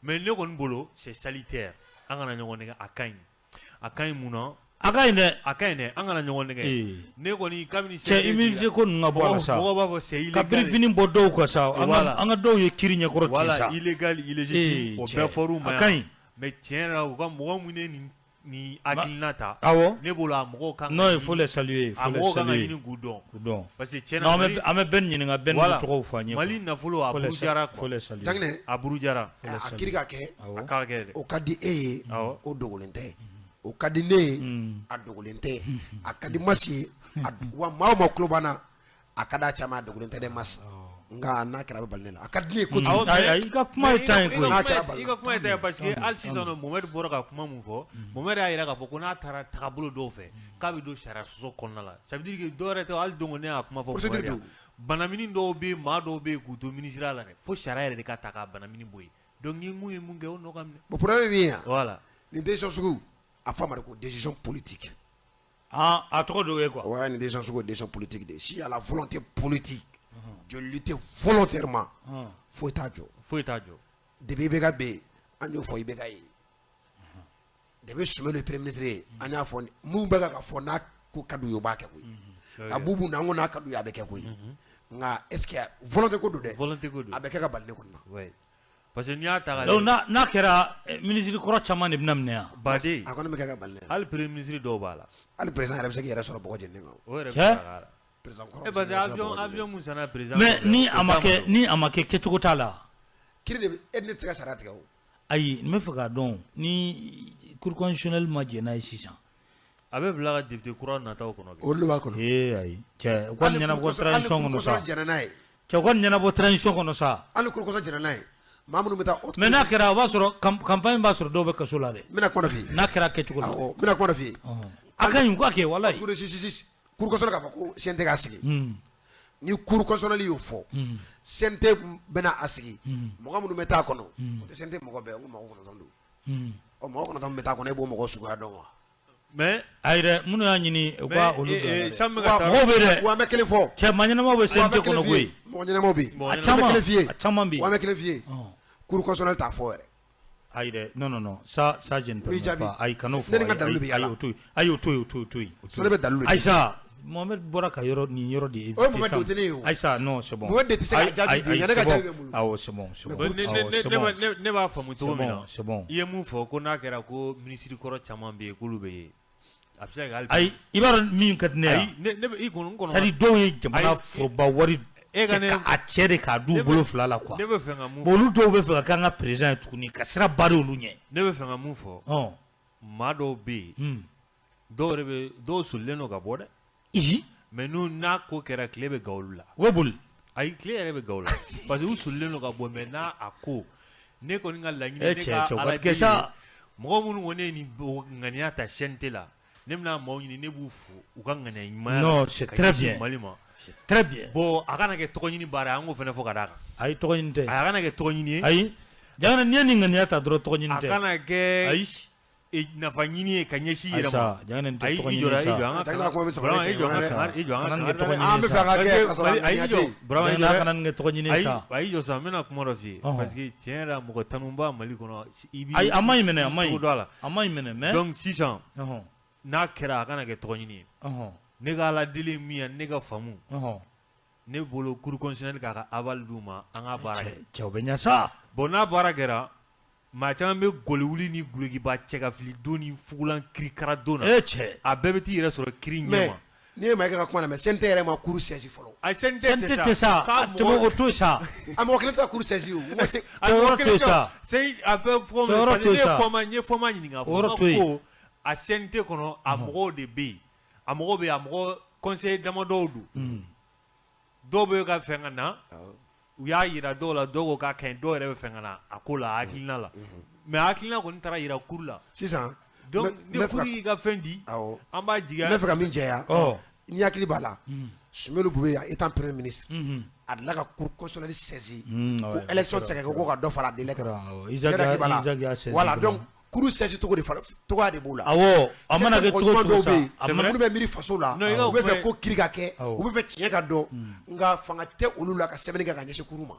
mais ne kɔni bolo c'est salutaire an kana ɲɔgɔn nɛgɛn a ka ɲi a ka ɲi mun na a ka ɲi dɛ a ka ɲi dɛ an kana ɲɔgɔn nɛgɛn ne kɔni kabini cɛ immunité ko ninnu ka bɔ a la sa mɔgɔw b'a fɔ c'est illégal ka birifini bɔ dɔw kan sa an ka dɔw ye kiri ɲɛkɔrɔ ten sa voilà illégal illégitime o bɛɛ fɔr'u ma a ka ɲi mais tiɲɛ yɛrɛ la u ka mɔgɔ minnu ye nin ni hakilina ta ne bolo a mɔgɔw kan non il faut les saluer a mɔgɔw kan ka ɲini k'u dɔn parce que tiɲɛ na an bɛ Ben ɲininka Ben tɔgɔw fɔ an ye Mali nafolo a burujara quoi Janginɛ a burujara a kiiri ka kɛ a ka kɛ dɛ o ka di e ye o dogolen tɛ o ka di ne ye a dogolen tɛ a ka di Masi ye wa maa o maa tulo b'an na a ka d'a caman a dogolen tɛ dɛ Masi nka n'a kɛra a bɛ bali ne la a ka di ne ye kojugu ayi i ka kuma ye tan ye koyi n'a kɛra bali i ka kuma ye tan ye parce que hali sisan nɔ Mohamed bɔra ka kuma mun fɔ Mohamed y'a jira k'a fɔ ko n'a taara taabolo dɔw fɛ k'a bɛ don sariya sɔsɔ kɔnɔna la ça veut dire que dɔwɛrɛ tɛ hali don ne y'a kuma fɔ procédure don banamini dɔw bɛ yen maa dɔw bɛ yen k'u to minisiriya la dɛ fo sariya yɛrɛ de ka ta k'a banamini bɔ yen donc ni mun ye mun kɛ o nɔ ka minɛ bon problème bɛ yen yan voilà nin décision sugu a fɔ a ma de ko décision politique A tɔgɔ dɔw ye quoi ouais nin décision sugu ye décision politique de ye s'il y a la volonté politique de lutter volontairement foyi t'a jɔ foyi t'a jɔ depuis IBK bɛ yen an y'o fɔ IBK ye depuis Soumaïla ye premier ministre ye an y'a fɔ mun bɛ ka fɔ n'a ko ka d'u ye u b'a kɛ koyi ka Bubu na an ko n'a ka d'u ye a bɛ kɛ koyi nka est ce que volonté ko don dɛ volonté ko don a bɛ kɛ ka bali ne kɔni na ouais parce que n'i y'a ta donc n'a kɛra ministre kɔrɔ caman de bɛna minɛ yan baden a kɔni bɛ kɛ ka bali ne hali premier ministre dɔw b'a la hali président yɛrɛ bɛ se k'i yɛrɛ sɔrɔ bɔgɔ jeninen kan o yɛrɛ bɛ Cɛ? se ka k'a la président kɔrɔ e parce que avion mun sanna président mais kɔfɛ, ni o a ma t'a kɛ bolo. ni a ma kɛ kɛcogo t'a la kiri de bɛ e ni ne tɛ se ka sariya tigɛ o ayi n bɛ fɛ k'a dɔn ni cour constitutionnelle ma jɛn n'a ye sisan a bɛ bila ka député kura nataw kɔnɔ kɛ. olu de b'a kɔnɔ ee ayi cɛ u ka nin ɲɛnabɔ transition kɔnɔ sa jɛnna n'a ye cɛ u ka nin ɲɛnabɔ transition kɔnɔ sa hali cour constitutionnelle jɛnna n'a ye maa minnu bɛ taa mais n'a kɛra o b'a sɔrɔ campagne b'a sɔrɔ dɔw bɛ kaso la dɛ n bɛna kuma dɔ f'i ye n'a kɛra kɛcogo la awɔ n bɛna kuma dɔ f'i ye a ka ɲi u k'a kɛ walayi cour de justice cour constitutionnelle k'a fɔ ko CNT k'a sigi ni cour constitutionnelle y'o fɔ CNT bɛna a sigi mɔgɔ minnu bɛ taa kɔnɔ o tɛ CNT mɔgɔ bɛɛ ye ko mɔgɔ 9 don ɔ mɔgɔ 9 min bɛ taa kɔnɔ e b'o mɔgɔ suguya dɔn wa mais ayi dɛ minnu y'a ɲini u ka olu mɔgɔw bɛ dɛ wa an bɛ kelen fɔ cɛ maa ɲɛnamaw bɛ CNT kɔnɔ koyi mɔgɔ ɲɛnamaw bɛ yen a caman kelen f'i ye a caman bɛ yen wa an bɛ kelen f'i ye cour constitutionnelle t'a fɔ yɛrɛ ayi dɛ non non non ça ça je ne permets pas ayi kan'o fɔ ne ni n ka dalilu bɛ ayi o to yen ayi o to yen o to yen o to yen ne bɛ dalilu de ayi sa Mohamed bɔra ka yɔrɔ nin yɔrɔ de o ye Mohamed de o tɛ ne ye o ayi sa non c'est bon Mohamed de tɛ se ka jaabi di nka ne ka jaabi bɛ n bolo awɔ c'est bon c'est bon ne b'a faamu cogo min na c'est bon i ye mun fɔ ko n'a kɛra ko minisiri kɔrɔ caman bɛ yen k'olu bɛ yen a bɛ se ka kɛ hali ayi i b'a dɔn min ka di ne ye ayi ne bɛ i kɔnɔ n kɔnɔ c'est à dire dɔw ye jamana foroba wari a cɛ de k'a d'u bolo fila la quoi ne bɛ fɛ ka mun bon olu dɔw bɛ fɛ ka k'an ka président ye tuguni ka sira barrer olu ɲɛ ne bɛ fɛ ka mun fɔ maa dɔw bɛ yen dɔw yɛrɛ bɛ dɔw solilen don ka bɔ dɛ mais n'u n'a ko kɛra tile bɛ gan olu la u bɛ boli ayi tile yɛrɛ bɛ gan olu la parce que u solilen don ka bɔ mais n'a a ko ne kɔni ka laɲini ne ka Ala deli mɔgɔ minnu kɔni ye nin ŋaniya ta CNT la ne bɛna maaw ɲini ne b'u fo u ka ŋaniya ɲumanya non c'est très bien Mali ma très bien bon a kana kɛ tɔgɔ ɲini baara ye an k'o fana fɔ ka d'a kan ayi tɔgɔ ɲini tɛ a kana kɛ tɔgɔ ɲini ye ayi Jangana n'i ye nin ŋaniya ta dɔrɔn tɔgɔ ɲini tɛ a kana kɛ ayi nafa ɲini ye ka ɲɛsin i yɛrɛ ma Jangana nin tɛ ayi tɔgɔ i ɲini jɔra i sa jɔ an ka kuma bɛ sabali i jɔ an ka i jɔ an ka kɛ tɔgɔ ɲini an bɛ fɛ a ka kɛ ka sɔrɔ ayi i jɔ Burama Jangana kana nin kɛ tɔgɔ ɲini sa ayi jɔ sa n bɛna kuma dɔ f'i ye parce que tiɲɛ yɛrɛ la mɔgɔ tanuba Mali kɔnɔ i b'i ayi a ma ɲi minɛ a ma ɲi don a la a ma ɲi minɛ mais donc sisan n'a kɛra a kana kɛ tɔgɔ ɲini ye ne ka Ala deli ye min ye ne ka faamu ne bolo cour constitutionnelle k'a ka aval d'u ma an ka baara kɛ cɛw bɛ ɲɛ sa bon n'a baara kɛra Maa caman bɛ gɔliwuli ni dulokiba cɛ ka fili don ni fugulan kirikara don na e cɛ a bɛɛ bɛ t'i yɛrɛ sɔrɔ kiri ɲɛma n'i ye Mayiga ka kuma lamɛn CNT yɛrɛ ma cour saisi fɔlɔ a CNT tɛ sa o to sa a mɔgɔ kelen tɛ se ka cour saisi o a mɔgɔ kelen tɛ sa a bɛ fɔ ne ye fɔma n ye fɔma ɲininka fɔma ko a CNT kɔnɔ a mɔgɔw de bɛ yen a mɔgɔw bɛ yen a mɔgɔ conseiller damadɔw don dɔw bɛ ka fɛn ka na u y'a jira dɔw la dɔw ko k'a ka ɲi dɔw yɛrɛ bɛ fɛn ka na a ko la hakilina la mais hakilina kɔni taara jira cour la sisan donc ni cour y'i ka fɛn di an b'a jigi n bɛ fɛ ka min jɛya n'i hakili b'a la Soumeylou Boubèye étant premier ministre a delila ka cour constitutionnelle saisi ko élection tɛ se ka kɛ ko ka dɔ fara délai kan voilà donc cour saisi cogo de cogoya de b'o la awɔ a mana kɛ cogo cogo sa a minnu bɛ miiri faso la u bɛ fɛ ko kiri ka kɛ u bɛ fɛ tiɲɛ ka dɔn nka fanga tɛ olu la ka sɛbɛnni kɛ ka ɲɛsin cour ma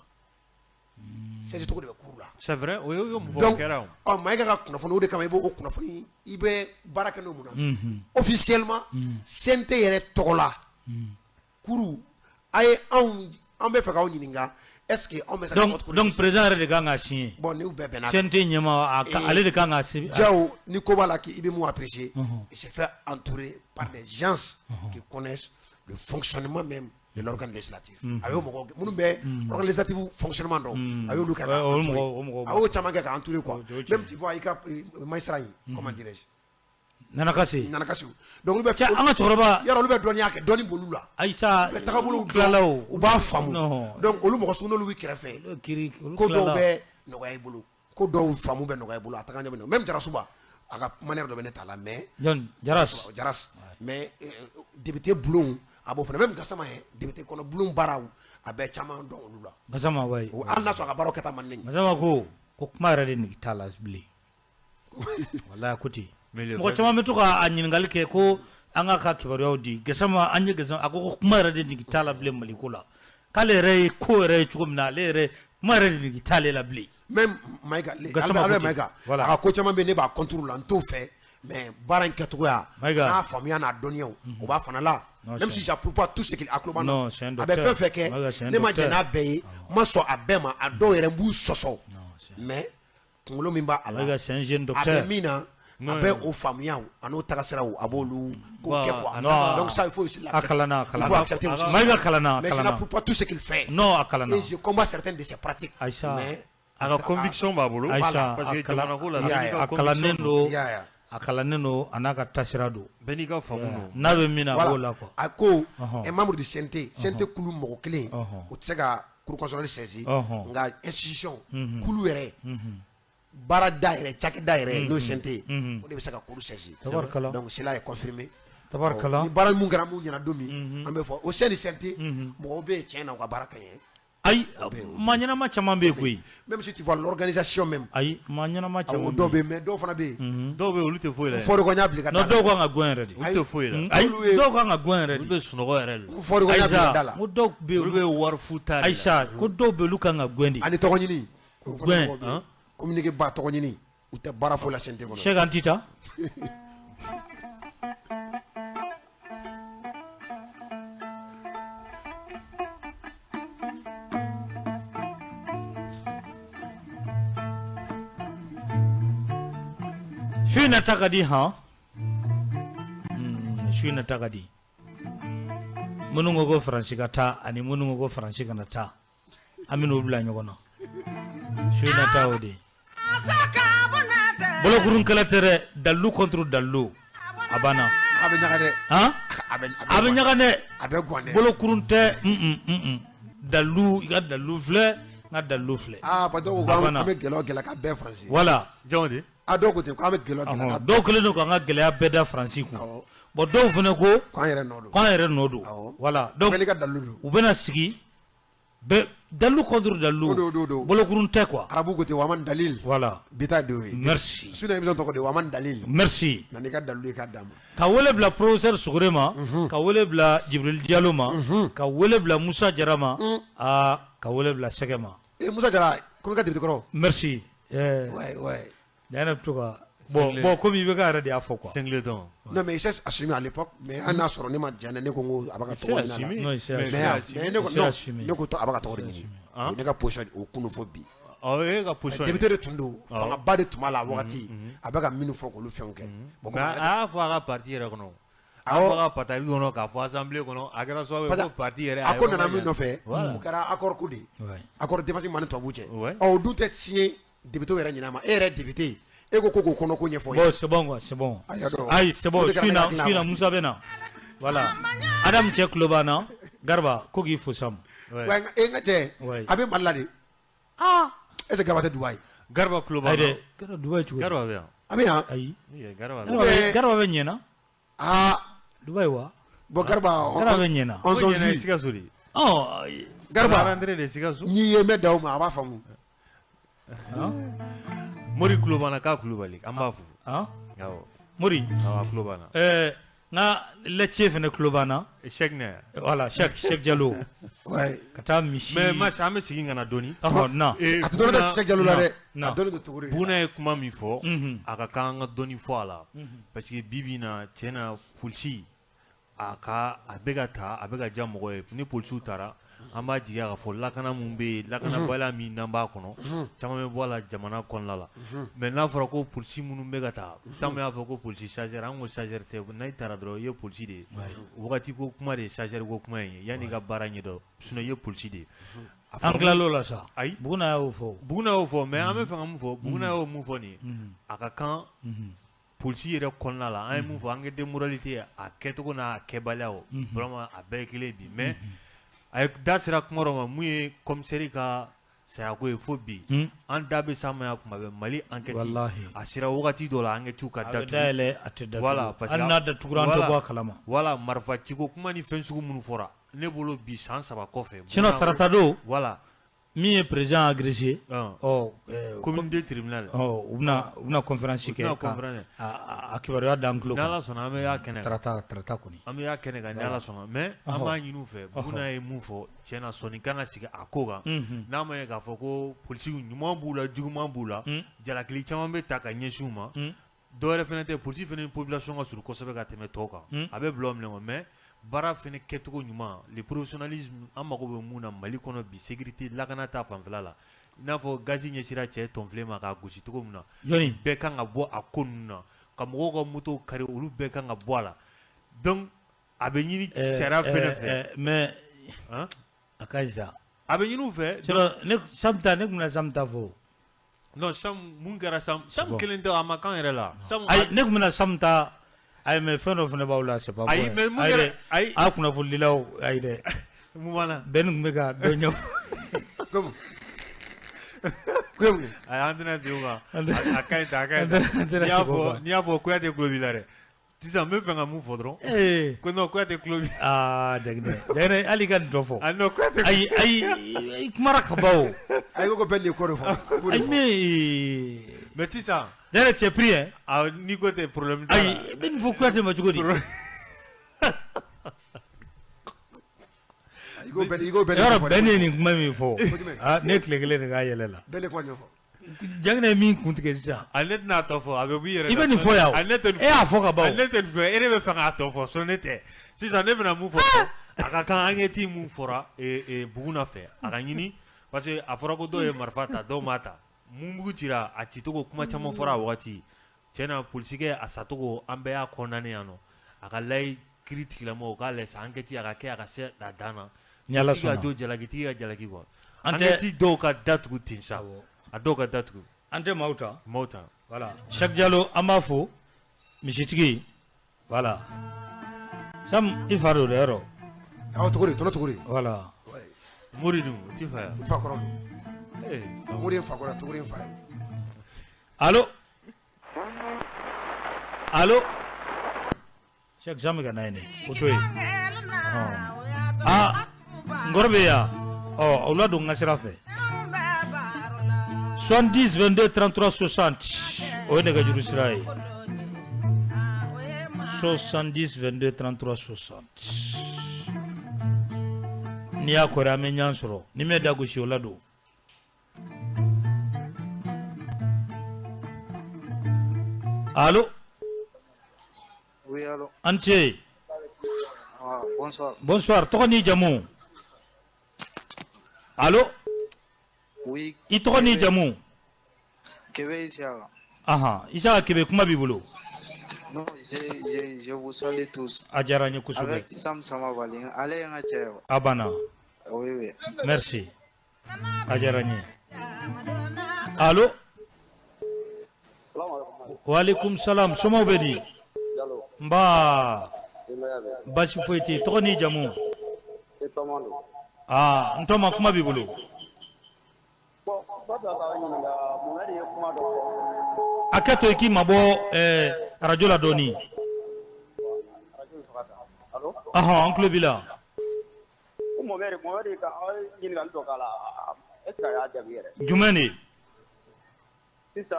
saisi cogo de bɛ cour la c'est vrai o ye mun fɔ o kɛra o ɔ Mayiga ka kunnafoni o de kama i b'o kunnafoni i bɛ baara kɛ n'o mun na officiellement CNT yɛrɛ tɔgɔ la cour a ye anw an bɛ fɛ k'aw ɲininka est ce que anw bɛ se ka donc président yɛrɛ de kan k'a signer bon n'u bɛɛ bɛnna CNT ɲɛmaa ale de kan k'a signer Jaw ni ko b'a la k'i bɛ mun apprécier il se fait entourer par des gens qui connaissent le fonctionnement même de l'organe législatif a y'o mɔgɔ minnu bɛ organe législatif fonctionnement dɔn a y'olu kɛ k'a entourer a y'o caman kɛ k'a entourer quoi même tu vois i ka magistrat in comment dirais-je Nana Kassé Nana Kassé donc olu bɛ cɛ an ka cɛkɔrɔba yɔrɔ olu bɛ dɔnniya kɛ dɔnni b'olu la Ayisa u bɛ tagabolow tilala o u b'a faamu donc olu mɔgɔ sugu n'olu b'i kɛrɛfɛ kiri ko dɔw bɛ nɔgɔya i bolo ko dɔw faamu bɛ nɔgɔya i bolo a taga ɲɛ bɛ même Jarasuba a ka manière dɔ bɛ ne ta la mais jɔn Jaras Jaras mais député bulon a b'o fana même Gasama yɛ député kɔnɔ bulon baaraw a bɛ caman dɔn olu la Gasama wayi hali n'a sɔrɔ a ka baaraw kɛta man di ne ye Gasama ko ko kuma yɛrɛ de nege t'a la bilen walahi a ko ten mɔgɔ caman bɛ to k'a ɲininkali kɛ ko an k'a ka kibaruyaw di Gasama an ye Gasama a ko ko kuma yɛrɛ de nege t'a la bilen Maliko la k'ale yɛrɛ ye ko yɛrɛ ye cogo min na ale yɛrɛ kuma yɛrɛ de nege t'ale la bilen même Mayiga Albert Mayiga a ka ko caman bɛ yen ne b'a contre la n t'o fɛ mais baara in kɛcogoya n'a faamuya n'a dɔnniyaw o b'a fana la même si j'approuve pas tout ce qu'il a tulo b'an na a bɛ fɛn fɛn kɛ ne ma jɛn n'a bɛɛ ye n ma sɔn a bɛɛ ma a dɔw yɛrɛ n b'u sɔsɔ mais kunkolo min b'a la c'est un jeune a docteur bɛ min na a bɛ o faamuyaw a n'o tagasiraw a b'olu ko kɛ quoi donc ça il faut aussi a kalanna a il faut accepter aussi Mayiga kalanna mais je n'approuve pas tout ce qu'il fait non a kalanna et je combats certaines de ses pratiques Aïcha mais a ka conviction b'a bolo Aïcha parce que jamana ko la a kalannen don a kalannen don a n'a ka tasira don bɛɛ n'i ka faamu don n'a bɛ min na a b'o la quoi a ko un membre du CNT CNT kulu mɔgɔ kelen o tɛ se ka cour constitutionnelle saisi nka institution kulu yɛrɛ baarada yɛrɛ cakɛda yɛrɛ n'o ye CNT ye o de bɛ se ka cour saisi donc cela est confirmé tabarikala ni baara mun kɛra mun ɲɛna don min an bɛ fɔ au sein du CNT mɔgɔw bɛ yen tiɲɛ na u ka baara ka ɲi ayi maa ɲɛnama caman bɛ yen koyi même si tu vois l'organisation même ayi maa ɲɛnama caman dɔw bɛ yen mais dɔw fana bɛ yen dɔw bɛ yen olu tɛ foyi la n fɔri ko n y'a bila i ka da la dɔw kan ka gɛn yɛrɛ de olu tɛ foyi la ayi dɔw kan ka gɛn yɛrɛ de olu bɛ sunɔgɔ yɛrɛ de n fɔri ko n y'a bila i ka da la ko dɔw bɛ yen olu bɛ wari fu ta de la Ayisa ko dɔw bɛ yen olu kan ka gɛn de ani tɔgɔ ɲini gɛn communiqué ba tɔgɔ ɲini u tɛ baara foyi la CNT kɔnɔ Sɛki an ti taa Su in na ta ka di han su in na ta ka di minnu ko ko Faransi ka taa ani minnu ko ko Faransi kana taa an bɛn'u bila ɲɔgɔn na su in na ta o de ye bolokurun kɛlɛ tɛ dɛ dalu contre dalu a banna a bɛ ɲaga dɛ han a bɛ a bɛ ɲaga dɛ a bɛ gwan dɛ bolokurun tɛ dalu i ka dalu filɛ n ka dalu filɛ aa ba dɔw ko an bɛ gɛlɛya o gɛlɛya k'a bɛɛ Faransi voilà jɔn de a dɔw ko ten k'an bɛ gɛlɛya o gɛlɛya dɔw kɛlen don k'an ka gɛlɛya bɛɛ da Faransi kun bon dɔw fana ko k'an yɛrɛ nɔ don k'an yɛrɛ nɔ don voilà donc bɛɛ n'i ka dalu don u bɛna sigi bɛɛ dalu contre dalu bolokurun tɛ quoi arabu ko ten waman dalil voilà bi ta de y'o ye merci sinon émission tɔgɔ de waman dalil merci na n'i ka dalu ye k'a d'a ma ka wele bila professeur Sogore ma ka wele bila Jibril Diallo ma ka wele bila Musa Jara ma aa ka wele bila Sɛgɛ ma ee Musa Jara ko ka député kɔrɔ merci ouais ouais ne bɛ to ka bon komi IBK yɛrɛ de y'a fɔ quoi singleton non mais il s'est assumé à l'époque mais an n'a sɔrɔ ne ma diya ne ko n ko a b'a ka tɔgɔ ɲini non il s'est mais ne ko non ne ko a b'a ka tɔgɔ de ɲini o ne ka position o kunun fo bi Ɔ e ka position ye. Député de tun don, fangaba de tun b'a la a wagati, a bɛ ka minnu fɔ k'olu fɛnw kɛ. Bon, mais a y'a fɔ a ka parti yɛrɛ kɔnɔ. A y'a fɔ a ka parti kɔnɔ k'a fɔ assemblée kɔnɔ, a kɛra sababu ye ko parti yɛrɛ. A ko nana min nɔfɛ, o kɛra accord ko de ye. Accord défense ma ni tubabu cɛ. Ɔ o dun tɛ signé député yɛrɛ ɲin'a ma, e yɛrɛ député e ko k'o kɔnɔ ko ɲɛfɔ. Bon, c'est bon quoi, c'est bon. Ayi, c'est bon, su in na Musa bɛ na. Voilà. Adam cɛ tulo b'an na. Garba ko k'i fo Sam. Ouais, e n ka cɛ, a bɛ Mali la de. Ah, est ce que Garba tɛ Dubaï? Garba tulo b'an na. Ayi dɛ, Garba Dubaï cogo di? Garba bɛ yan. A bɛ yan? Ayi. Garba Garba bɛ ɲɛna. Ah, Dubaï wa? Bon, Garba, Garba bɛ ɲɛna. On s'en vit. Sikaso de. Ɔ Garba, rentré de Sikaso. N'i ye mɛn d'aw ma, a b'a faamu. Mori tulo b'an na k'a Kulubali, an b'a fo. Awɔ. Mori. Awɔ, a tulo b'an na. N ka lɛtiye fana tulo b'an na. Cheikh ne. Voilà, Cheikh, Cheikh Diallo. Ouais. Ka taa misi. Mais Mas, an bɛ segin ka na dɔɔni. Ɔhɔn, na. A tɛ dɔɔnin tɛ Cheikh Diallo la dɛ. A dɔɔnin don Togo de. Buna ye kuma min fɔ, a ka kan an ka dɔɔni fɔ a la. Parce que bi bi in na, tiɲɛ na, polisi a ka a bɛ ka ta, a bɛ ka diya mɔgɔ ye. Ni polisiw taara, an b'a jigiya k'a fɔ lakana mun bɛ yen, lakanabaliya min n'an b'a kɔnɔ, caman bɛ bɔ a la jamana kɔnɔna la. Mais n'a fɔra ko polisi minnu bɛ ka taa, caman y'a fɔ ko polisi chargeur, an ko chargeur tɛ. N'a taara dɔrɔn, i ye polisi de ye. Wagati ko kuma de ye chargeur ko kuma in ye, yanni i ka baara ɲɛdɔn, sinon i ye polisi de ye. An tilal'o la sa. Ayi. Buguna y'o fɔ. Buguna y'o fɔ, mais an bɛ fɛ ka mun fɔ, Buguna y'o mun fɔ nin ye, a ka kan polisi yɛrɛ kɔnɔna la, an ye mun fɔ, enquête de moralité a kɛcogo n'a kɛbaliya, o vraiment a bɛɛ ye kelen bi. Mais a ye da sera kuma dɔ ma, mun ye commissaire ka sayako ye, fo bi an da bɛ s'a ma yan kuma bɛɛ. Mali enquête, a sera wagati dɔ la, enquête ka datugu. A bɛ dayɛlɛ, a tɛ datugu. Voilà, parce que hali n'a datugura, an tɛ bɔ a kalama. Voilà, marifa ciko kuma ni fɛn sugu minnu fɔra, ne bolo bi san 3 kɔfɛ. Sinon tarata don. Voilà. Min ye président agressé. Ɔ commune de tribunal. Ɔ u bɛna conférence kɛ ka a kibaruya d'an tulo kan. N'Ala sɔnna, an bɛ y'a kɛnɛ kan. Tarata, tarata kɔni. An bɛ y'a kɛnɛ kan ni Ala sɔnna, mais an b'a ɲini u fɛ, Buguna ye mun fɔ, tiɲɛ na, sɔnni kan ka sigi a ko kan. N'a ma ye k'a fɔ ko polisiw ɲuman b'u la, juguman b'u la, jalakili caman bɛ ta ka ɲɛsin u ma. Dɔwɛrɛ fana tɛ, polisi fana ni population ka surun kosɛbɛ ka tɛmɛ tɔw kan. A bɛ bila o minɛn kɔnɔ, mais baara fana kɛcogo ɲuman, le professionnalisme, an mago bɛ mun na Mali kɔnɔ bi, sécurité lakana ta fanfɛla la, i n'a fɔ gazi ɲɛsira cɛ tɔnfilen ma k'a gosi cogo min na, bɛɛ kan ka bɔ a ko ninnu na, ka mɔgɔw ka motow kari, olu bɛɛ kan ka bɔ a la. Donc a bɛ ɲini sariya fana fɛ. Mais a ka ɲi sa. A bɛ ɲini u fɛ. Sinon ne Sam ta, ne tun bɛna Sam ta fɔ. Non, Sam, mun kɛra Sam? Sam kelen tɛ, a ma kan yɛrɛ la. Sam, ayi, ne tun bɛna Sam ta. Ayi, mais fɛn dɔ fana b'aw la, c'est pas bon. Ayi, mais mun kɛra? Ayi, a kunnafonidilaw, ayi dɛ. Mun b'an na? Bɛn tun bɛ ka dɔ ɲɛfɔ. Comme Ayi, an tɛna bin o kan. A ka ɲi tan, a ka ɲi tan. N'i y'a fɔ Kuyate tulo b'i la dɛ. Sisan n bɛ fɛ ka mun fɔ dɔrɔn. Ko non, Kuyate tulo b'i. Aa, Jaginɛ, Jaginɛ, hali i ka nin dɔ fɔ. Ah non, Kuyate. Ayi, ayi, i kumara ka ban o. Ayi, ko bɛɛ de ko de fɔ. Ayi, mais. Mais sisan. Jaginɛ, tu es pris hein. Ah, n'i ko tɛ, problème t'a la. Ayi, i bɛ nin fɔ Kuyate ma cogo di? I ko bɛɛ, i ko bɛɛ. Yɔrɔ bɛɛ ne ye nin kuma min fɔ. Ah, ne ye tile kelen de k'a yɛlɛ la. Bɛɛ de kuma ɲɛfɔ. Jaginɛ ye min kun tigɛ sisan. A ne tɛna a tɔ fɔ, a bɛ b'i yɛrɛ. I bɛ nin fɔ yan o. A ne tɛ nin fɔ. E y'a fɔ ka ban o. A ne tɛ nin fɔ, e de bɛ fɛ k'a tɔ fɔ, sinon ne tɛ. Sisan ne bɛna mun fɔ, a ka kan enquête mun fɔra Buguna fɛ, a ka ɲini, parce que a fɔra ko dɔw ye marifa ta, dɔw m'a ta. Mun mugu cira, a cicogo, kuma caman fɔra a waati. Tiɲɛ na, polisikɛ a sacogo, an bɛɛ y'a condamné yan nɔ. A ka layi kiiri tigilamɔgɔw k'a lajɛ sa, enquête a ka kɛ, a ka se a dan na. Ni Ala sɔnna. Ka jo jalakitigi ka jalaki quoi. An tɛ enquête dɔw ka datugu ten sa. A dɔw ka datugu. An tɛ maaw ta. Maaw ta. Voilà. Cheikh Diallo, an b'a fo, misitigi. Voilà. Sam, i fa don dɛ yɔrɔ. Awɔ, Togore, tonton Togore. Voilà. Mori dun, o t'i fa ye wa? N fa kɔrɔ don. Mori ye n fa kɔrɔ ye, Togore ye n fa ye. Allo. Allo. Cheikh Sam ka na yen o to yen. Aa, n kɔrɔ bɛ yan. Ɔ, o ladon n ka sira fɛ. 70 22 33 60, o ye nɛgɛjuru sira ye. 70 22 33 60. N'i y'a kɔrɔ, an bɛ ɲɔgɔn sɔrɔ. Ni mɛ da gosi, o ladon. Allo. Oui, allo. An ce. Ah, bonsoir. Bonsoir, tɔgɔ n'i jamu? Allo. Oui. I tɔgɔ n'i jamu? Kebe Isiaka. Ahan, Isiaka Kebe, kuma b'i bolo. Non, je vous salue tous. A diyara n ye kosɛbɛ. Avec Sam Samabali, ale ye n ka cɛ ye. A banna. Oui. Merci. A diyara n ye. Allo. Waaleykum salam, somaw bɛ di? Nba. Baasi foyi tɛ yen, tɔgɔ n'i jamu? Aa, n tɔma, kuma b'i bolo. Hakɛ to i k'i mabɔ arajo la dɔɔnin. Ɔhɔn, an tulo b'i la. Jumɛn de? Sisan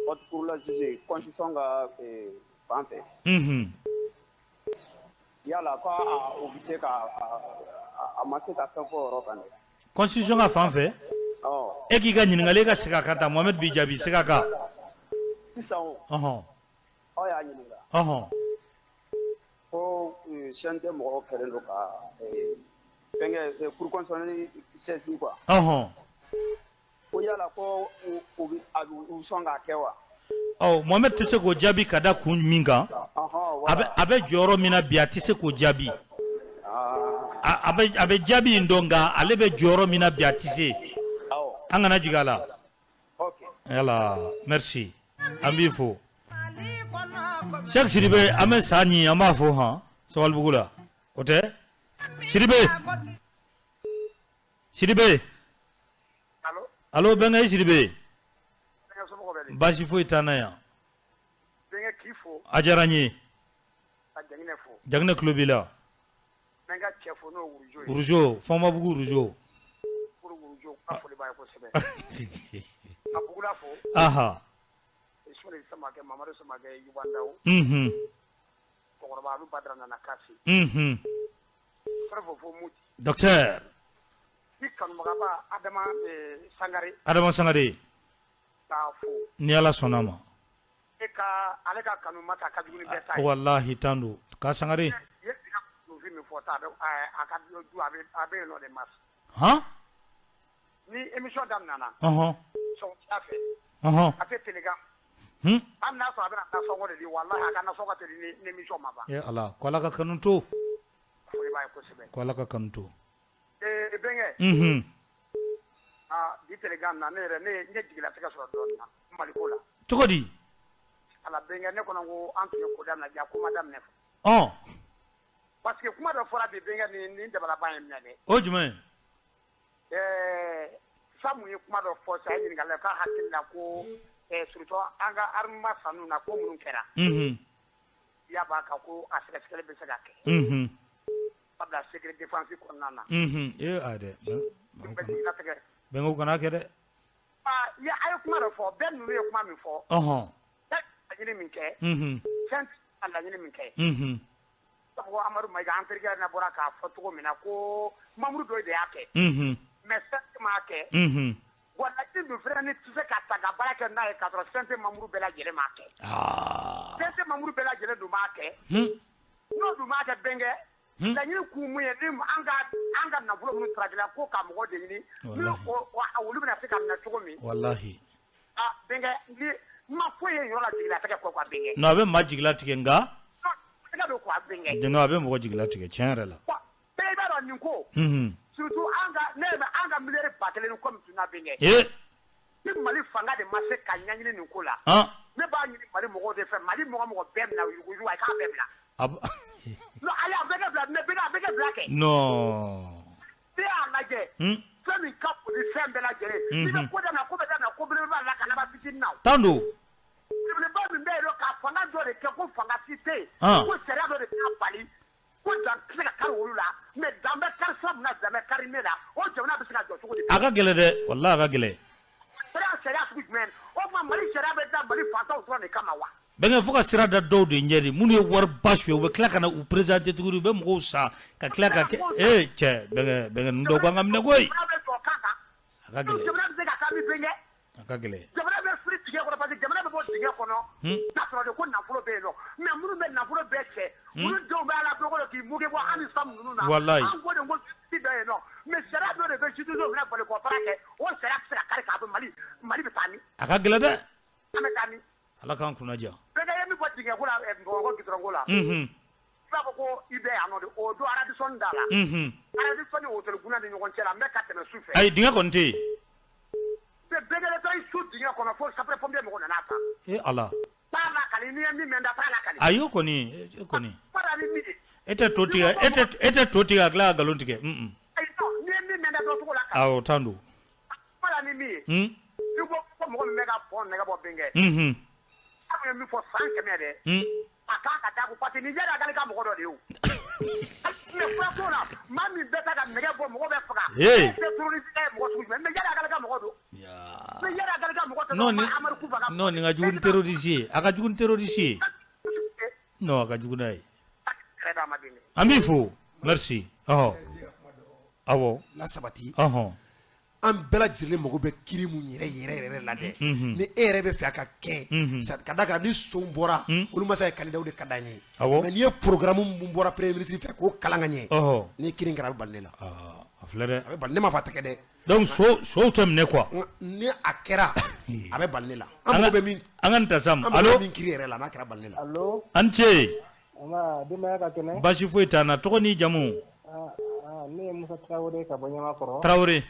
haute cour la juge constitution ka fan fɛ, yala ko o bɛ se ka a ma se ka fɛn fɔ o yɔrɔ kan dɛ. Constitution ka fan fɛ, e k'i ka ɲininkali, e ka segin a kan tan, Mohamed b'i jaabi, segin a kan. Sisan o, aw y'a ɲininka, ko CNT mɔgɔw kɛlen don ka fɛnkɛ cour constitutionnelle saisi quoi. Ko yala ko u sɔn k'a kɛ wa? Ɔ, Mohamed tɛ se k'o jaabi ka da kun min kan, a bɛ jɔyɔrɔ min na bi, a tɛ se k'o jaabi. A bɛ jaabi in dɔn, nka ale bɛ jɔyɔrɔ min na bi, a tɛ se. An kana jigin a la. Yala, merci, an b'i fo. Cheikh Sidibe, an bɛ sa ɲini, an b'a fo hɔn Sabalibugu la, o tɛ Sidibe? Sidibe. Allo, bɛnkɛ i Sidibe. Baasi foyi t'an na yan. A diyara n ye. Jaginɛ tulo b'i la. Wuruzo, Fɔnbabugu wuruzo. Aha. Unhun. Unhun. Docteur. Adama Sangare. Ni Ala sɔnna ma. Walahi tan don ka Sangare. Han? Ni émission daminɛna. Ɔnhɔn. Sɔgɔmada fɛ. Ɔnhɔn. A tɛ Telegram. Hun. Hali n'a sɔrɔ a bɛna nasɔngɔ de di, walahi a ka nasɔngɔ ka teli ni émission ma ban. E Ala, ko Ala ka kanu to. Foli b'a ye kosɛbɛ. Ko Ala ka kanu to. Ee bɛnkɛ. Unhun. Aa, bi Telegram na, ne yɛrɛ ne ye jigilatigɛ sɔrɔ dɔɔnin na Mali ko la. Cogo di? Ala bɛnkɛ, ne kɔnɔ ko an tun ye ko daminɛ, ja ko ma daminɛ. Ɔn. Parce que kuma dɔ fɔra bi bɛnkɛ, nin dabalaban ye minɛ dɛ. O jumɛn? Ɛɛ, Samu ye kuma dɔ fɔ sa, ye ɲininkali k'a hakili la ko surtout an ka armement sanniw na, ko minnu kɛra. Unhun. I y'a b'a kan ko a sɛgɛsɛgɛli bɛ se ka kɛ. Unhun. Ka bila secret défense kɔnɔna na. Unhun, ee a dɛ. Bɛnkɛw kana kɛ dɛ. Aa, a ye kuma dɔ fɔ, bɛɛ ninnu ye kuma min fɔ. Ɔnhɔn. Bɛɛ laɲini min kɛ. Unhun. Fɛn a laɲini min kɛ. Unhun. I b'a fɔ ko Amadu Mayiga, an terikɛ na bɔra k'a fɔ cogo min na ko membre dɔ de y'a kɛ. Unhun. Mais CNT m'a kɛ. Unhun. Bon, laɲini dun fana ni tɛ se ka ta ka baara kɛ n'a ye k'a sɔrɔ CNT membre bɛɛ lajɛlen m'a kɛ. Aa. CNT membre bɛɛ lajɛlen dun b'a kɛ. Hun. N'o dun m'a kɛ bɛnkɛ. Laɲini kun mun ye ni an ka nafolo minnu tarakila ko ka mɔgɔ de ɲini. Walahi. Olu bɛna se ka minɛ cogo min. Walahi. Aa bɛnkɛ, ni ma foyi ye yɔrɔ la jigilatigɛ kɔ quoi bɛnkɛ. Non, a bɛ maa jigilatigɛ nka. Tɛgɛ don quoi bɛnkɛ. Non, a bɛ mɔgɔ jigilatigɛ tiɲɛ yɛrɛ la. Bɛɛ b'a dɔn nin ko. Unhun. Surtout an ka ne bɛ an ka miliyari 1000 ni kɔ min tununa bɛnkɛ. Ee. Ni Mali fanga de ma se ka ɲɛɲini nin ko la. Han. Ne b'a ɲini Mali mɔgɔw de fɛ, Mali mɔgɔ mɔgɔ bɛɛ minɛ yuruguyurugu a k'a bɛɛ bila. Non, ayi a bɛɛ kɛ bila, mais bɛnkɛ a bɛɛ kɛ bila kɛ. Non. N'i y'a lajɛ. Un. Fɛn min ka bon ni fɛn bɛɛ lajɛlen. N'i bɛ ko daminɛ, ko bɛ daminɛ ko belebeleba la ka laban fitinin na. Tan don. Belebeleba min bɛ yen nɔ ka fanga dɔ de kɛ ko fanga si tɛ yen. Han. Ko sariya dɔ de b'a bali. Ko dan tɛ se ka kari olu la, mais dan bɛ kari sira min na, dan bɛ kari ne la, o jamana bɛ se ka jɔ cogo di? A ka gɛlɛn dɛ, walahi a ka gɛlɛn. Sariya sugu jumɛn? O tuma Mali sariya bɛ da Mali fantanw dɔrɔn de kama wa? Bɛnkɛ, fo ka sira da dɔw de ɲɛ de, minnu ye wariba suɲɛ, u bɛ tila ka na u présenter tuguni, u bɛ mɔgɔw san ka tila ka kɛ ee cɛ bɛnkɛ, bɛnkɛ ninnu dɔw kan ka minɛ koyi. Jamana bɛ jɔ kan kan. A ka gɛlɛn. Jamana bɛ se ka taa min bɛnkɛ? A ka gɛlɛn. Jamana bɛ firi dingɛ kɔnɔ parce que jamana bɛ bɔ dingɛ kɔnɔ. K'a sɔrɔ de ko nafolo bɛ yen nɔ, mais minnu bɛ nafolo bɛɛ cɛ. Olu denw bɛ ala don o don k'i muge bɔ an ni Samu ninnu na. Walahi. An ko de ko ti bɛɛ yen nɔ, mais sariya dɔ de bɛ justice fana bali k'o baara kɛ. O sariya tɛ se ka kari k'a bɔ Mali. Mali bɛ taa min? A ka gɛlɛn dɛ. An bɛ taa min? Ala k'an kunna diya. Bɛɛ ye min fɔ dingɛ ko la, Bamakɔ goudron ko la, i b'a fɔ ko i bɛ yan nɔ de, o don Radisson da la, Radisson ni hôtel Guna ni ɲɔgɔn cɛ la, n bɛ ka tɛmɛ su fɛ. Ayi, dingɛ kɔni tɛ yen. Bɛɛ kɛlen i su dingɛ kɔnɔ fo sapeur pompier mɔgɔ nana ta. E Ala. Taa lakali, n'i ye min mɛn da, taa lakali. Ayi, o kɔni, e kɔni. Kuma ni min ye. E tɛ to tigɛ, e tɛ to tigɛ ka tila ka nkalon tigɛ. Ayi, non, n'i ye min mɛn da dɔ tɔgɔ la. Awɔ, o tan don. Kuma ni min ye. I ko ko mɔgɔ min bɛ ka pɔn nɛgɛ bɔ Benkɛ. Aw ye min fɔ san 100 dɛ. A kan ka taa ko parce que nin Iyad Ag Ghali ka mɔgɔ dɔ de ye o. Mais fura t'o la, maa min bɛ taa ka nɛgɛ bɔ, mɔgɔ bɛ faga. E tɛ terroriste ye mɔgɔ sugu jumɛn? Mais Iyad Ag Ghali ka mɔgɔ don. Mais Iyad Ag Ghali ka mɔgɔ tɛ. Non, ni non, nin ka jugu ni terroriste ye. A ka jugu ni terroriste ye. Non, a ka jugu n'a ye. An b'i fo. Merci. Ɔhɔ. Awɔ. La sabati. Ɔhɔn. An bɛɛ lajɛlen mago bɛ kiri mun yɛrɛ yɛrɛ yɛrɛ la dɛ, ni e yɛrɛ bɛ fɛ a ka kɛ, ka da kan ni son bɔra, olu ma se ka candidat de ka d'an ye. Mais n'i ye programme mun bɔra premier ministre fɛ k'o kalan ka ɲɛ, ni kiri kɛra, a bɛ bali ne la. A filɛ dɛ. A bɛ bali ne ma, fa tɛ kɛ dɛ. Donc sow tɛ minɛ quoi. Ni a kɛra, a bɛ bali ne la. An mago bɛ min, an ka nin ta sa. An mago bɛ min kiri yɛrɛ la, n'a kɛra, bali ne la. Allo. An ce. Nba, denbaya ka kɛnɛ? Baasi foyi t'an na. Tɔgɔ n'i jamu? Ne ye Musa Tarawele ka bɔ Ɲamakɔrɔ. Tarawele.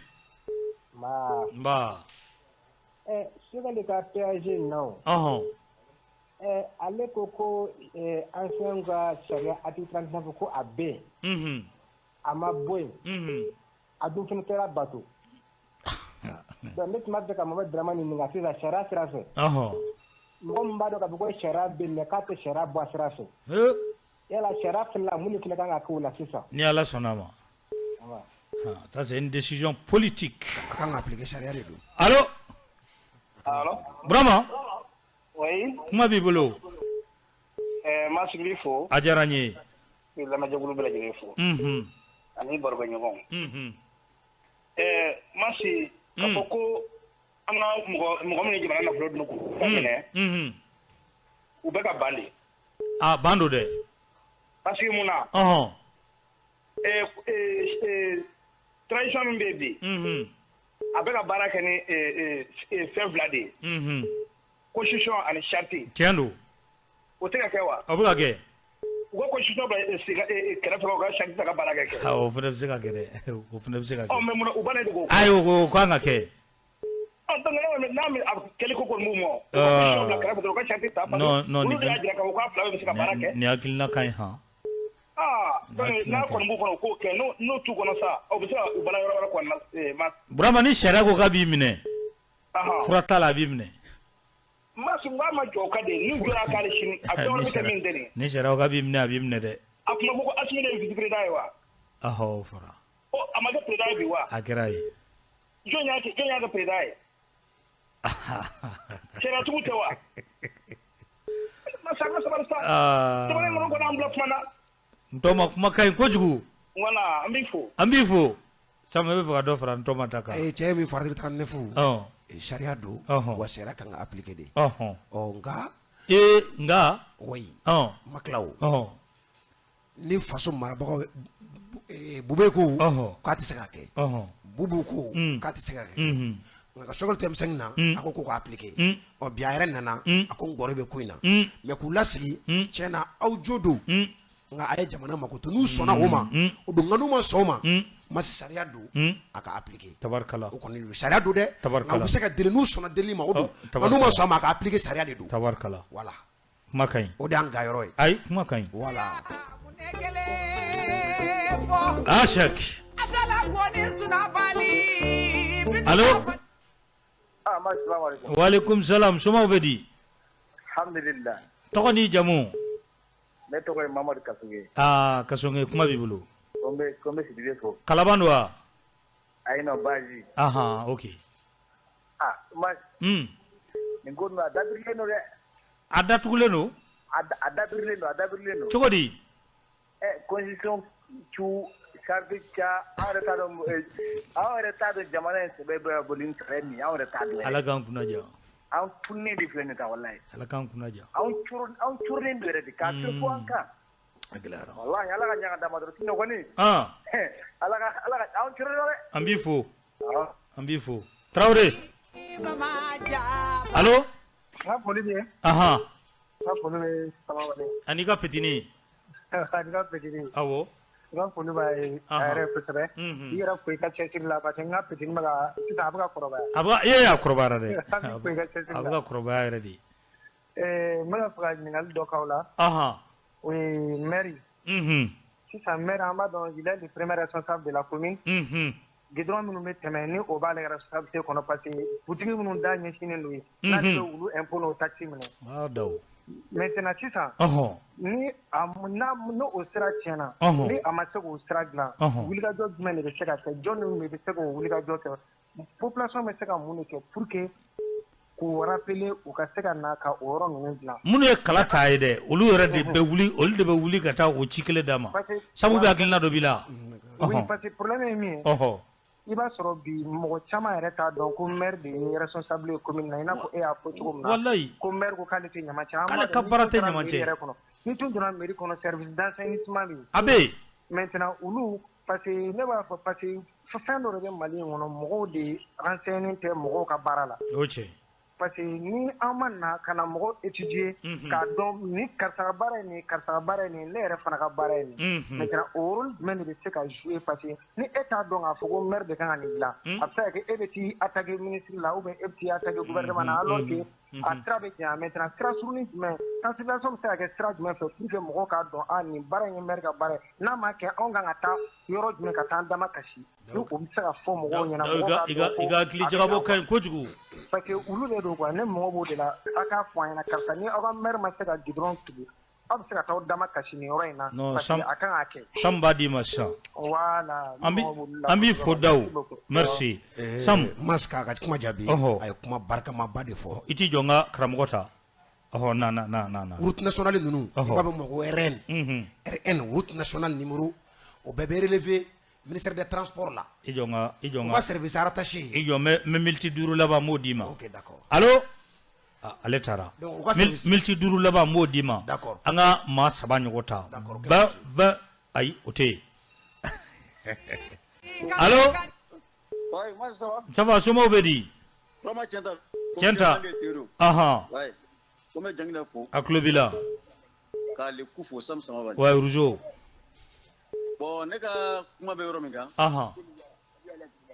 Nba. Nba. Choguel ka PAG in na o. Ɔhɔn. Ale ko ancien ka sariya article 39 ko a bɛ yen. A ma bɔ yen. A dun fana kɛra bato. Donc ne tun b'a fɛ ka Mohamed Dramane ɲininka sisan sariya sira fɛ. Mɔgɔ min b'a dɔn k'a fɔ ko sariya bɛ yen mais k'a tɛ sariya bɔ a sira fɛ. Yala sariya fana la, mun de fana kan ka kɛ o la sisan? Ni Ala sɔnna a ma. Ça, c'est une décision politique. A kan ka appliquer, sariya de don. Allo. Allo. Burama. Oui. Kuma b'i bolo. Masi, n b'i fo. A diyara n ye. N bɛ lamɛnjɛkulu bɛɛ lajɛlen fo. Ani barokɛɲɔgɔnw. Masi, k'a fɔ ko an ka mɔgɔ mɔgɔ min ye jamana nafolo dun k'u minɛ, u bɛ ka ban de. Ah, ban don dɛ. Parce que mun na? Transition min bɛ yen bi, a bɛ ka baara kɛ ni fɛn fila de ye, constitution ani charte. Tiɲɛ don. O tɛ ka kɛ wa? O bɛ ka kɛ. U ka constitution bila kɛrɛfɛ, u ka charte ta ka baara kɛ. Awɔ, o fana bɛ se ka kɛ dɛ, o fana bɛ se ka kɛ. Ɔ, mais mun na u banna de k'o? Ayi, o kan ka kɛ. Ɔ, donc n'a a kɛli ko kɔni b'u ma, u ka constitution bila kɛrɛfɛ dɔrɔn, u ka charte ta, parce que olu de y'a jira k'a fɔ k'a fila bɛɛ bɛ se ka baara kɛ. Nin hakilina ka ɲi han. Aa, donc n'a kɔni b'u kɔnɔ, u k'o kɛ, n'o t'u kɔnɔ sa, o bɛ se ka u bala yɔrɔ wɛrɛ kɔni na. Burama, ni sariya ko k'a b'i minɛ, fura t'a la, a b'i minɛ. Masi, n k'a ma jɔ o ka de, n'u jɔra k'ale sini, a dɔw bɛ kɛ min tɛ nin. Ni sariya ko k'a b'i minɛ, a b'i minɛ dɛ. A kuma fɔ ko Asimi de ye vice président ye wa? Ahɔ, o fɔra. Ɔ, a ma kɛ président ye bi wa? A kɛra ye. Jɔn y'a kɛ président ye? Sariyatigiw tɛ wa? Masi, an ka sabali sa. Jamana in kɔnɔ kɔni, an bila kuma na. N tɔma, kuma ka ɲi kojugu. Voilà, an b'i fo. An b'i fo. Samu, e bɛ fɛ ka dɔ fara n tɔma ta kan. Cɛ ye min fɔ article 39, sariya don, wa sariya kan ka appliquer de. Ɔ, nka. Ee, nka. Oui. Ma tila o. Ni faso marabagaw, Bube ko k'a tɛ se ka kɛ. Bubu ko k'a tɛ se ka kɛ. Nka ka Choguel to M5 na, a ko k'a appliquer. Ɔ, bi a yɛrɛ nana, a ko n gɔrɔ bɛ ko in na. Mais k'u lasigi, tiɲɛ na, aw jo don. Nka a ye jamana mako to, n'u sɔnna o ma, o don, nka n'u ma sɔn o ma, masi, sariya don, a ka appliquer. Tabarikala. O kɔni don, sariya don dɛ. Tabarikala. Nka u bɛ se ka deli, n'u sɔnna delili ma, o don. Nka n'u ma sɔn a ma, a ka appliquer, sariya de don. Tabarikala. Voilà. Kuma ka ɲi. O de y'an ka yɔrɔ ye. Ayi, kuma ka ɲi. Voilà. Ah, Cheikh. Allo. Waaleykum salam, somaw bɛ di? Alhamdulillah. Tɔgɔ n'i jamu? Ne tɔgɔ ye Mamadu Kassogué. Aa, Kassogué, kuma b'i bolo. Ko n bɛ Sidibe fo. Kalaban don wa? Ayi, non, Baji. Ahan, ok. Ah, Mas. Nin ko ninnu, a dabirilen don dɛ. A datugulen don? A dabirilen don, a dabirilen don. Cogo di? Constitution cu, charte ca, anw yɛrɛ t'a dɔn, anw yɛrɛ t'a dɔn jamana in sɛbɛ bɛ boli ni sariya min ye, anw yɛrɛ t'a dɔn. Ala k'an kunna diya. An tununnen de filɛ nin ta, walayi. Ala k'an kunna diya. Anw curunnen don yɛrɛ de k'a to fo an kan. A gɛlɛyara. Walahi Ala ka ɲa ka d'an ma dɔrɔn sinon kɔni. Ala ka Ala ka anw cɛrɛ dɛ. An b'i fo. An b'i fo. Tarawele. Allo. N ka foli b'i ye. Ahan. N ka foli bɛ Samawale. Ani ka petini. Ani ka petini. Awɔ. N ka foli b'a ye a yɛrɛ ye kosɛbɛ. I yɛrɛ fo i ka cɛsiri la parce que n ka petini bɛ ka sisan a bɛ ka kɔrɔbaya. A bɛ e a kɔrɔbayara dɛ. An b'i fo i ka cɛsiri la. A bɛ ka kɔrɔbaya yɛrɛ de. N bɛ fɛ ka ɲininkali dɔ k'aw la. Ahan. O ye maire. Unhun. Sisan maire an b'a dɔn il est le premier responsable de la commune. Unhun. Goudron minnu bɛ tɛmɛ ni o b'ale responsabilité kɔnɔ parce que boutique minnu da ɲɛsinnen don yen. N'ale bɛ olu impôt n'o taxe minɛ. Aa dawo. Maintenant sisan. Ɔhɔn. Ni a n'a n'o sira tiɲɛna. Ɔhɔn. Ni a ma se k'o sira dilan. Ɔhɔn. Wulikajɔ jumɛn de bɛ se ka kɛ jɔnni de bɛ se k'o wulikajɔ kɛ population bɛ se ka mun de kɛ pour que k'u rappeler u ka se ka na ka o yɔrɔ ninnu dilan. Minnu ye kala ta ye dɛ olu yɛrɛ de bɛ wuli olu de bɛ wuli ka taa o ci kelen d'a ma. Sabu bɛ hakilina dɔ b'i la. Oui parce que problème ye min ye. Ɔhɔn. I b'a sɔrɔ bi mɔgɔ caman yɛrɛ t'a dɔn ko maire de ye responsable ye commune na i n'a fɔ e y'a fɔ cogo min na. Walayi. Ko maire ko k'ale tɛ ɲama cɛ. K'ale ka baara tɛ ɲama cɛ. Yɛrɛ kɔnɔ. Ni tun donna mairie kɔnɔ service d'assainissement bɛ yen. A bɛ yen. Maintenant olu parce que ne b'a fɔ parce que fɛn dɔ de bɛ Mali in kɔnɔ mɔgɔw de renseigné tɛ mɔgɔw ka baara la. O ye tiɲɛ. Parce que ni an ma na ka na mɔgɔw étudier k'a dɔn ni karisa ka baara ye nin ye karisa ka baara ye nin ye ne yɛrɛ fana ka baara ye nin ye. Maintenant o rôle jumɛn de bɛ se ka jouer parce que ni e t'a dɔn k'a fɔ ko maire de kan ka nin dilan a bɛ se ka kɛ e bɛ t'i attaquer ministre la ou bien e bɛ t'i attaquer gouvernement na alors que a sira bɛ janya maintenant sira surunin jumɛn sensibilisation bɛ se ka kɛ sira jumɛn fɛ pour que mɔgɔw k'a dɔn a nin baara in ye maire ka baara ye n'a ma kɛ anw kan ka taa yɔrɔ jumɛn ka taa an damakasi ni o bɛ se ka fɔ mɔgɔw ɲɛna mɔgɔw k'a dɔn ko I ka hakili jagabɔ ka ɲi kojugu. Parce que olu de don quoi ne mago b'o de la a k'a fɔ an ɲɛna karisa ni aw ka maire ma se ka goudron tugu aw bɛ se ka taa aw damakasi nin yɔrɔ in na Non parce que a kan k'a kɛ. Sam b'a d'i ma sisan. Voilà An b'i fo Dawu merci Sam. Mas k'a ka kuma jaabi Ɔhɔ. a ye kuma barikamaba de fɔ. I t'i jɔ n ka karamɔgɔ ta ɔhɔ na na na na. Route nationale ninnu Ɔhɔ. i b'a fɔ ma ko RN. RN route nationale numéro o bɛɛ bɛ relever ministère des transports la. I jɔ n ka i jɔ n U ka ka service rattaché. I jɔ n bɛ minute 5 laban n b'o d'i ma. Ok d'accord. Allo ale taara. Donc u ka service minute 5 laban n b'o d'i ma. D'accord. An ka maa 3 ɲɔgɔn ta. D'accord. 20 20 ayi o tɛ yen. Allo. Oui, moi ça va. Ça va somɔgɔw bɛ di? Vraiment tiɲɛ ta. Tiɲɛ ta. Ahan. Ouais. Ko n bɛ Janginɛ fo. A tulo b'i la. K'ale ku fo Sam Samabali. Ouais Rougeau. Bon ne ka kuma bɛ yɔrɔ min kan. Ahan.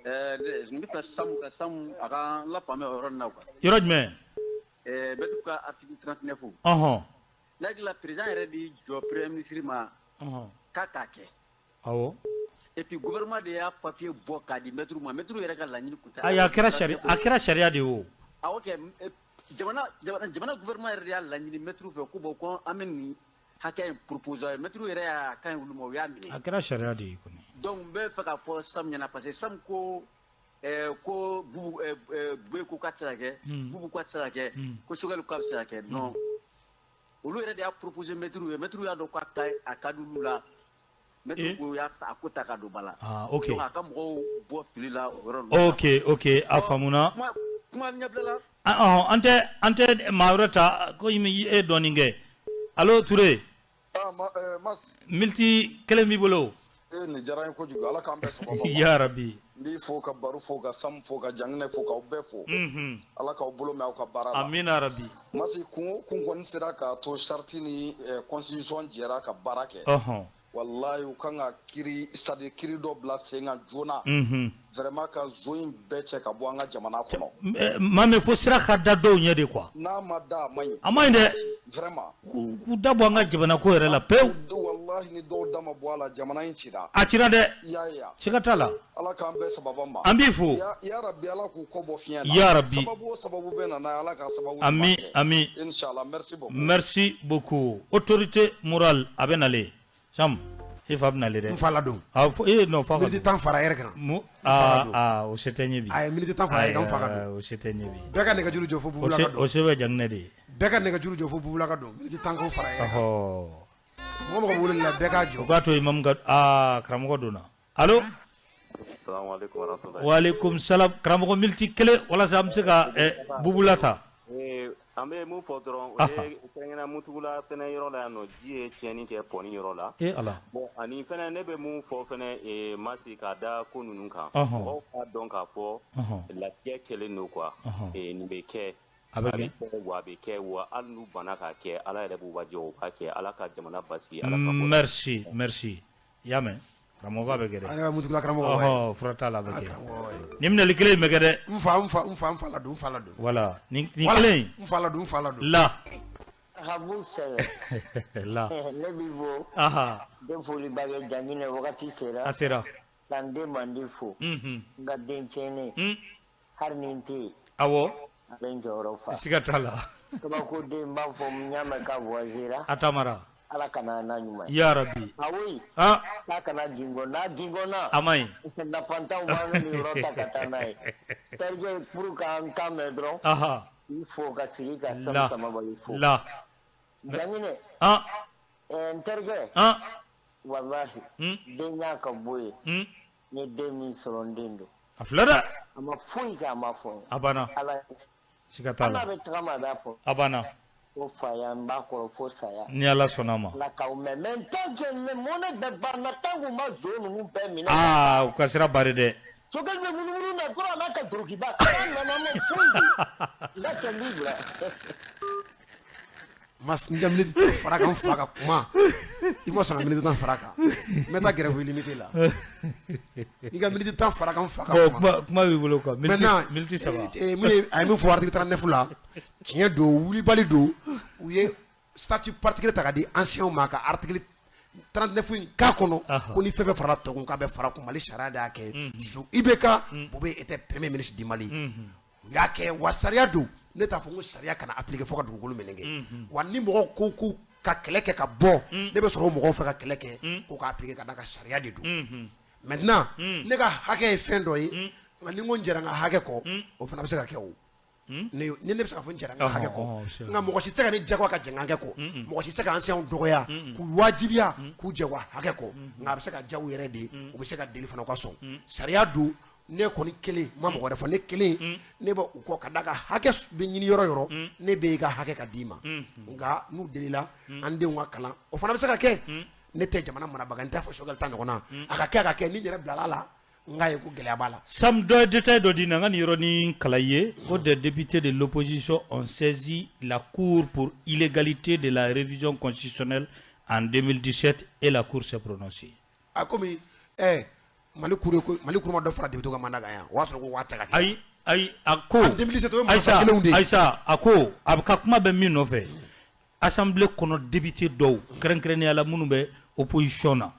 N bɛ fɛ Sam ka Sam a ka n lafaamuya o yɔrɔ nin na quoi. Yɔrɔ jumɛn? Bɛɛ ka article 39. Ɔhɔn. Ne hakili la président yɛrɛ b'i jɔ premier ministre ma. Ɔhɔn. K'a k'a kɛ. Awɔ. Et puis gouvernement de y'a papier bɔ k'a di maître ma maître yɛrɛ ka laɲini kun tɛ. Ayi a kɛra sariya de ye o. Awɔ kɛ jamana gouvernement yɛrɛ de y'a laɲini maître fɛ ko bon ko an bɛ nin hakɛ in proposer a ye maître yɛrɛ y'a ka ɲi olu ma u y'a minɛ. A kɛra sariya de ye kɔni. Donc n bɛ fɛ k'a fɔ Sam ɲɛna parce que Sam ko ko Bubu Buye ko k'a tɛ se ka kɛ. Bubu ko k'a tɛ se ka kɛ. Ko Choguel ko k'a bɛ se ka kɛ non olu yɛrɛ de y'a proposer maître ye maître y'a dɔn k'a ka ɲi a ka di olu la. Maître ko y'a a ko ta ka don ba la. Ah ok. Donc a ka mɔgɔw bɔ fili la o yɔrɔ ninnu. Ok a faamuna. Kuma ɲɛbila la. An tɛ maa wɛrɛ ta ko i ye dɔɔnin kɛ. Allo Ture. Ah Mas. Minute kelen b'i bolo. Ee nin diyara n ye kojugu Ala k'an bɛɛ sababa ma. Ya rabi. N b'i fo ka Baro fo ka Sam fo ka Janginɛ fo k'aw bɛɛ fo. Unhun. Ala k'aw bolo mɛn aw ka baara la. Amina rabi. Masi kun o kun kɔni sera k'a to charte ni constitution jɛra ka baara kɛ. Ɔhɔn. Walayi u kan ka kiri c'est à dire kiri dɔ bila sen kan joona. Unhun. Vraiment ka zon in bɛɛ cɛ ka bɔ an ka jamana kɔnɔ. Maa min fo sira ka da dɔw ɲɛ de quoi. N'a ma da a man ɲi. A man ɲi dɛ. Vraiment. K'u da bɔ an ka jamana ko yɛrɛ la pewu. Walahi ni dɔw da ma bɔ a la jamana in cira. A cira dɛ. I y'a ye wa. Siga t'a la. Ala k'an bɛɛ sababa ma. An b'i fo. Ya rabi Ala k'u kɔ bɔ fiɲɛ na. Ya rabi. Sababu o sababu bɛ na n'a ye Ala k'a sababu ɲuman Ami kɛ. ami. Inchallah merci beaucoup. Merci beaucoup. Autorité morale a bɛ nalen. Sam e fa bɛ nalen dɛ. N fa ladon. Ah e non fa ka don. Minute 10 fara yɛrɛ kan. Mu N fa ka don. aa o se tɛ n ye bi. A ye minute 10 fara yɛrɛ kan n fa ka don. O se tɛ n ye bi. Bɛɛ ka nɛgɛjuru jɔ fo Bubula ka don. O se bɛ Janginɛ de ye. Bɛɛ ka nɛgɛjuru jɔ fo Bubula ka don minute 10 k'o fara yɛrɛ kan. Ɔhɔ. Mɔgɔ mɔgɔ wele la bɛɛ k'a jɔ. O k'a to imam ka aa karamɔgɔ donna. Allo. Salaamaaleykum wa rahmatulahi. Waaleykum salam karamɔgɔ minute kelen walasa an bɛ se ka Bubula ta. An bɛ mun fɔ dɔrɔn, o ye kɛrɛnkɛrɛnnenya Mutugula fɛnɛ yɔrɔ la yan nɔ, ji ye tiɲɛni kɛ pont yɔrɔ la. E Ala. Bon, ani fɛnɛ ne bɛ mun fɔ fɛnɛ, Masi, k'a da ko ninnu kan, mɔgɔw k'a dɔn k'a fɔ latigɛ kɛlen don quoi, nin bɛ kɛ, a bɛ kɛ wa, a bɛ kɛ wa, hali n'u banna k'a kɛ, Ala yɛrɛ b'u bajɔ, u b'a kɛ. Ala ka jamana basigi, Ala ka bɔ. Merci, merci. I y'a mɛn, karamɔgɔ, bɛ kɛ dɛ. An ka Mutugula karamɔgɔ. Ɔhɔ, fura t'a la, a bɛ kɛ. Nin minɛli kelen in bɛ kɛ dɛ. N fa, n fa, n fa, n fa la don, n fa la don. Voilà, nin kelen in. N fa la don, n fa la don. La. Habu sɛgɛ. La. Ne b'i fo. Den foliba kɛ Janginɛ, wagati sera. A sera. Ka n den mandi fo. N ka den tiɲɛnen. Hali ni n tɛ yen. Awɔ. A bɛ n jɔyɔrɔ fa. Siga t'a la. Kabako den, n b'a fɔ n y'a mɛn k'a voyagera. A taamara. Ala ka na n'a ɲuman ye. Ya rabi. Awoyi. K'a kana jingɔn, n'a jingɔnna. A ma ɲi. Nafantanw b'an ka nin yɔrɔ ta ka taa n'a ye. Terikɛ, pour k'an kan mɛn dɔrɔn. I fo ka sigi ka Samu Samabali fo. La. Janginɛ. N terikɛ. Walahi. Den y'a ka bɔ yen. N ye den min sɔrɔ, n den don. A filɛ dɛ. A ma foyi kɛ, a ma fɔ n ye. A banna. Ala. Siga t'a la. Ala bɛ tagama, a b'a fɔ. A banna. Ko faya n b'a kɔrɔ fo saya. Ni Ala sɔnna a ma. Ala k'aw mɛn, mais tant que ne mɔnɛ bɛɛ banna, tant que u ma zo ninnu bɛɛ minɛ. Aa, u ka sira bari dɛ. Sokɛli bɛ munumunu na dɔrɔn, a n'a ka dorokiba. K'a nana ma foyi de. N ka cɛ, n b'i bila. Mas n ka minute 10 fara kan, n fa ka kuma. I ma sɔn ka minute 10 fara kan. N bɛ taa grève illimité la. I ka minute 10 fara kan, n fa ka kuma. Kuma b'i bolo quoi. Maintenant, minute 3. Mun ye, a ye min fɔ article 39 la, tiɲɛ don, wulibali don. U ye statut particulier ta ka di anciens ma ka article 39 in k'a kɔnɔ, ko ni fɛn fɛn farala tɔ kun, k'a bɛ fara kun. Mali sariya de y'a kɛ sous IBK, Boubèye était premier ministre du Mali. U y'a kɛ wa, sariya don. Ne t'a fɔ ko sariya kana appliquer fo ka dugukolo meleke. Wa ni mɔgɔw ko ko ka kɛlɛ kɛ ka bɔ, ne bɛ sɔrɔ o mɔgɔw fɛ ka kɛlɛ kɛ ko k'a appliquer, ka d'a kan sariya de don. Maintenant, ne ka hakɛ ye fɛn dɔ ye, nka ni n ko n jɛra n ka hakɛ kɔ, o fana bɛ se ka kɛ o. Ne ne bɛ se ka fɔ n jɛra n ka hakɛ kɔ, nka mɔgɔ si tɛ se ka ne jagoya ka jɛn n ka hakɛ kɔ. Mɔgɔ si tɛ se ka anciens dɔgɔya k'u wajibiya k'u jɛ u ka hakɛ kɔ, nka a bɛ se ka diya u yɛrɛ de ye, u bɛ se ka deli fana u ka sɔn. Sariya don. Ne kɔni kelen ma mɔgɔ wɛrɛ fɔ, ne kelen ne bɛ u kɔ, ka d'a kan hakɛ bɛ ɲini yɔrɔ yɔrɔ, ne bɛ i ka hakɛ ka d'i ma. Nka n'u delila an denw ka kalan, o fana bɛ se ka kɛ. Ne tɛ jamana marabaga, n t'a fɔ Sogɛli ta ɲɔgɔn na, a ka kɛ, a ka kɛ. Ni n yɛrɛ bilala la, n k'a ye ko gɛlɛya b'a la. Sam, dɔ ye détail dɔ di na, n ka nin yɔrɔnin kalan i ye ko des députés de l'opposition ont saisi la cour pour illégalité de la révision constitutionnelle en 2017 et la cour s'est prononcée. A komi Mali cour ko, Mali cour ma dɔ fara député ka mandat kan yan, o y'a sɔrɔ ko waa tɛ se ka kɛ. Ayi, ayi, a ko En 2017, o ye mɔgɔ Ayisa kelenw de ye. Ayisa, a ko a bɛ ka kuma bɛ min nɔfɛ, assemblée kɔnɔ député dɔw, kɛrɛnkɛrɛnnenya la minnu bɛ opposition na,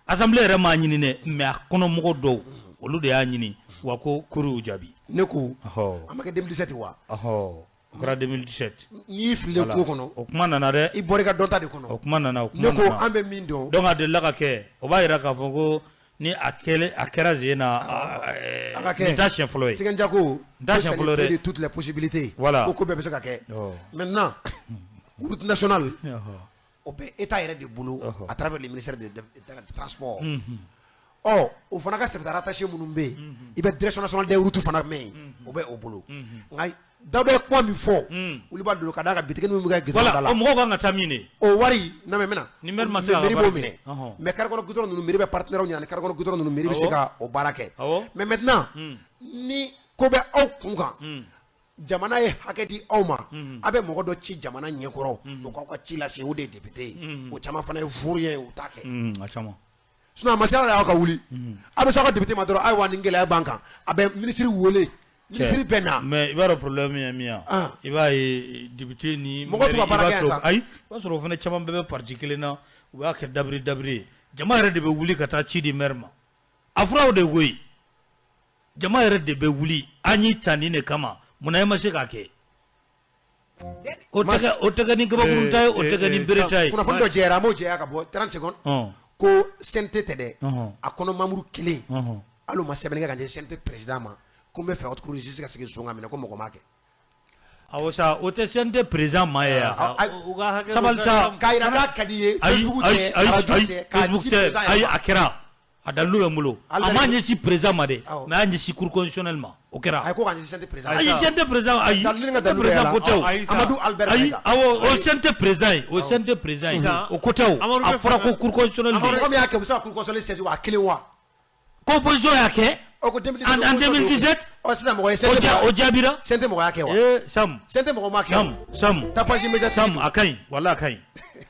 assemblée yɛrɛ m'a ɲini dɛ, mais a kɔnɔ mɔgɔ dɔw, olu de y'a ɲini wa, ko cour y'u jaabi. Ne ko a ma kɛ 2017 wa? Ɔhɔ, o kɛra 2017. N'i y'i fililen kungo kɔnɔ, o kuma nana dɛ. I bɔra i ka dɔnta de kɔnɔ. O kuma nana, o kuma Ne ko nana. an bɛ min dɔn. Donc a delila ka kɛ, o b'a yira k'a fɔ ko ni a kɛlen, a kɛra zen na, A ka kɛ. nin t'a siɲɛ fɔlɔ ye. Tigɛnja ko N t'a siɲɛ fɔlɔ dɛ. de toutes les possibilités. Voilà. Ko ko bɛɛ bɛ se ka kɛ. Maintenant, route nationale, o bɛ état yɛrɛ de bolo à travers le ministère de transport. Ɔ, o fana ka secrétaire rattaché minnu bɛ yen, i bɛ direction nationale des routes fana mɛn yen, o bɛ o bolo. Nka Dawuda ye kuma min fɔ, olu b'a don, ka d'a kan bitigi min bɛ kɛ goudron da la. Voilà, o mɔgɔw kan ka taa min de. O wari na mɛ na. Ni maire ma se k'a ka mairie b'o baara kɛ. minɛ. Mais carré kɔnɔ goudron ninnu, mairie bɛ partenaire ɲini, ani carré kɔnɔ goudron ninnu, mairie bɛ se ka o baara kɛ. Mais maintenant, ni ko bɛ aw kun kan, jamana ye hakɛ di aw ma, a bɛ mɔgɔ dɔ ci jamana ɲɛkɔrɔ, o k'aw ka ci lase, o de ye député ye. O caman fana ye vaurien ye, u t'a kɛ. A caman. Sinon a ma se ala y'aw ka wuli, a bɛ se aw ka député ma dɔrɔn, ayiwa nin gɛlɛya b'an kan, a bɛ ministre wele, ministre bɛ na. Mais i b'a dɔn problème ye min ye, i b'a ye député ni Mɔgɔw t'u ka baara kɛ yan sa. Ayi, i b'a sɔrɔ o fana caman bɛɛ bɛ parti kelen na, u b'a kɛ dabiri dabiri ye. Jama yɛrɛ de bɛ wuli ka taa ci di maire ma. A furaw de koyi. Jama yɛrɛ de bɛ wuli, an y'i ta nin de kama, munna e ma se k'a kɛ? O tɛ kɛ, o tɛ kɛ ni kabakurun ta ye, o tɛ kɛ ni bere ta ye. Kunnafoni dɔ jɛyara, an b'o jɛya ka bɔ 30 secondes. Ko CNT tɛ dɛ, a kɔnɔ membre kelen, hali o ma sɛbɛnni kɛ ka ɲɛsin CNT président ma ko n bɛ fɛ haute cour de justice ka sigi zon ka minɛ, ko mɔgɔ m'a kɛ. Awɔ sa, o tɛ CNT président ma ye yan. Sabali sa. K'a jira k'a ka di ye, Facebook tɛ, radio tɛ, k'a Facebook ci tɛ, président yɛrɛ ayi ma. a kɛra. A dalilu bɛ n bolo. A m'a ɲɛsin président ma dɛ, mais a y'a ɲɛsin cour constitutionnelle ma. O kɛra. Ayi, ko ka ɲɛsin CNT président. Ayi, CNT président, ayi. Dalili ka CNT dalilu président bɛɛ ko tɛ o. la. Amadou Albert Ayi, Maïga. awɔ, o CNT président ye, o CNT président ye. O ko tɛ o. A fɔra ko cour constitutionnelle de. Mɔgɔ min y'a kɛ, u bɛ se ka cour constitutionnelle saisir wa kelen wa? Ko opposition y'a kɛ. O ko 2017. En 2017. Ɔ, sisan mɔgɔ ye O CNT ja o jaabira. CNT mɔgɔ y'a kɛ wa? Ee Sam. CNT mɔgɔ m'a kɛ. Sam, Sam. Tapage médiatique. Sam, a ka ɲi, walahi a ka ɲi.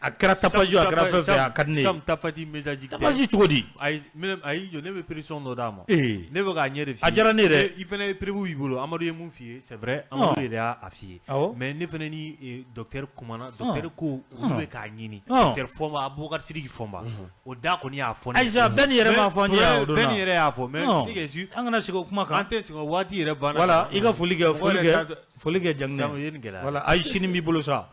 A kɛra tapage o, a kɛra fɛn fɛn ye, a ka di ne ye. Sam, tapage médiatique tɛ. Tapage cogo di? Ayi, ayi, jɔ ne bɛ pression dɔ d'a ma. Ee. Ne bɛ k'a ɲɛ de f'i ye. A diyara ne ye dɛ. I fana ye preuve b'i bolo, Amadu ye mun f'i ye, c'est vrai, Amadu yɛrɛ y'a f'i ye. Awɔ. Mais ne fana ni docteur kumana, docteur ko olu bɛ k'a ɲini. Ɔn. Docteur Fɔnba, Abubakar Sidiki Fɔnba. O da kɔni y'a fɔ ne ye. Ayisa, bɛɛ ni yɛrɛ m'a fɔ an ye yan o don na. Bɛɛ ni yɛrɛ y'a fɔ, mais Ɔn. c'est que si An kana segin o kuma kan. An tɛ segin o waati yɛrɛ banna. Voilà, i ka foli kɛ, Mɔgɔ foli yɛrɛ kɛ, t'a dɔn. foli kɛ Janginɛ. Sam, o ye nin gɛlɛya. Voilà, ayi, sini b'i bolo sa.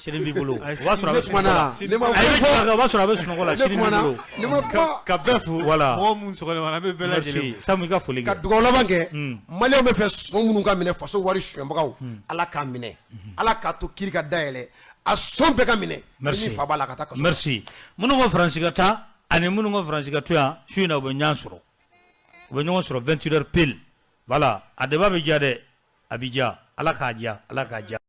Sini b'i bolo. O Ayi, b'a sɔrɔ a bɛ ne sunɔgɔ kumana, la. ne ma Ayi, fɔ. o b'a sɔrɔ a bɛ sunɔgɔ la, Ne sini b'i kumana, bolo. ne ma kuma. Ka bɛɛ fo. Voilà. Mɔgɔ mun sɔgɔlen b'an na, an bɛ bɛɛ lajɛlen Merci. fo. Sam, i ka foli kɛ. Ka dugawu laban kɛ, maliyɛnw bɛ fɛ son minnu ka minɛ, faso wari sonyɛbagaw, Ala k'a minɛ, Ala k'a to kiri ka dayɛlɛ, a son bɛɛ ka minɛ. Merci. Ni fa b'a la, a ka taa kaso la. Merci. Minnu ko Faransi ka taa ani minnu ko Faransi ka to yan, su in na u bɛ ɲɔgɔn sɔrɔ. U bɛ ɲɔgɔn sɔrɔ 21 heures pile. Voilà, a débat bɛ diya dɛ. A bɛ diya. Ala k'a diya, Ala k'a diya.